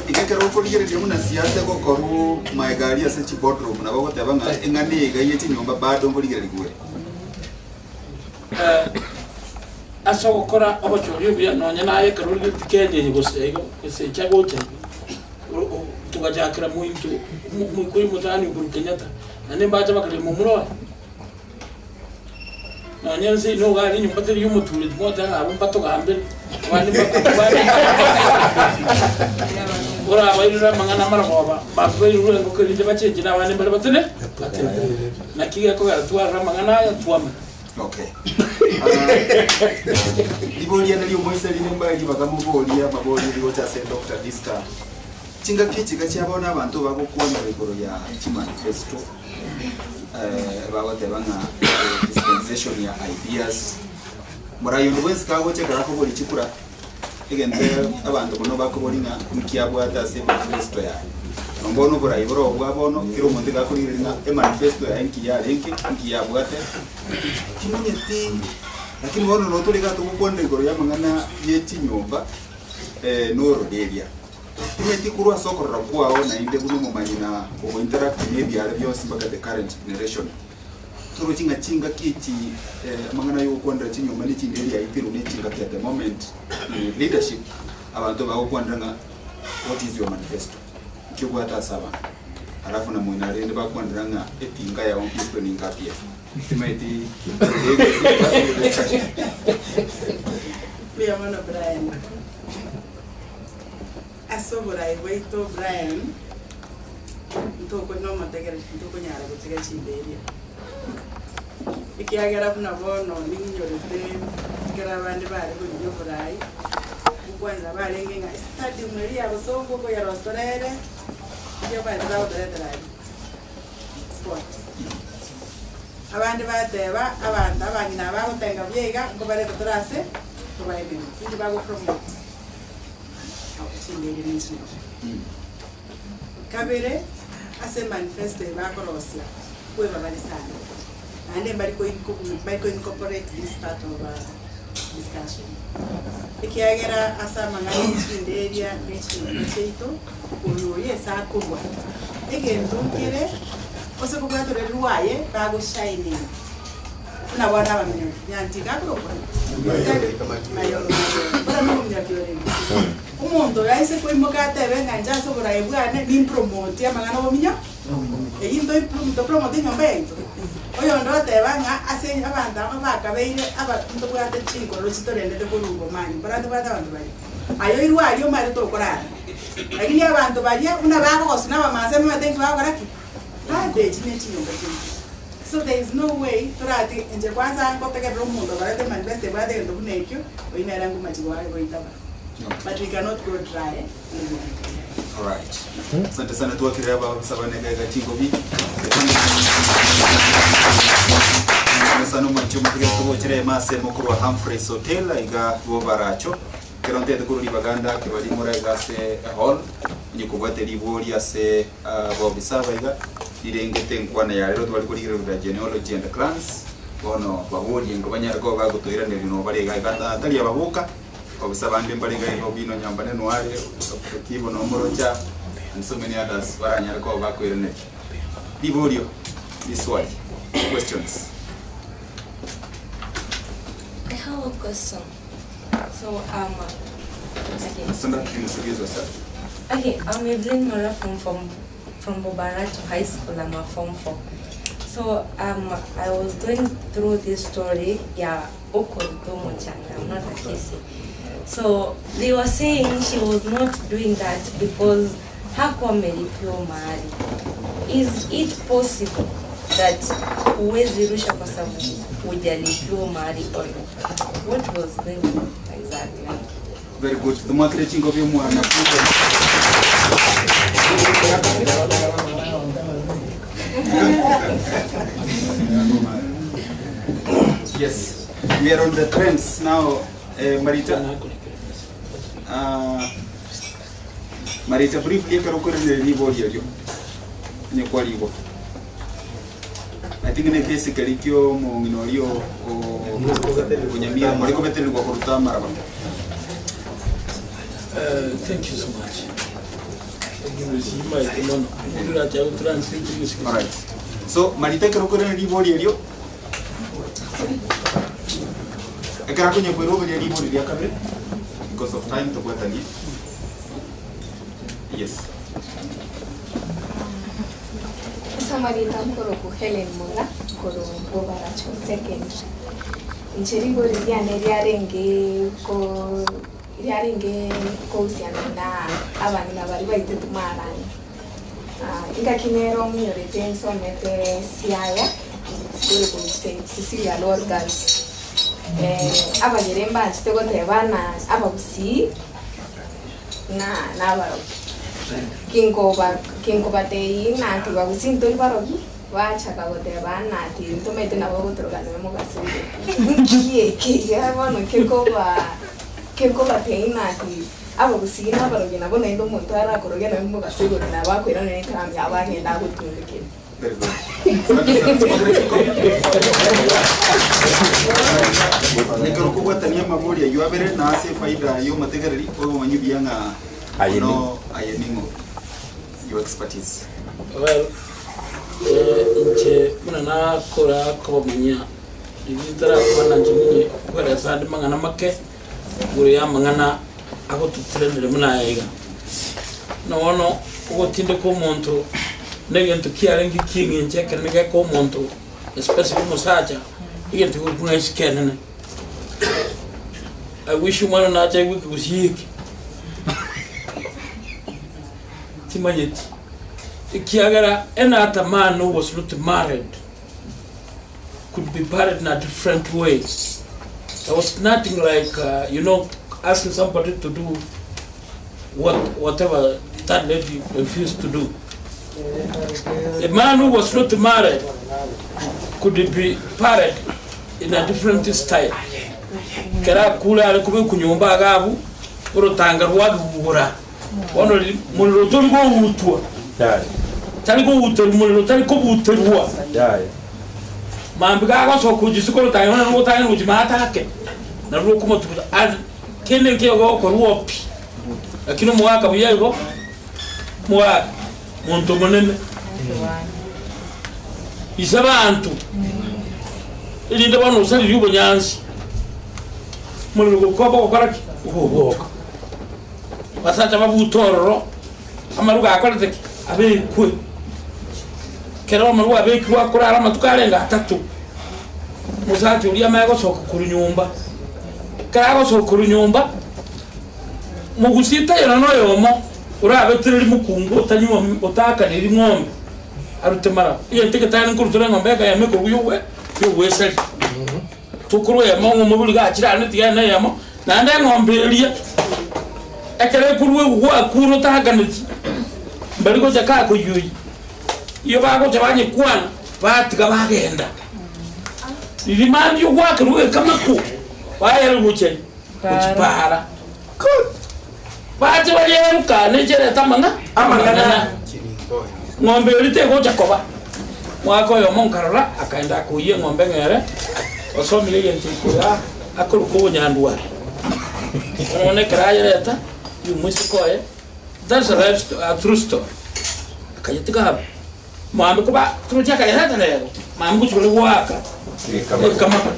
iga ekero okorigereria buna siasa egokorwa maega aria ase chiboardroom nabo ogoteba ng'a eng'ana eye iga ye chinyomba bado nkorigererigwa ere. Ase ogokora obochori obuya, nonya naye ekero origetie Kenya eye gose igo, gose echa gocha igo, togachakera mointo moikori omotani okorwa Kenyatta, naende mbache bakaria momura oye. Nonya ense eye nigo are enyomba teri ya omotureti mogoteba ng'a abwo mbatogambere, abande orabairere amang'ana amarogoba, banto bairwe engoko erinde bachenche na abande mbare batene batenene. Naki gekogera twarora amang'ana aya twamanya. Okay. Riboria nario omoisa rinde mbae ribaga moborie amaborio rigocha ase Doctor Diska. Chingaki echi iga chia bono abanto bagokwanera igoro ya chimanifesto eh, bagoteba ng'a eh, dispensation ya ideas morai onde bwensi kagocha ekero akoboria chikura egento abanto mono bakoboria ng'a nki abwate ase emanifesto yaye. Nonye bono oborai bore obwa bono kera omonto iga akorigereria ng'a emanifesto yaye nki yarenge, nki yabwate, timanyeti lakini bono noo tore iga togokwanera igoro y'amang'ana ye chinyomba na ororeria. Timanyeti korwa ase okorora kwao naende buna omomanyi na ogointeract na ebiare bionsi mpaka the current generation. Torochi ng'a chingaki echi amang'ana ay'ogokwanera chinyomba ne chinderi yaitirwe ne chingaki at the moment in leadership abanto bagokwanera ng'a what is your manifesto? Nki obwate ase abanto? Alafu na moino rende bakwanera ng'a etinga yao Kristo ningapi ere? Timanyeti Mbuya mono Brian. Ase oborai bwaito Brian, ntoko nomotegereri ntokonyara gotiga chimberia, ekiagera buna bono ning'inyorete ekero abande bare korigia oborai, ngokwanera barenge ng'a estadium eria ya bosongo nkoyerosia ere, erio omanyete bagotoretera aria sports. Abande bateba abanto abang'ina aba bagotenga buya iga, nkobareta tore ase tobae emeremo, inki bagopromote. Chimberia ne chinyoka. Kabere, ase emanifesto eye bakorosia, nkoeba bare sana, naende mbari mbari ko incorporate this part of discussion. Ekiagera ase amang'ana ya chinderia ne chinyomba chiaito, oyo oyo ase akorwa, egento nkere, ase kobwata ororeri rwaye, bagoshining. Buna bono abaminyoki, nyanti iga akorokwa? Mayoro, mayoro. Bono nomominyoki orenge. Omonto oyo aise koimoka atebe ng'a inche ase oboraai bwane nimpromote amang'ana obominyo, eyio nto topromote enyomba yaito. Oyonde oteba ng'a ase abanto aba bakabeire aba ntobwate chinkororo chitorendete korwa obomani, mbora ntobwate abanto baria. Aye oirwe aria omanyete tokorara. Lakini abanto baria buna bakogoswa na abamaasae mbamanyete nki bagokora ki? Babechi ne chinyomba chiaito. So there is no way toratige inche kwanza ngotegerera omonto okorete manifesto ebwate egento buna ekio, oyio nere ngomachi goare goitaba. But we cannot go dry. Alright. Asante sana twakire ababisa bane gaiga chingobi. Asante sana omwanchi omotigere togochera ema ase mokorwa Humphreys Hotel iga bobaracho. Kero ntete korwa ribaganda kebari more iga ase hall onye kobwate ribori ase abobisa aba iga rirengete enkwana ya rero tware korigereria genealogy and clans bono baborie nko banyare koba bagotoiraneria nabo bare iga iga tari ababoka obisa bande mbare iga iga Obino Nyambane noare Okibo nomorocha and so many others baranyare koba bakoiraneria riborio riswali questions. I have a question. So um okay. Stand up, introduce yourself. Okay, I'm Evelyn Mora from from from Bobaracho High School. I'm a form 4. So um I was going through this story, yeah, Okodomo-chan. I'm not a Kisi. So they were saying she was not doing that because hakuwa amelipiwa mahali. Is it possible that huwezi rusha kwa sababu hujalipiwa mahali or what was going on exactly? Very good. Tomwakire chingobi omwana. Yes, we are on the trends now. Eh, Marita. Ah, Maricha briefly ekero okoiraneria ribori erio, onye kwarigwa. I think ne ekesi keria kia omong'ina oria o- o- onyamira ore kobetererigwa koruta amaraba. Eh, thank you so much. Egimusimaete mono. Ndiracha gotranslate gusiki. Alright. So Marita ekero okoiraneria ribori erio, ekero akonya koiroberia ribori ria kabere, because of time tobwatanie. Yes. Ase amarieta nkorokwa Hellen Mola, nkorwa Bobaracho Secondary. Inche rigori riane riarenge ko riarenge kohusiana na abang'ina baria baitete marani. Ah, engaki nere omonyorete nsomete Siaya, school korwa St Cecilia Lwal Girls. Abagere mbanchete goteba ng'a abagusii ng'a nabarogi. Kinkoba kinkobatebia ng'a ati bagusii ntori barogi, bachaka goteba ng'a ati ntomaete nabo ogotoroka nonya mogaso oyo. Nki eke iga bono kekoba kekobatebia ng'a ati abagusii nabarogi nabo naende omonto arakoroge nonya mogaso igoro nabo akoiraneria ekeramu yabo agende agotundekere. Ekero okobwatania amabori ayio abere na ase efaida y'omotegereri obomanyi buya ng'a Aye ono aye ning'o your expertise. Well, eh, inche buna nakora kobamanyia riria ntarakwana inche ninye kweresa ande mang'ana make igoro ya amang'ana agototiranire buna aya iga. Buna bono ogotindeka omonto na egento kiarenge ki'eng'encho ekenene geka omonto especially omosacha, egento gekong'a isiko enene. I wish omwana nacha aigwe ekegusii eke, timanyeti, ekiagera any other man who was not married could be buried in a different way. There was nothing like, uh, you know, asking somebody to do what, whatever that lady refused to do. A man who was not married could be buried in a different style. Kera akure are kobekwa nyomba agabu, orotanga rwagugura. Bono ri- morero tori kogutwa, tari koguterwa morero tari kobuterwa. Mambia gagosoka gochia isiko orotanga nonya nogotang'ani gochia maate ake, nario rokomotuguta and kende nkeigo gokorwa pi. Lakini omogaka buya igo, omogaka monto omonene, ise abanto, erinde bono osaririe obonyansi, omorero gokoba ogokora ki? Ogoboka. Abasacha babute ororo, amaruga akorete ki? Abekwe. Ekero amaruga abekirwe akorara amatuko arenge atato, omosacha oria amanye gosoka korwa nyomba. Ekero agosoka korwa nyomba, mogusie taiyo nonya oyomo orabetereri mokungu otanywa otaakaneri ng'ombe arute maraba. Egento egetari nkorutora eng'ombe ekeyemo ekorwa yogwe yogwesaria. Tokorwa eyemo ng'a omobori gachire aria tiga ene eyemo, naende eng'ombe eria ekero ekorwa gwakure otaakaneti, mbari gocha kakoyuoyia. Iyo bagocha banyekwana, batiga bagenda. Riria mambia ogwakerwa egekamako, bayerwa gochia gochia para. Bache bayeruka necherete amang'a amang'ana. Ng'ombe eria tegocha koba. Mwaka oyomo nkarora akaenda akoyia eng'ombe ng'ere, osomire egento iko igaa akorokwa obonyandwara. Bono ekero ayereta, omoiseke oye, that's a life sto- a true story. Akayetiga abwo. Mambia koba torochi akayereta rero, mambia gochia bare goaka ekamako.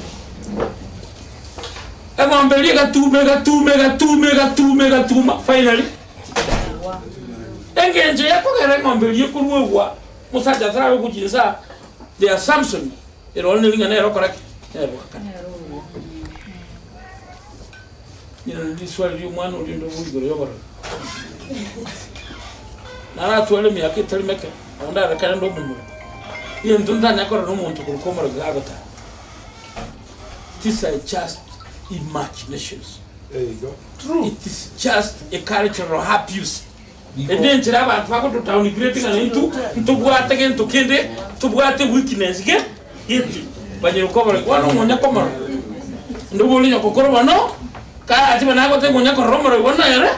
Eng'ombe eria egatuma, egatuma, egatuma, egatuma, egatuma, finally engencho yakogera eng'ombe eria ekoruegwa omosacha atarabe gochia inse aa, the assumption ere ororo neri ng'a nere okora ki? Nere oakana. Nirori riswali ria omwana oria onde oboria igoro y'oborori. Naratware emiaka etari meke, nabo ndarekane nde omomura. Egento ntanya korora omonto korwa omorogi gagotara. These are just imaginations. There you go. It is just a cultural abuse. Ende enchera abanto bagotodowngrade ng'a naintwe ntobwate gento kende tobwate weakness ge gete banyare kobora bono omonye komorora inde obore nyoko kore bono. Karache bono agote konya korora omoroi bono ere,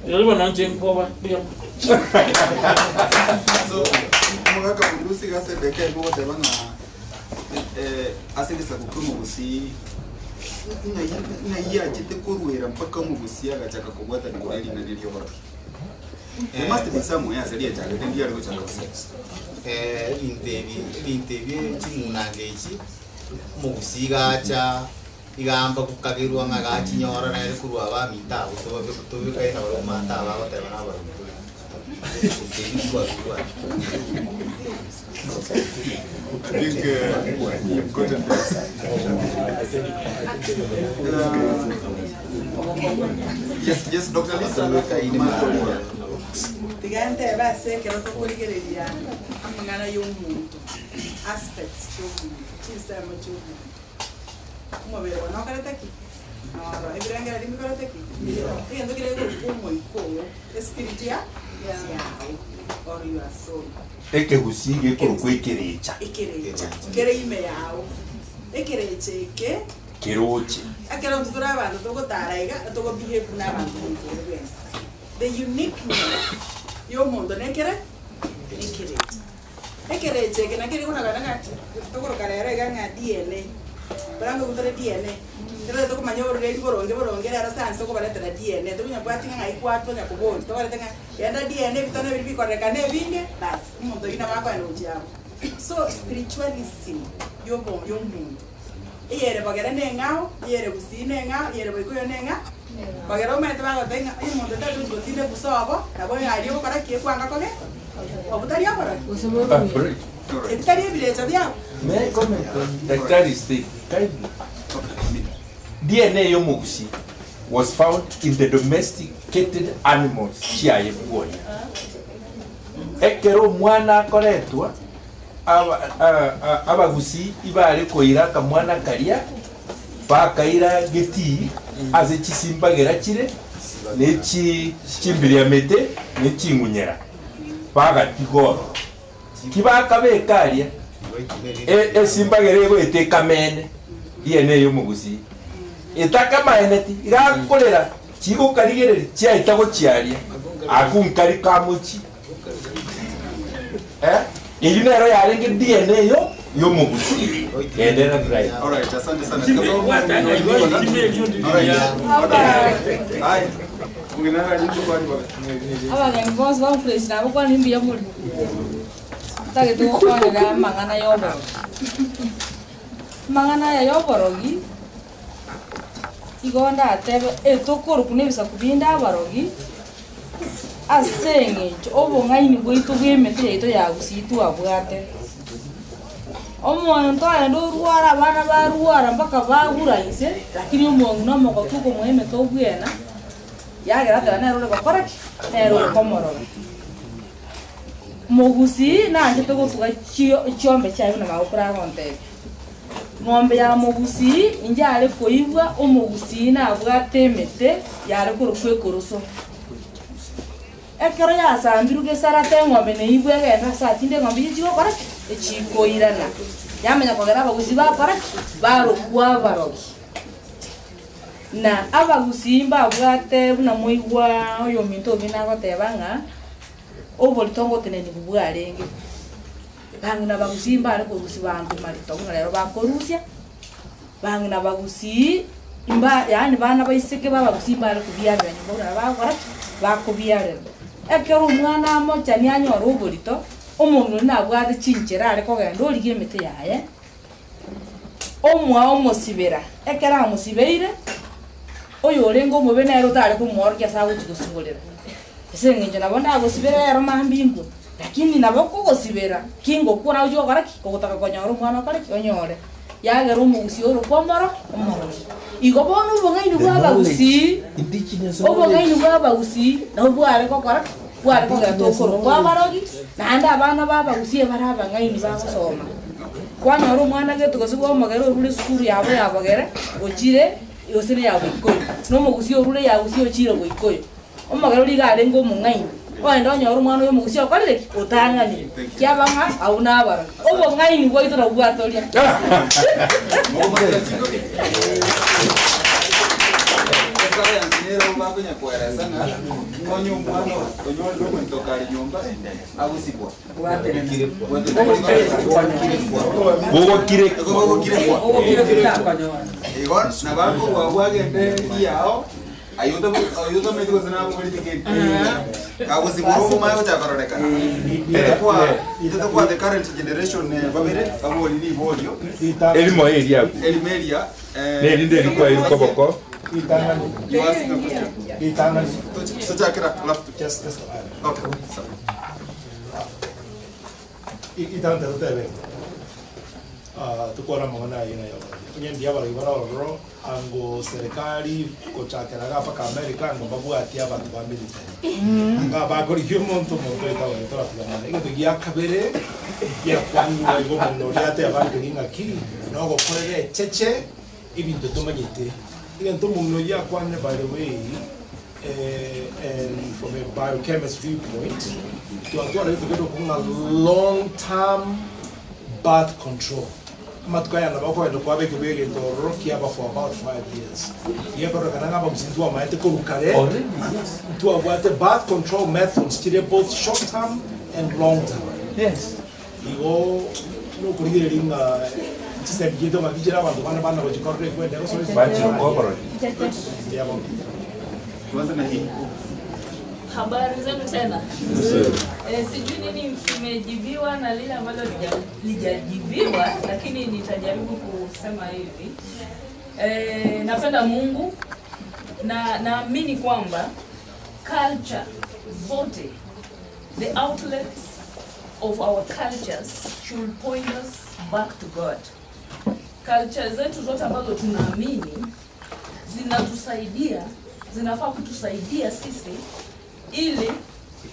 rirorio bono inche nkoba mbuya mono. So, omogaka Bundusi iga ase edaka eyemo ogoteba ng'a eh, ase egesaku kia omogusii ng'ai ng'ai achete korwera mpaka omogusii agachaka kobwatana igoro ye ring'ana eria oborogi. There must be somewhere ase riachagete ndiare gochaka gose. Eh, ebinto ebi ebinto ebi chimunange echi, omogusii iga acha iga amba gokagerwa ng'a gachinyora nere korwa abaminto abwo tobabe tobekaine nabarabwo omonto aba agoteba nabarabwo tore. Ebinto ebi ntwabibwate. I think you've gotten this. Yes, yes, Dr. Lisa. Tiga ntebe ase ekero tokorigereria amang'ana ya omonto, aspects chia omonto, chinsemo chia omonto. Omobere one okorete ki? Noro. Ebirengererio mbikorete ki? Egento keria gekorokwa omoika oo, espirit ya yao or your soul. Ekegusii gekorokwa ekerecha. Ekerecha kere ime yao. Ekerecha eke. Keroche. Ekero intwe tore abanto togotara iga, togo behave buna abanto monto onde bwensi. The uniqueness ya omonto nekere? Nekerecha. Ekerecha eke nakio rikonagana ng'a tokoroka rero iga ng'a DNA. Borango igo tore DNA. Ekero tokomanya ororeri boronge boronge rero science tokobaretera DNA. Tokonyabwati ng'a ng'ai kwatwa kobori, tobarete ng'a genda DNA ebitone biria bikorekana ebinge, bas, omonto oyio nabo akoenda gochia abwo. So spiritualism ya obo ya omonto, eyere bogere na eng'ao, eyere gusii na eng'ao, eyere boikoyo na eng'a, bogere omanyete bagoteba ng'a onye omonto tari gochi gotinda ebusa obo, nabo aria ogokora ki ekwanga koge, obwo tari oborogi? Ebi tari ebirecha biabo? May I comment on Daktari Steve, kindly? DNA y'omogusii was found in the domesticated animals chiaye bwoye. Ekero omwana akoretwa, aba- a- a- abagusii ibare koira akamwana karia bakaira getii ase chisimbagera chire ne chi chimbiriamete ne ching'unyera, bagatiga ororo. Tibakabeka aria esimbagera egoeta ekamene, riene ey'omogusii etakamaeneti, igakorera chigokarigereria chiaeta gochia aria, akwo nkari kamochie. Eh, eyio nero yarenge DNA y'omogusii. Genderera Brian. Alright, asante sana. Abageni bonsi ba Mfresi nabakwanire mbuya more. Ntagete gokwanera amang'ana ya oborogi. Amang'ana aya ya oborogi, igo ndatebe etokorokwa na ebisaku binde abarogi, ase eng'encho obong'aini bwaito bwa emete yaito ya gusii twabwate. Omonto aende orware abana barwara mpaka bagura inse, lakini omong'ina omogotu okomoa emete obwena, yagera ateba nere ore gokora ki? Nere ore komorora. Mogusii nanchete gotuga chio chiombe chiaye buna magokoro agontebia. Ng'ombe ya mogusii inche are koigwa omogusii nabwate emete yare korokwa ekoroso. Ekero yasambirwe gesarate eng'ombe neibwe egende ase atinde eng'ombe eyio chigokora ki? Echikoirana. Yamanya kogera abagusii bakora ki? Barokwa abarogi. Na abagusii mbabwate buna moigwa oyominto omino agoteba ng'a oborito ngotenenigwa bwarenge. Bang'ina abagusii mbare korusia banto marito buna rero bakorusia, bang'ina abagusii mba yaani bana baiseke ba abagusii mbare kobiarera nyomba buna bagokora ki? Bakobiarera. Ekero omwana amochani anyore oborito, omong'ina oria nabwate chinchera are kogenda origia emete yaye, omoa omosibera. Ekero amosibeire, oyorenge omobe nere otare komworokia ase agochia gosiborera. Ase eng'encho nabo ndagosibere ero mambia inkwe, lakini nabo kogosibera, ki ngokwa nagochia gokora ki? Ogotaka konyora omwana okore ki? Onyore. Yagera omogusii orokwa omoro, omorogi. Igo bono obong'aini The bwa knowledge, abagusii, indigenous obong'aini knowledge. bwa abagusii nabwo bware gokora ki? Bware kogera Indigenous tokorokwa knowledge. abarogi, naende abana ba abagusii ebare abang'aini bagosoma. Kwanyora omwana gete gose bwa omogere orure esukuru yabo ya bogere, ochire gose ne ya boikoyo, na omogusii orure ya gusii ochire boikoyo. Omogere oria iga arenge omong'aini, ogende onyore omwana oyo omogusii okorire ki? Otang'anire. Kiaba ng'a abwo nabarogi. Obong'aini bwaito nabwo bwatoria. nere abo bakonya koeresa ng'a ng'onye omwana onyorire omonto kare nyomba agosibwa. Bogokirekwa. Igo nabo akorwa abwo agende riao aye otamanyeti gose nabogoreti kende. Kagosibwa omanye gochaka kororekana. Intwe the current generation babere babori riborio. Erimo eria abwo. Erimo eria. Nerinde erikwa erikoboko. You asking a question? Tochakera left. Just to add. Okay. Sorry. Itante totebe tukora amang'ana aye ng'a yabaragi onye mbuya abaragi bare ororo ango serikali gochakera iga mpaka America ango mbabwati abanto ba military anga bakorigia omonto omonto oita goeta oratiga mono. Egento gia kabere giakwanirwe igo omonto oria ateba nkeri ng'aki nogokorera echeche ebinto tomanyete. Egento omong'ina oyio akwanire by the way and from a biochemist viewpoint twatwara egento kende okwo ng'a long term birth control. Amatuko aya nabo okogenda kwabeka egento ororo kiaba for about 5 years. Gekororekana ng'a abagusii ntwamaete korwa kare, ntwabwate birth control methods chire both short term and long term. Igo nokorigereria ng'a chisemi chiaito ng'aki chire abanto bande bana gochikorera ekwende Mbuya mono. Habari zenu tena. Sijui nini kimejibiwa na lile ambalo lijajibiwa, lakini nitajaribu kusema hivi. Napenda Mungu na naamini kwamba culture zote, the outlets of our cultures should point us back to God. Culture zetu zote ambazo tunaamini zinatusaidia, zinafaa kutusaidia sisi ili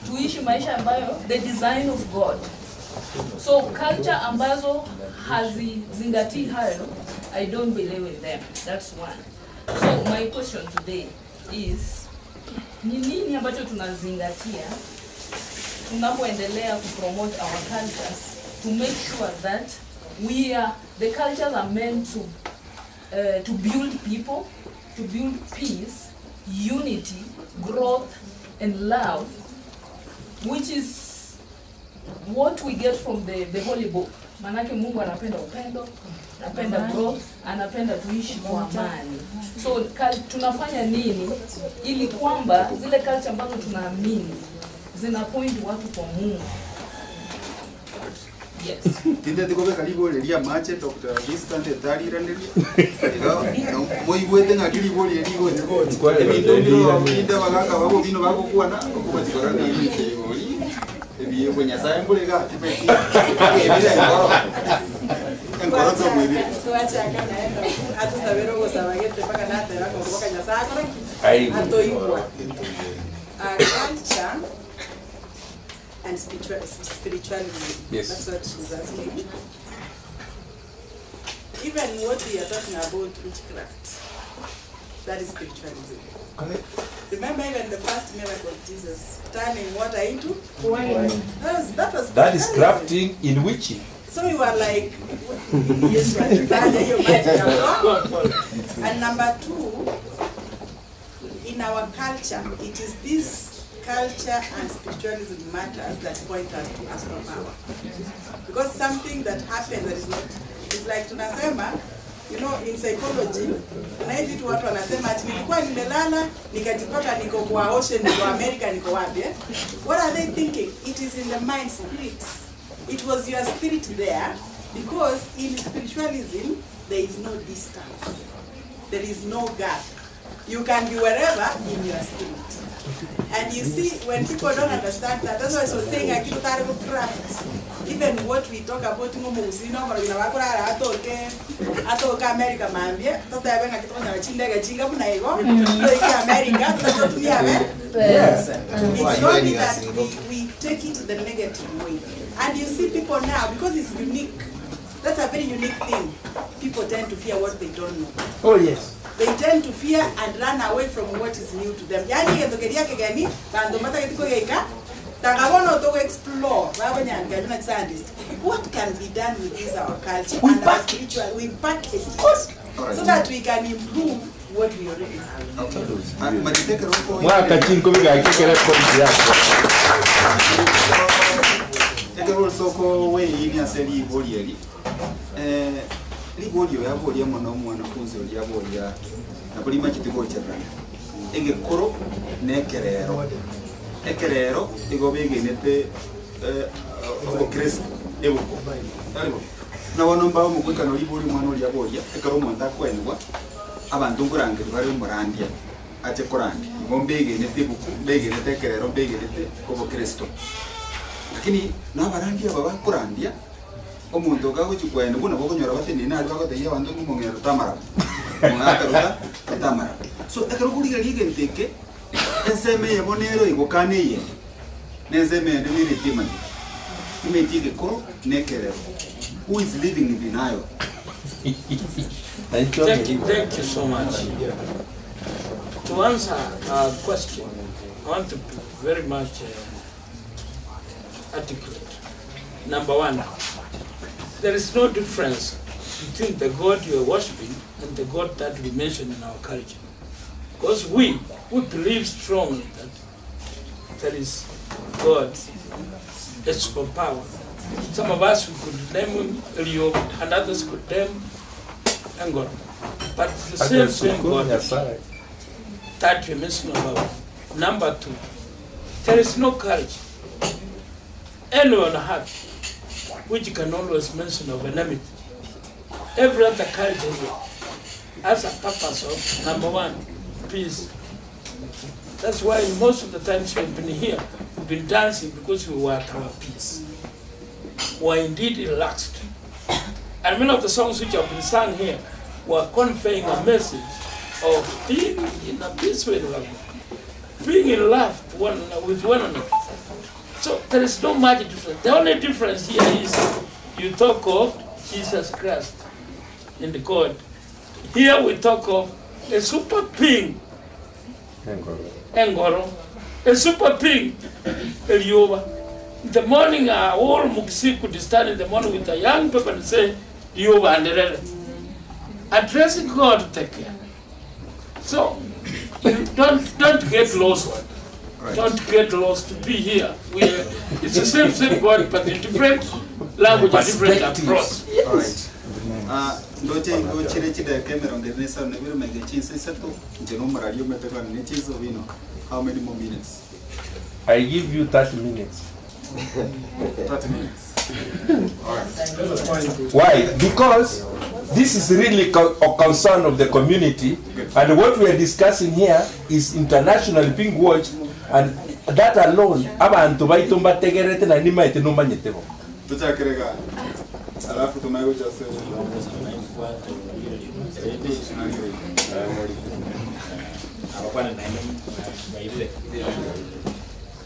tuishi maisha ambayo the design of God. So culture ambazo hazizingatii hayo, I don't believe in them. That's one. So my question today is, ni nini ambacho tunazingatia tunapoendelea kupromote our cultures to make sure that the cultures are meant to build people, to build peace, unity, growth, and love, which is what we get from the Holy Book. Manake Mungu anapenda upendo, anapenda growth, anapenda tuishi kwa amani. So tunafanya nini ili kwamba zile culture ambazo tunaamini zina point watu kwa Mungu? Yes. Tinde tikobeka ribori ria amache Dr. Distant etariranderia. Igo moigwete ng'aki ribori eri rigocha. Ebinto mbiro binde bagaka babo bino bagokwana okobachikora ng'aki ribori. Ebiyegwe Nyasaye mburega tibeti. Ebire enkoro. Enkoro tomwebire. Twachaka naenda atusabere ogosabagete mpaka natera koboka Nyasaye akora ki? Aigwe. Atoigwa. Culture and spirituality. Yes. That's what she's asking. Even what we are talking about, witchcraft, that is spiritualism. Correct. Remember even the first miracle of Jesus, turning water into Wine. That was That is spiritualism. crafting in witching. So you are like, yes, and number two, in our culture, it is this culture and spiritualism matters that point us to astral power. Because something that happens that is not, it's like tunasema, you know, in psychology, kuna hivi vitu watu wanasema ati nilikuwa nimelala nikajipata niko kwa ocean, niko America, niko wapi, eh? What are they thinking? It is in the mind spirit. It was your spirit there, because in spiritualism there is no distance. There is no gap. You can be wherever in your spirit. And you see, when people don't understand that, that's why I was saying, I keep craft. Even what we talk about, America, America, It's only that we take it the negative way. And you see people now, because it's unique, that's a very unique thing. People tend to fear what they don't know. Oh, yes. They tend to fear and run away from what is new to them. Yani gento kegeni, bantu matageti kogeika, takabono to explore. Scientist. What can be done with this our culture and our spiritual? We package it so that we can improve. what we already have. Mwaka chinko bigakekera point yako. Ekero osoko weini ase libori eri eh, libori oyo aboria mono omwanafunzi oria aboria nabo rimachete gochererana egekoro na ekerero ekerero igo begenete eh, obokristo ebuku tari bo nabono mbao omogwekano ribori omwana oria aboria ekero omonto akoenigwa abanto nkorangeri bare omorandia ache korandia igo mbegenete ebuku mbegenete ekerero mbegenete obokristo lakini nabarandia aba bakorandia omonto okagochi kwaenigwa nabo okonyora batenene aria bagotebia abanto ng'a omong'ina totamaraba omong'aka rota totamaraba so ekero okorigereria egento eke ensemo eyemo nero egokana eyende na ensemo eyende nere etemanyeti timanyeti egekoro na ekerero who is living in denial. Thank you, thank you so much. To answer our question, I want to be very much articulate. Number one, there is no difference between the God you are worshiping and the God that we mention in our culture. Because we, we believe strongly that there is God, a superpower. Some of us we could name him Elio, and others could name Engor. But it's the same, same God that we mentioned about. Number two, there is no culture anyone have which can always mention of enmity. Every other culture here has a purpose of number one, peace. That's why most of the times we've been here, we've been dancing because we were at our peace. We were indeed relaxed. And many of the songs which have been sung here were conveying a message of being in a peaceful environment, being in love to one, with one another. So there is no much difference. The only difference here is you talk of Jesus Christ and God. Here we talk of a super being, Engoro, a super being, Elioba. In the morning, all Muksi could stand in the morning with a young people and say, Lioba and Rere. Addressing God to take care. So you don't, don't get lost. Don't get lost to be here. We are, it's the same same God, but in different language, a different approach. Alright. Ah, ndoche ngochire chidakika emerongo ere na esano na ibere maiga chinsa isato inche na omorari omete kwane na chinsa obino how many more minutes I give you 30 minutes. 30 minutes. Alright. Why? Because this is really a concern of the community, and what we are discussing here is internationally being watched, and that alone, abantu baitu mbategerete na nimaete numanyete bo. Tuchakire ga alafu tumaye gocha se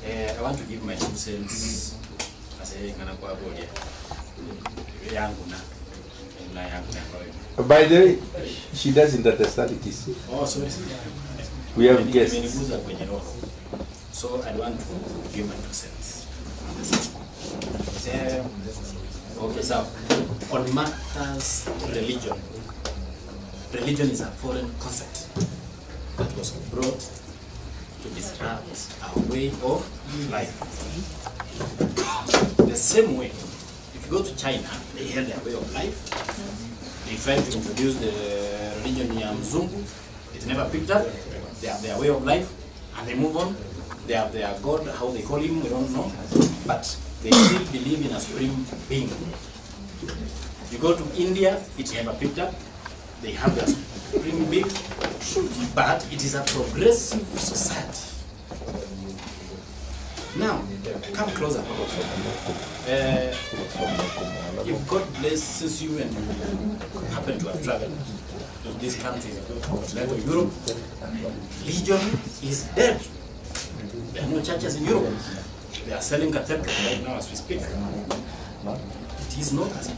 I want to give my two cents as a ngana kwa bodia yangu na na yangu na By the way, she doesn't understand Kisii. Oh, sorry. We have guests. Imeniguza kwenye roho. So I want to give my two cents. Okay, so on matters religion, religion is a foreign concept that was brought to disrupt our way of life. The same way, if you go to China, they have their way of life. They tried to introduce the religion ya Mzungu. It never picked up. They have their way of life and they move on. They have their God, how they call him, we don't know. But they still believe in a supreme being. You go to India, it never picked up. They have their supreme being, but it is a progressive society. Now, come closer. If God blesses you and you happen to have traveled to these countries, you go to continental Europe, religion is dead. There are no churches in Europe. They are selling cathedrals right now as we speak. It is not as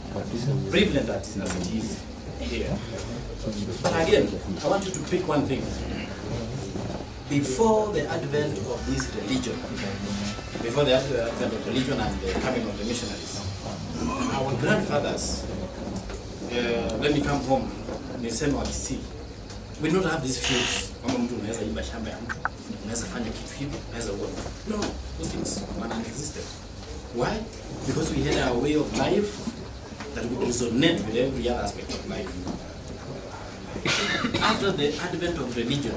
prevalent as it is here. But again, I want you to pick one thing. Before the advent of this religion, before the advent of religion and the coming of the missionaries, our grandfathers, let me come home, niseme wa Kisii. We do not have these feuds. Kwamba mtu unaweza iba shamba ya mtu, unaweza fanya kitu hivi, unaweza ua mtu. No, those things were non-existent. Why? Because we had our way of life that would resonate with every other aspect of life. After the advent of religion,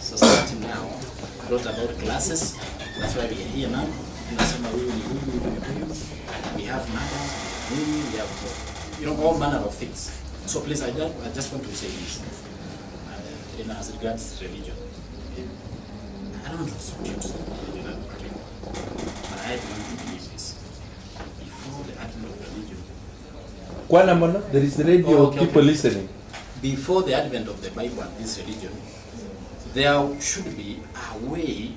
society now brought about classes. That's why we are here now. Tunasema huyu ni huyu, huyu ni huyu. We have mothers, we have women, we have all manner of things. So please, I just want to say this in as regards religion. I don't want to dispute religion, but I want to believe this. Before the advent of religion, Kwana mono, there is radio Oh, okay, people okay. listening. Before the advent of the Bible and this religion, there should be a way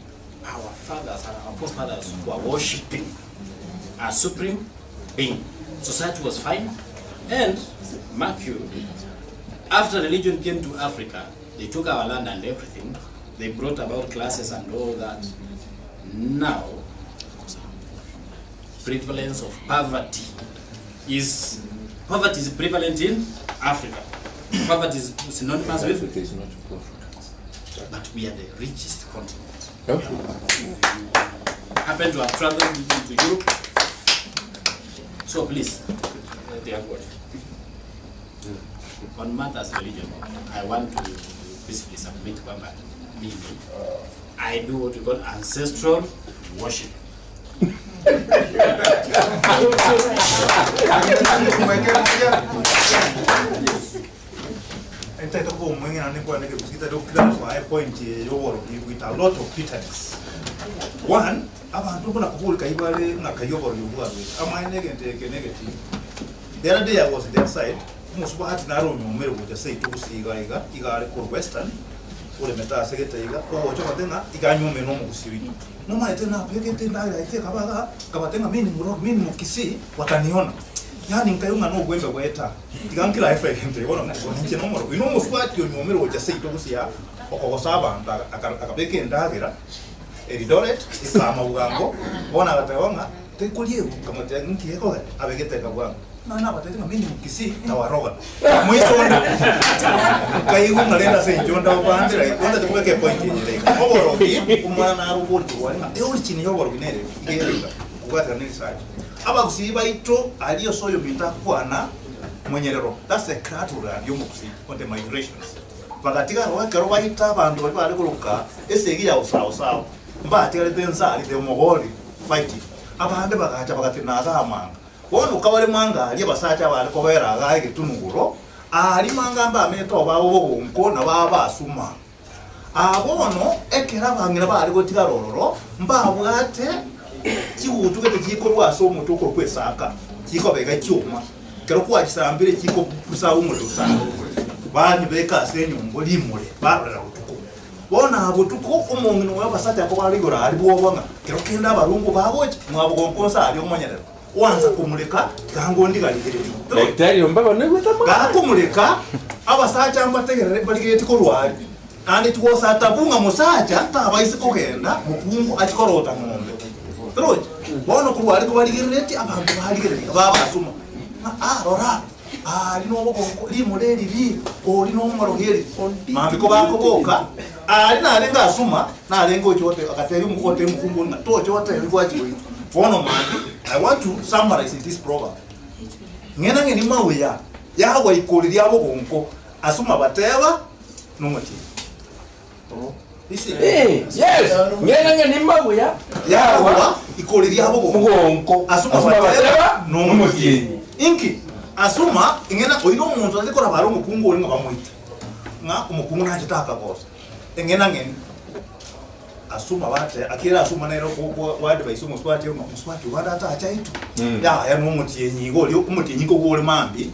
our fathers and our forefathers were worshipping a supreme being. Society was fine. And, mark you, after religion came to Africa, they took our land and everything. They brought about classes and all that. Now, prevalence of poverty is, poverty is prevalent in Africa. Poverty is synonymous with Africa is not poor. But we are the richest continent. Okay. Happen to have traveled into Europe. So please, dear God, on matters religion, I want to peacefully submit kwamba mimi, I do what we call ancestral worship. Entitled ko mwingine anikuwa nige kusikita do clarify point yoboro with a lot of bitterness. One, abantu mbona kuhulika ibale ngakayoboro yobwa. Ama nege negative. The other day I was their side. Musuba hati naro nyumere kuja say tukusiga iga iga ari ku western ule meta segete iga oho choko tenga iga nyume no mukusiwi. No ma tena peke tena ila ite kabaga kabatenga mimi muro mimi mukisi wataniona. Yani nkayunga no gwembe gweta. Tigankila ife kente ona nche no moro. Ino musuba ati nyumere kuja say tukusiya okogosaba akabeke ndagira Eldoret ikama bugango bona gatewanga tekulie kamote nki ekoga abegete kabwango na batete mimi mukisi tawaroga mwisonda kaigu ngalenda se njonda obandira ikonda tukubeke point yenye oborogi umwana aruboti wali na eori chini yoborogi nere igerega kugatira nini saje abagusi baito aliyo soyo minta kwana mwenyerero. That's the criteria yomukusi on the migrations bakatika rwakero baita abantu bali bali kuruka esegi ya usawo sawo mbatika lenzali the mogoli fighting abande bakacha bakati naza amanga bono kabali mwanga ali basacha bali kobera ga egitunuguro ali manga mba meto babo bogonko na baba asuma abono ekera bangira bali gotiga rororo mbabwate chigutu kete chikorwa so omutu ko kwesaka chikobeka chuma kero kwachisambire chiko kusa omutu sana bani beka senyumbo limule barara butuko bona butuko omongino wa basacha ko bali gora ali bwobonga kero kenda abarungu bagocha mwabugonkonsa ali omonyerero wanza kumuleka gango ndigaligiriri Daktari ombaba negweta gakumuleka abasacha mbategerere baligireti korwari andi twosa tabunga musacha tabaisi kogenda mukungu achikorota ng'ombe troje bono kurwari kubaligireti abantu baligiriri babasuma ah rora ah lino boko limule lili o lino ngoro heri mambiko bakoboka ali nalenga asuma nalenga ochote akateri mukote mukungu na tochote rwachi bono mandi. I want to summarize in this proverb. Ngena ngeni mawuya yawa ikoli lyabo bonko asuma bateba numuti. Yes. Ngena ngeni mawuya yawa ikoli lyabo bonko asuma bateba numuti. Inki asuma ngena oino omuntu azikora baro mukungu ori ngabamwita. Nga umukungu nachitaka bosa. Ngena ngeni asuma bate akira asuma nero ko wadi baisumu swati muswati wada ata achaitu ya ya no mutienyi go lyo umutienyi ko gole mambi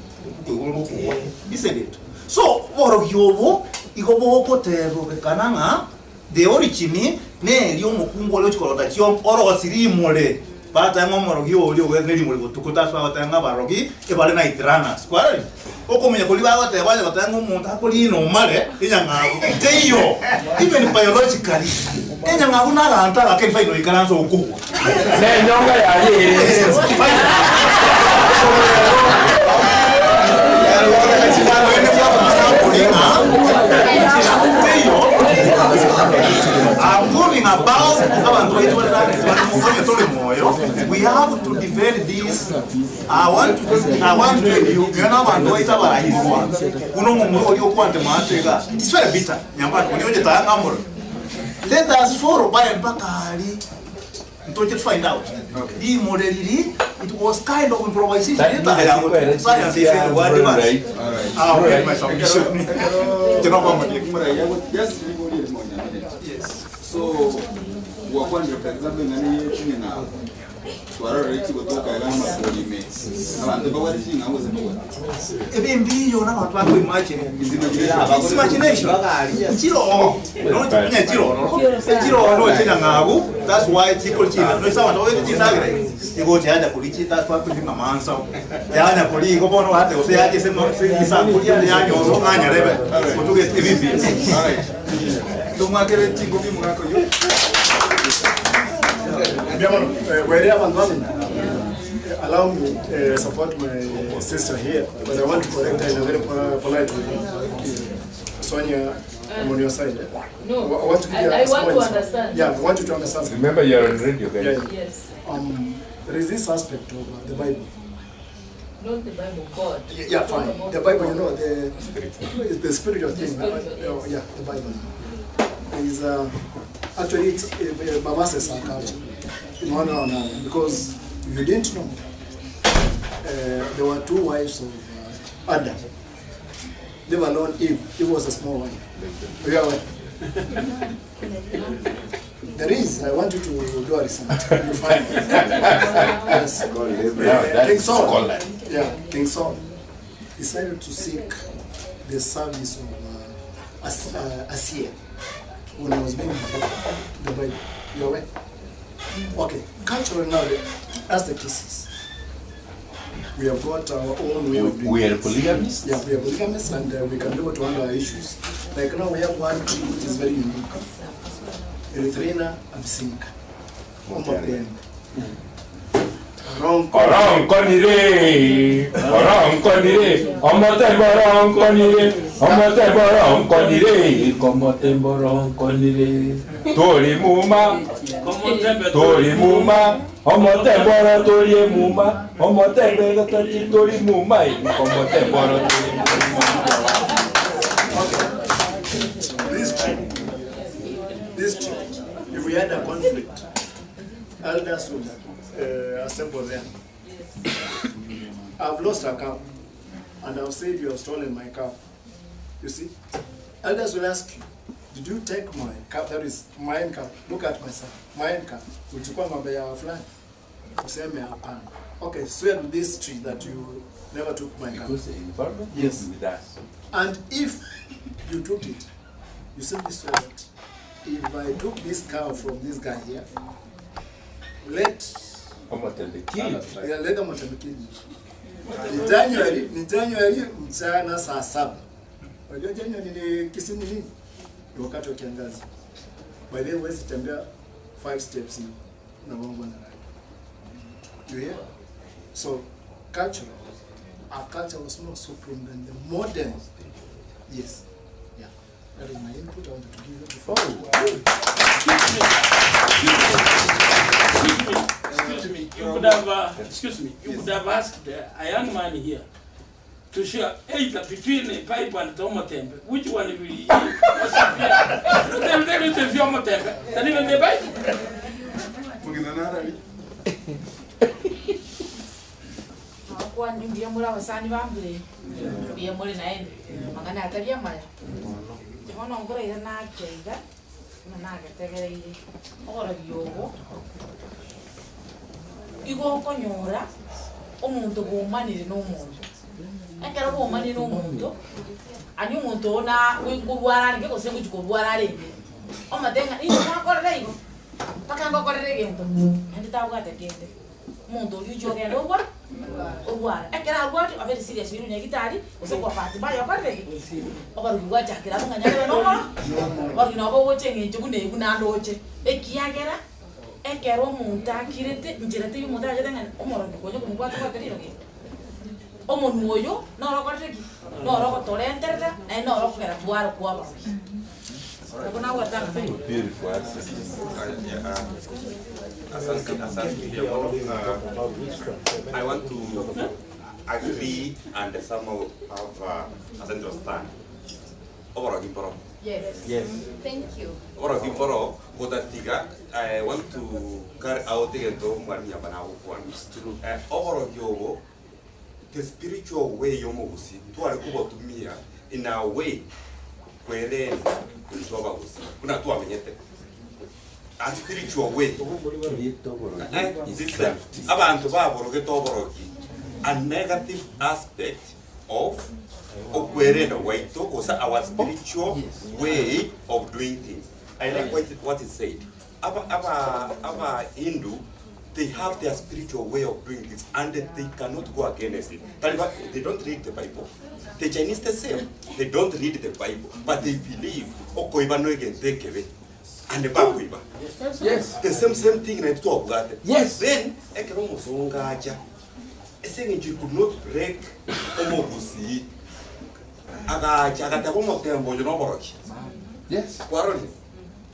ko go ko isn't it so boro yobo igobo ko tebo kananga the origin ne lyo mukungu lyo chikolota chio oro sirimole bata ngomoro gyo lyo we neli mole tukuta swa bata ngabarogi ebale na itrana square okomenya kuli bagote baje batanga omuntu akoli no male inyangago teyo even biologically enyangago nalanta akeni faino ikaranso okuwa ne nyonga ya ye I'm moving about abantu baitu batari tuli mwoyo. We have to defend this. I want to you know abantu baita barahirwa. Kuno mumuro uri okwante matega. It's very bitter. Nyamba kunyoje tangamuro. Let us follow by mpaka ali ntoche to find out. Hii model ili it was kind of improvisation. That means Science is yeah, what advance. right. Ah, okay, myself. Just Yes. So wakwandira for example ngani yetinge nawo twarora ichigotoka era amakulime abantu bawari chinga ngozimboga Ebimbiyo n'abantu bako imagine. It's imagination. Chiro. No chinya chiro no. Chiro no chinya ngabu. That's why chiko china. No sawa no china gre. Igo chanya kulichi that's why kulinga mansa. Chanya kuli go bono hate ose yaje se mo se isa kulia ya nyoso nganya rebe. Kutuge ebimbi. All right. Tumwakere chingo bimwako yo. Where Allow me support my sister here, but I want to correct her in a very polite way. Sonia, I'm on your side. eh? No, I want to give you I a small want to insight. understand. Yeah, I want you to understand. something. Remember you're on radio, guys. Yeah, yeah. Yes. There is this aspect of the Bible. Not the Bible, God. Yeah, yeah, Talk fine. about The Bible, you know, the it's the spiritual The thing. spiritual, yes. Yeah, the Bible. Is actually it's Baba's our culture in one way or another because you didn't know there were two wives of Adam. Leave alone Eve. Eve was a small wife. Yeah, well. There is. I want you to do a research. You find it. Yes. Now that's King Saul. scholar. Yeah, King Saul decided to seek the service of Asiya when he was being developed, the Bible. You aware? Okay, culturally now, as the cases, we have got our own way of doing We are things. polygamists? Yeah, we are polygamists and we can be able to handle our issues. Like now we have one tree which is very unique. Erythrina abyssinica. Omapembe. Ọ̀rọ̀ nǹkan ni rè é, ọ̀rọ̀ nǹkan ni rè é, ọmọ tẹ́ bọ̀rọ̀ nǹkan ni rè é, ọmọ tẹ́ bọ̀rọ̀ nǹkan ni rè é. Ọmọ tẹ́ bọ̀rọ̀ nǹkan ni rè é. Torí mú má, torí mú má, ọmọ tẹ́ bọ̀rọ̀ torí mú má, ọmọ tẹ́ bọ̀rọ̀ torí mú má, ọmọ tẹ́ bọ̀rọ̀ torí mú má. This tree, this tree, if we had a conflict, elders would assemble there. I've lost a cow, and I've said you have stolen my cow. You see, elders will ask you, did you take my cow? That is mine cow. Look at myself, mine cow. Ulichukua ng'ombe ya fulani? Useme hapana. Okay, swear to this tree that you never took my cow. Because the environment Yes. is with us. And if you took it, you simply swear that if I took this cow from this guy here, let Ọmọ tẹ̀lé kí. yeah, let them kill me. Ni January, ni January mchana saa saba. Unajua January ni kisimu nini? Ni wakati wa kiangazi. By the way, huwezi tembea five steps hivi na bongo na radi. You hear? So, culturally, our culture was more supreme than the modern. Yes. Yeah. That is my input I wanted to give you before. Excuse me, you could have, excuse me, you could have asked a young man here to share either between a pipe and Tomotembe, which one will he use? Than even the pipe. Kwani ndiye muri abasani bambire ndiye muri naende mangana atari amaya bono ngora nakeiga na nagetegereire ogoro biogo igo okonyora omonto bomanire na omonto ekero bomanire na omonto ani omonto oo na ngorwara arenge gose ngochi korwara arenge omatenga inche mwakorera igo mpaka ngokorera egento naende tabwate kende omonto oria ochi ogenda ogwa ogwara ekero agwati abere serious oirwe nyagitari gose kwa bahati mbaya okorire ki obarugi gwachakera abo ng'a nyarebe nomoro obarugi nabo ogocha eng'encho buna ebu naende oche ekiagera ekero omonto akirete nchera teiyo omonto arachete ng'a omorogi konya komobwata bwate rirogi. Omonwa oyo noro okorete ki? Noro ogotorenterera, naende noro okogera tware kwabarokia. Nabo nagwatanga naye. Beautiful accent. Yeah, asante, asante pia mono. I want to agree and somehow have a central stand. Oborogi mboro. Yes. Yes. Thank you. Oborogi mboro gotatiga I want to carry out egento mwalimu yamba nagokwana. Oborogi obo the spiritual way yomogusi tware kobotumia in a way kwerenda intwe abagusi buna twamenyete a spiritual way. Listen, abantu baborogete oborogi a negative aspect of okwerenda gwaito gose our spiritual way of doing things. I like what is said. Aba, aba, aba Hindu, they have their spiritual way of doing things and they cannot go against it. Taliba, they don't read the Bible. The Chinese the same. They don't read the Bible, but they believe okoiba no egentekebe and bakoiba. Yes. The same thing na twabwate. Yes. Then ekero omosonga acha eseng'encho you could not break omogusi agacha agateba omotembo oyo noboroki. Yes. Kwarori.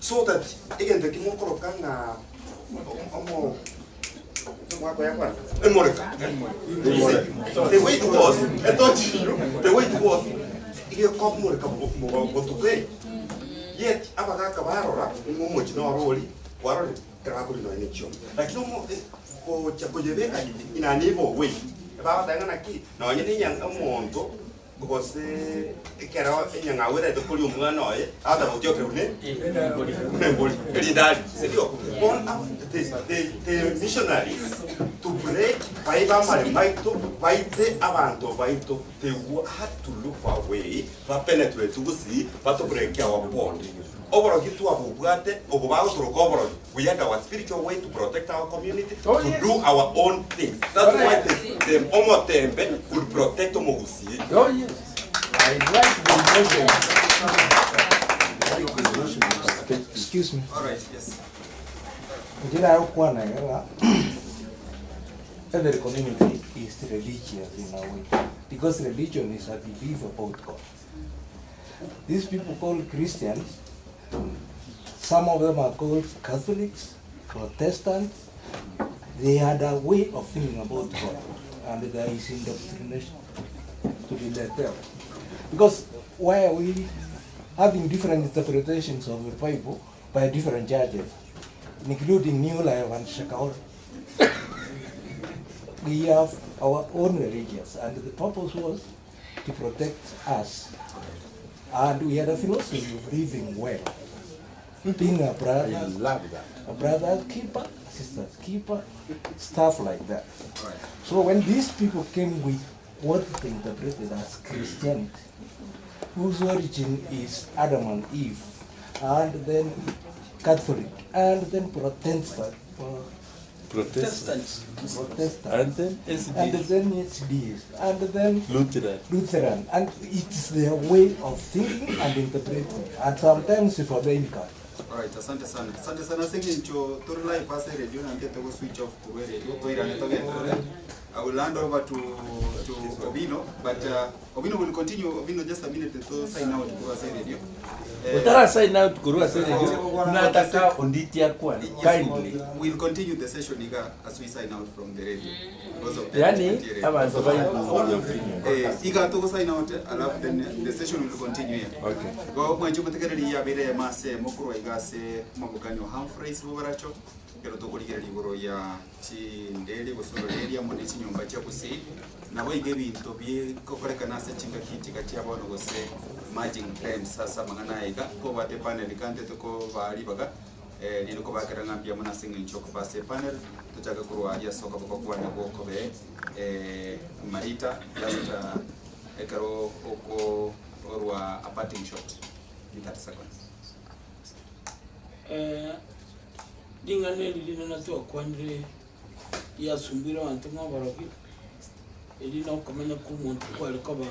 So that egento kimokoroka ng'a omo emoreka. The way it was, I told you, the way it was, igekomoreka botuke. Yet abagaka barora ng'omochi norori kwarori kera bakori noe nechio. Lakini omo gocha koyebeka in an evil way. Babatanga naki nonye ninya omonto gose ekero enyang'au erete kori omwana oye atabotioke bune bune erindari sindio? Bon, the missionaries to break baiba amare maito baite abanto baito they had to look for a way bapenetrate gusii batobreak our bond. Oborogi twabobwate obo bagotoroka oborogi. We had our spiritual way to protect our community, Oh, to yes. do our own things. That's why the omotembe could protect omogusii. Oh, yes. I like the notion. Excuse me. All right, yes. Njira ya kwana nga every community is religious in a way because religion is a belief about God. These people called Christians, some of them are called Catholics, Protestants. They had a way of thinking about God, and there is indoctrination to be let there. Because why are we having different interpretations of the Bible by different judges, including New Life and Shakahola? We have our own religions, and the purpose was to protect us. And we had a philosophy of living well, being a brother, I love that. a brother keeper, a sister's keeper, stuff like that. So when these people came with what they interpreted as Christianity, whose origin is Adam and Eve, and then Catholic, and then Protestant, Protestants. Protestant, And then SDS. and then SDS, and then Lutheran. Lutheran, and it's their way of thinking and interpreting, and sometimes for the income. All right, asante sana. Asante sana sengencho tori live ase radio na ngete go switch off kurwe radio toirane togenderere. I will hand over to Obino, but Obino will continue. Obino, just a minute to sign out kurwa ase radio. Utara sign out kurwa ase radio. Nataka onditi yakwane kindly. We'll continue the session iga as we sign out from the radio. Because of the Yani radio. abantu bayi Iga tugo sign out alafu then the session will continue here. Okay. Go mwancho mutegereri yabere mase mukuru igase mabukani wa Humphreys bubaracho kero tukurigereria igoro ya chinderi gusororeria muri chinyomba chia gusii nabo iga ebinto bikokorekana ase chingaki chiga chia bono gose emerging trends ase amang'ana aiga kobwate panel kante tukobari baga rero kobakera ng'ambia mono ase eng'encho okoba ase panel tochake korwa aria ase okoboko kwane gokobe Marita just ekero oko orwa a parting shot in 30 seconds. Ring'ana eri rinene twakwanire riasumbire abanto ng'oborogi eri nokomenya kwa omonto kware koba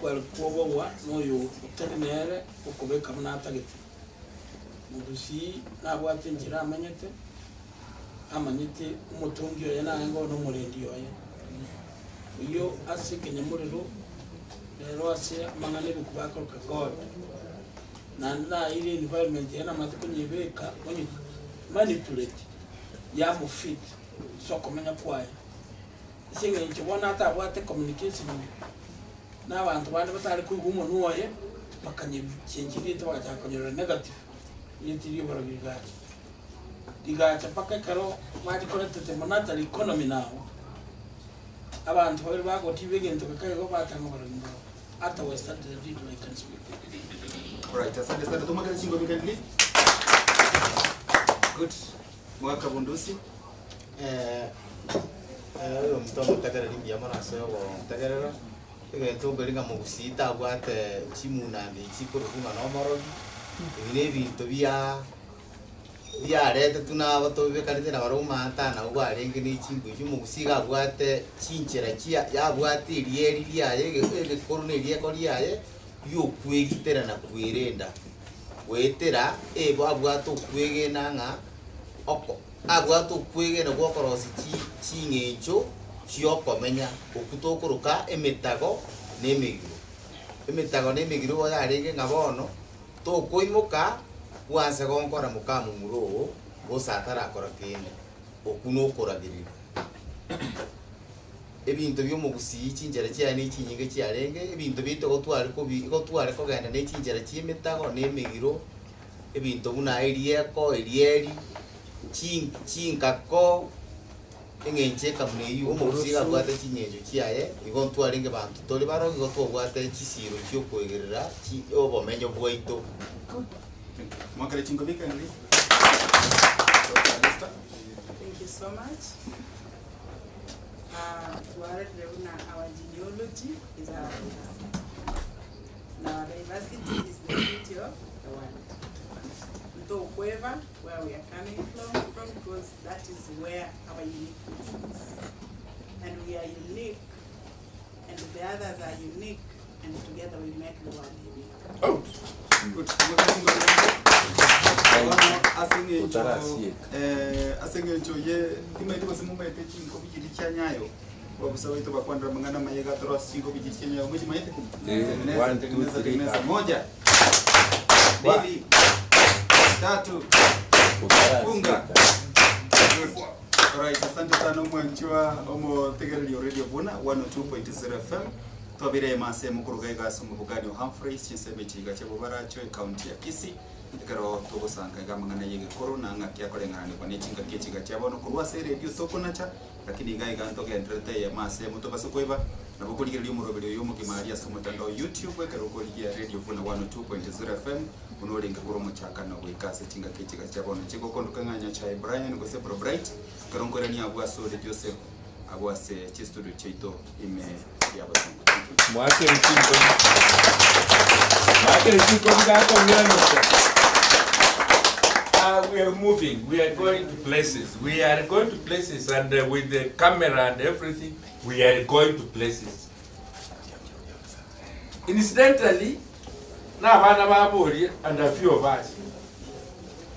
kware kwobowa noyo otari nere okobeka buna atagete mogusii nabwate enchera amanyete amanyete omotongi oye naye ngono omorendi oye. Oyio ase ekenyamorero, rero ase amang'ana ebuku bakoroka God. Naende naeire environment yaye namanyete konyebeka onye manipulate yamofit ase okomenya kwaye. Ase eng'encho bono atabwate communication na abanto bande batare koigwa omonwa oye, bakanyechenchia erieta bagachaka konyorora negative, erieta ri'oborogi rigacha. Rigacha mpaka ekero bachia koretete monetary economy now, abanto babere bagotiba egento geke igo batanga oborogi mboro. Ata we started a little I can speak. Alright, asante sana. Tumwakere chingobi kindly. Good. Mwaka bundusi. Eh, eh, oyo omonto omotegereri mbuya mono ase ogontegerera, egento nkori ng'a mogusii tabwate chimunambi echi chikorokwa ng'a nomorogi, ebi na ebinto bia biaretetwe na abatobebekanete na barabwo maata nabwo barenge na echimbu echio, omogusii iga abwate chinchera chia yabwate erieri riaye ege egekoro na erieko riaye riokwegitera na kwerenda, goetera ebo abwate okwegena ng'a oko abwate okwegena gwa okorosia chi ching'encho chiokomenya, okwo tokoroka emetago na emegiro. Emetago na emegiro igo yarenge ng'a bono, tokoimoka bwanse gonkora mokamomura oo, gose atarakora kende, okwo nokoragereria. Ebinto bia omogusii chinchera chiaye na echinyinge chiarenge, ebinto biaito igo tware kobi igo tware kogenda na echinchera chia emetago na emegiro, ebinto buna erieko, erieri, chin chinkako, eng'encho ekamuna eywo, omogusii iga abwate ching'encho chiaye, igo ntwarenge banto tore barobwo igo twabwate chisiro chia okoegerera chi obomenyo bwaito. Mwakere chinkobi kindly. Dr. Alister. Thank you so much. Uh, twarorire buna our genealogy is our diversity. And our diversity is the beauty of the world. Ntokweba where we are coming from because that is where our uniqueness is. And we are unique, and the others are unique, and together we make the world unique. Oh. Good. Bono ase eng'encho eh, ase eng'encho ye timaeti gose momaete chinkobi chiria chia nyayo babusa baito bakwanera amang'ana amaya iga toro ase chinkobi chiria chia nyayo mochimaete? Eh, Tengeneza, one, two, tengeneza, three, tengeneza. ah. Moja, mbili, tatu, funga. Good. Alright, asante sana omwanchwa omotegereri o Radio Buna 102.0 FM. Twabire emase mokoruga iga ase omobogani o Humphreys chinsemo echi iga chia Bobaracho ecounty ya Kisii ekero togosanga iga amang'ana y'egekoro na ng'aki akoreng'ananigwa ne chingaki echi iga chia bono korwa ase eredio tokonacha lakini iga iga ntogendererete eyemo ase emo tobase koiba nabo okorigereria omoroberi oyo omogima aria ase omotandao YouTube ekero okorigia Radio Buna 102.0 FM buna orenge korwa omochakano goika ase chingaki echi iga chia bono chigokonduka ng'a Nyachae Brian gose Bro Bright ekero nkoirania abwo ase ore Joseph Agwo ase chistudio chiaito ime y'abasongo. Thank you. Mwakere chinkobi. Mwakere chinkobi gakong'iranesia. We are moving. We are going to places. We are going to places and with the camera and everything, we are going to places. Incidentally, na abana baborie and a few of us.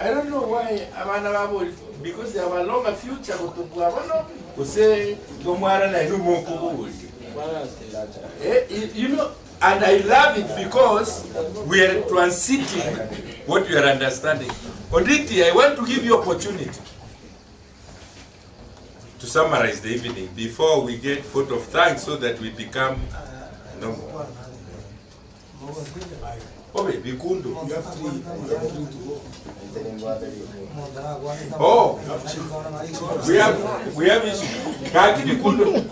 I don't know why abana baborie because they have a longer future gotokwa bono gose igo mwana nainwe mokoboria. Eh, you know, and I love it because we are transiting what we are understanding. Onditi, I want to give you opportunity to summarize the evening before we get vote of thanks so that we become normal. Obe, Bikundo. Oh, we have issues. Kaki Bikundo.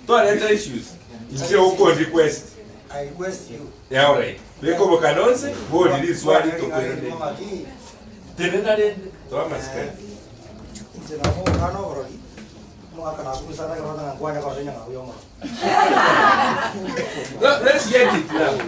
Twareta issues. Inche uko request. I request you. Yeah, all right. Beko bokanonse, bo riri swali tokwende. Tenena rende, toa masikani. Inche nabo omwana oborori, omogaka nakumisa ekero ng'a nkwanya korora enyang'au ya omorero. Let's get it now.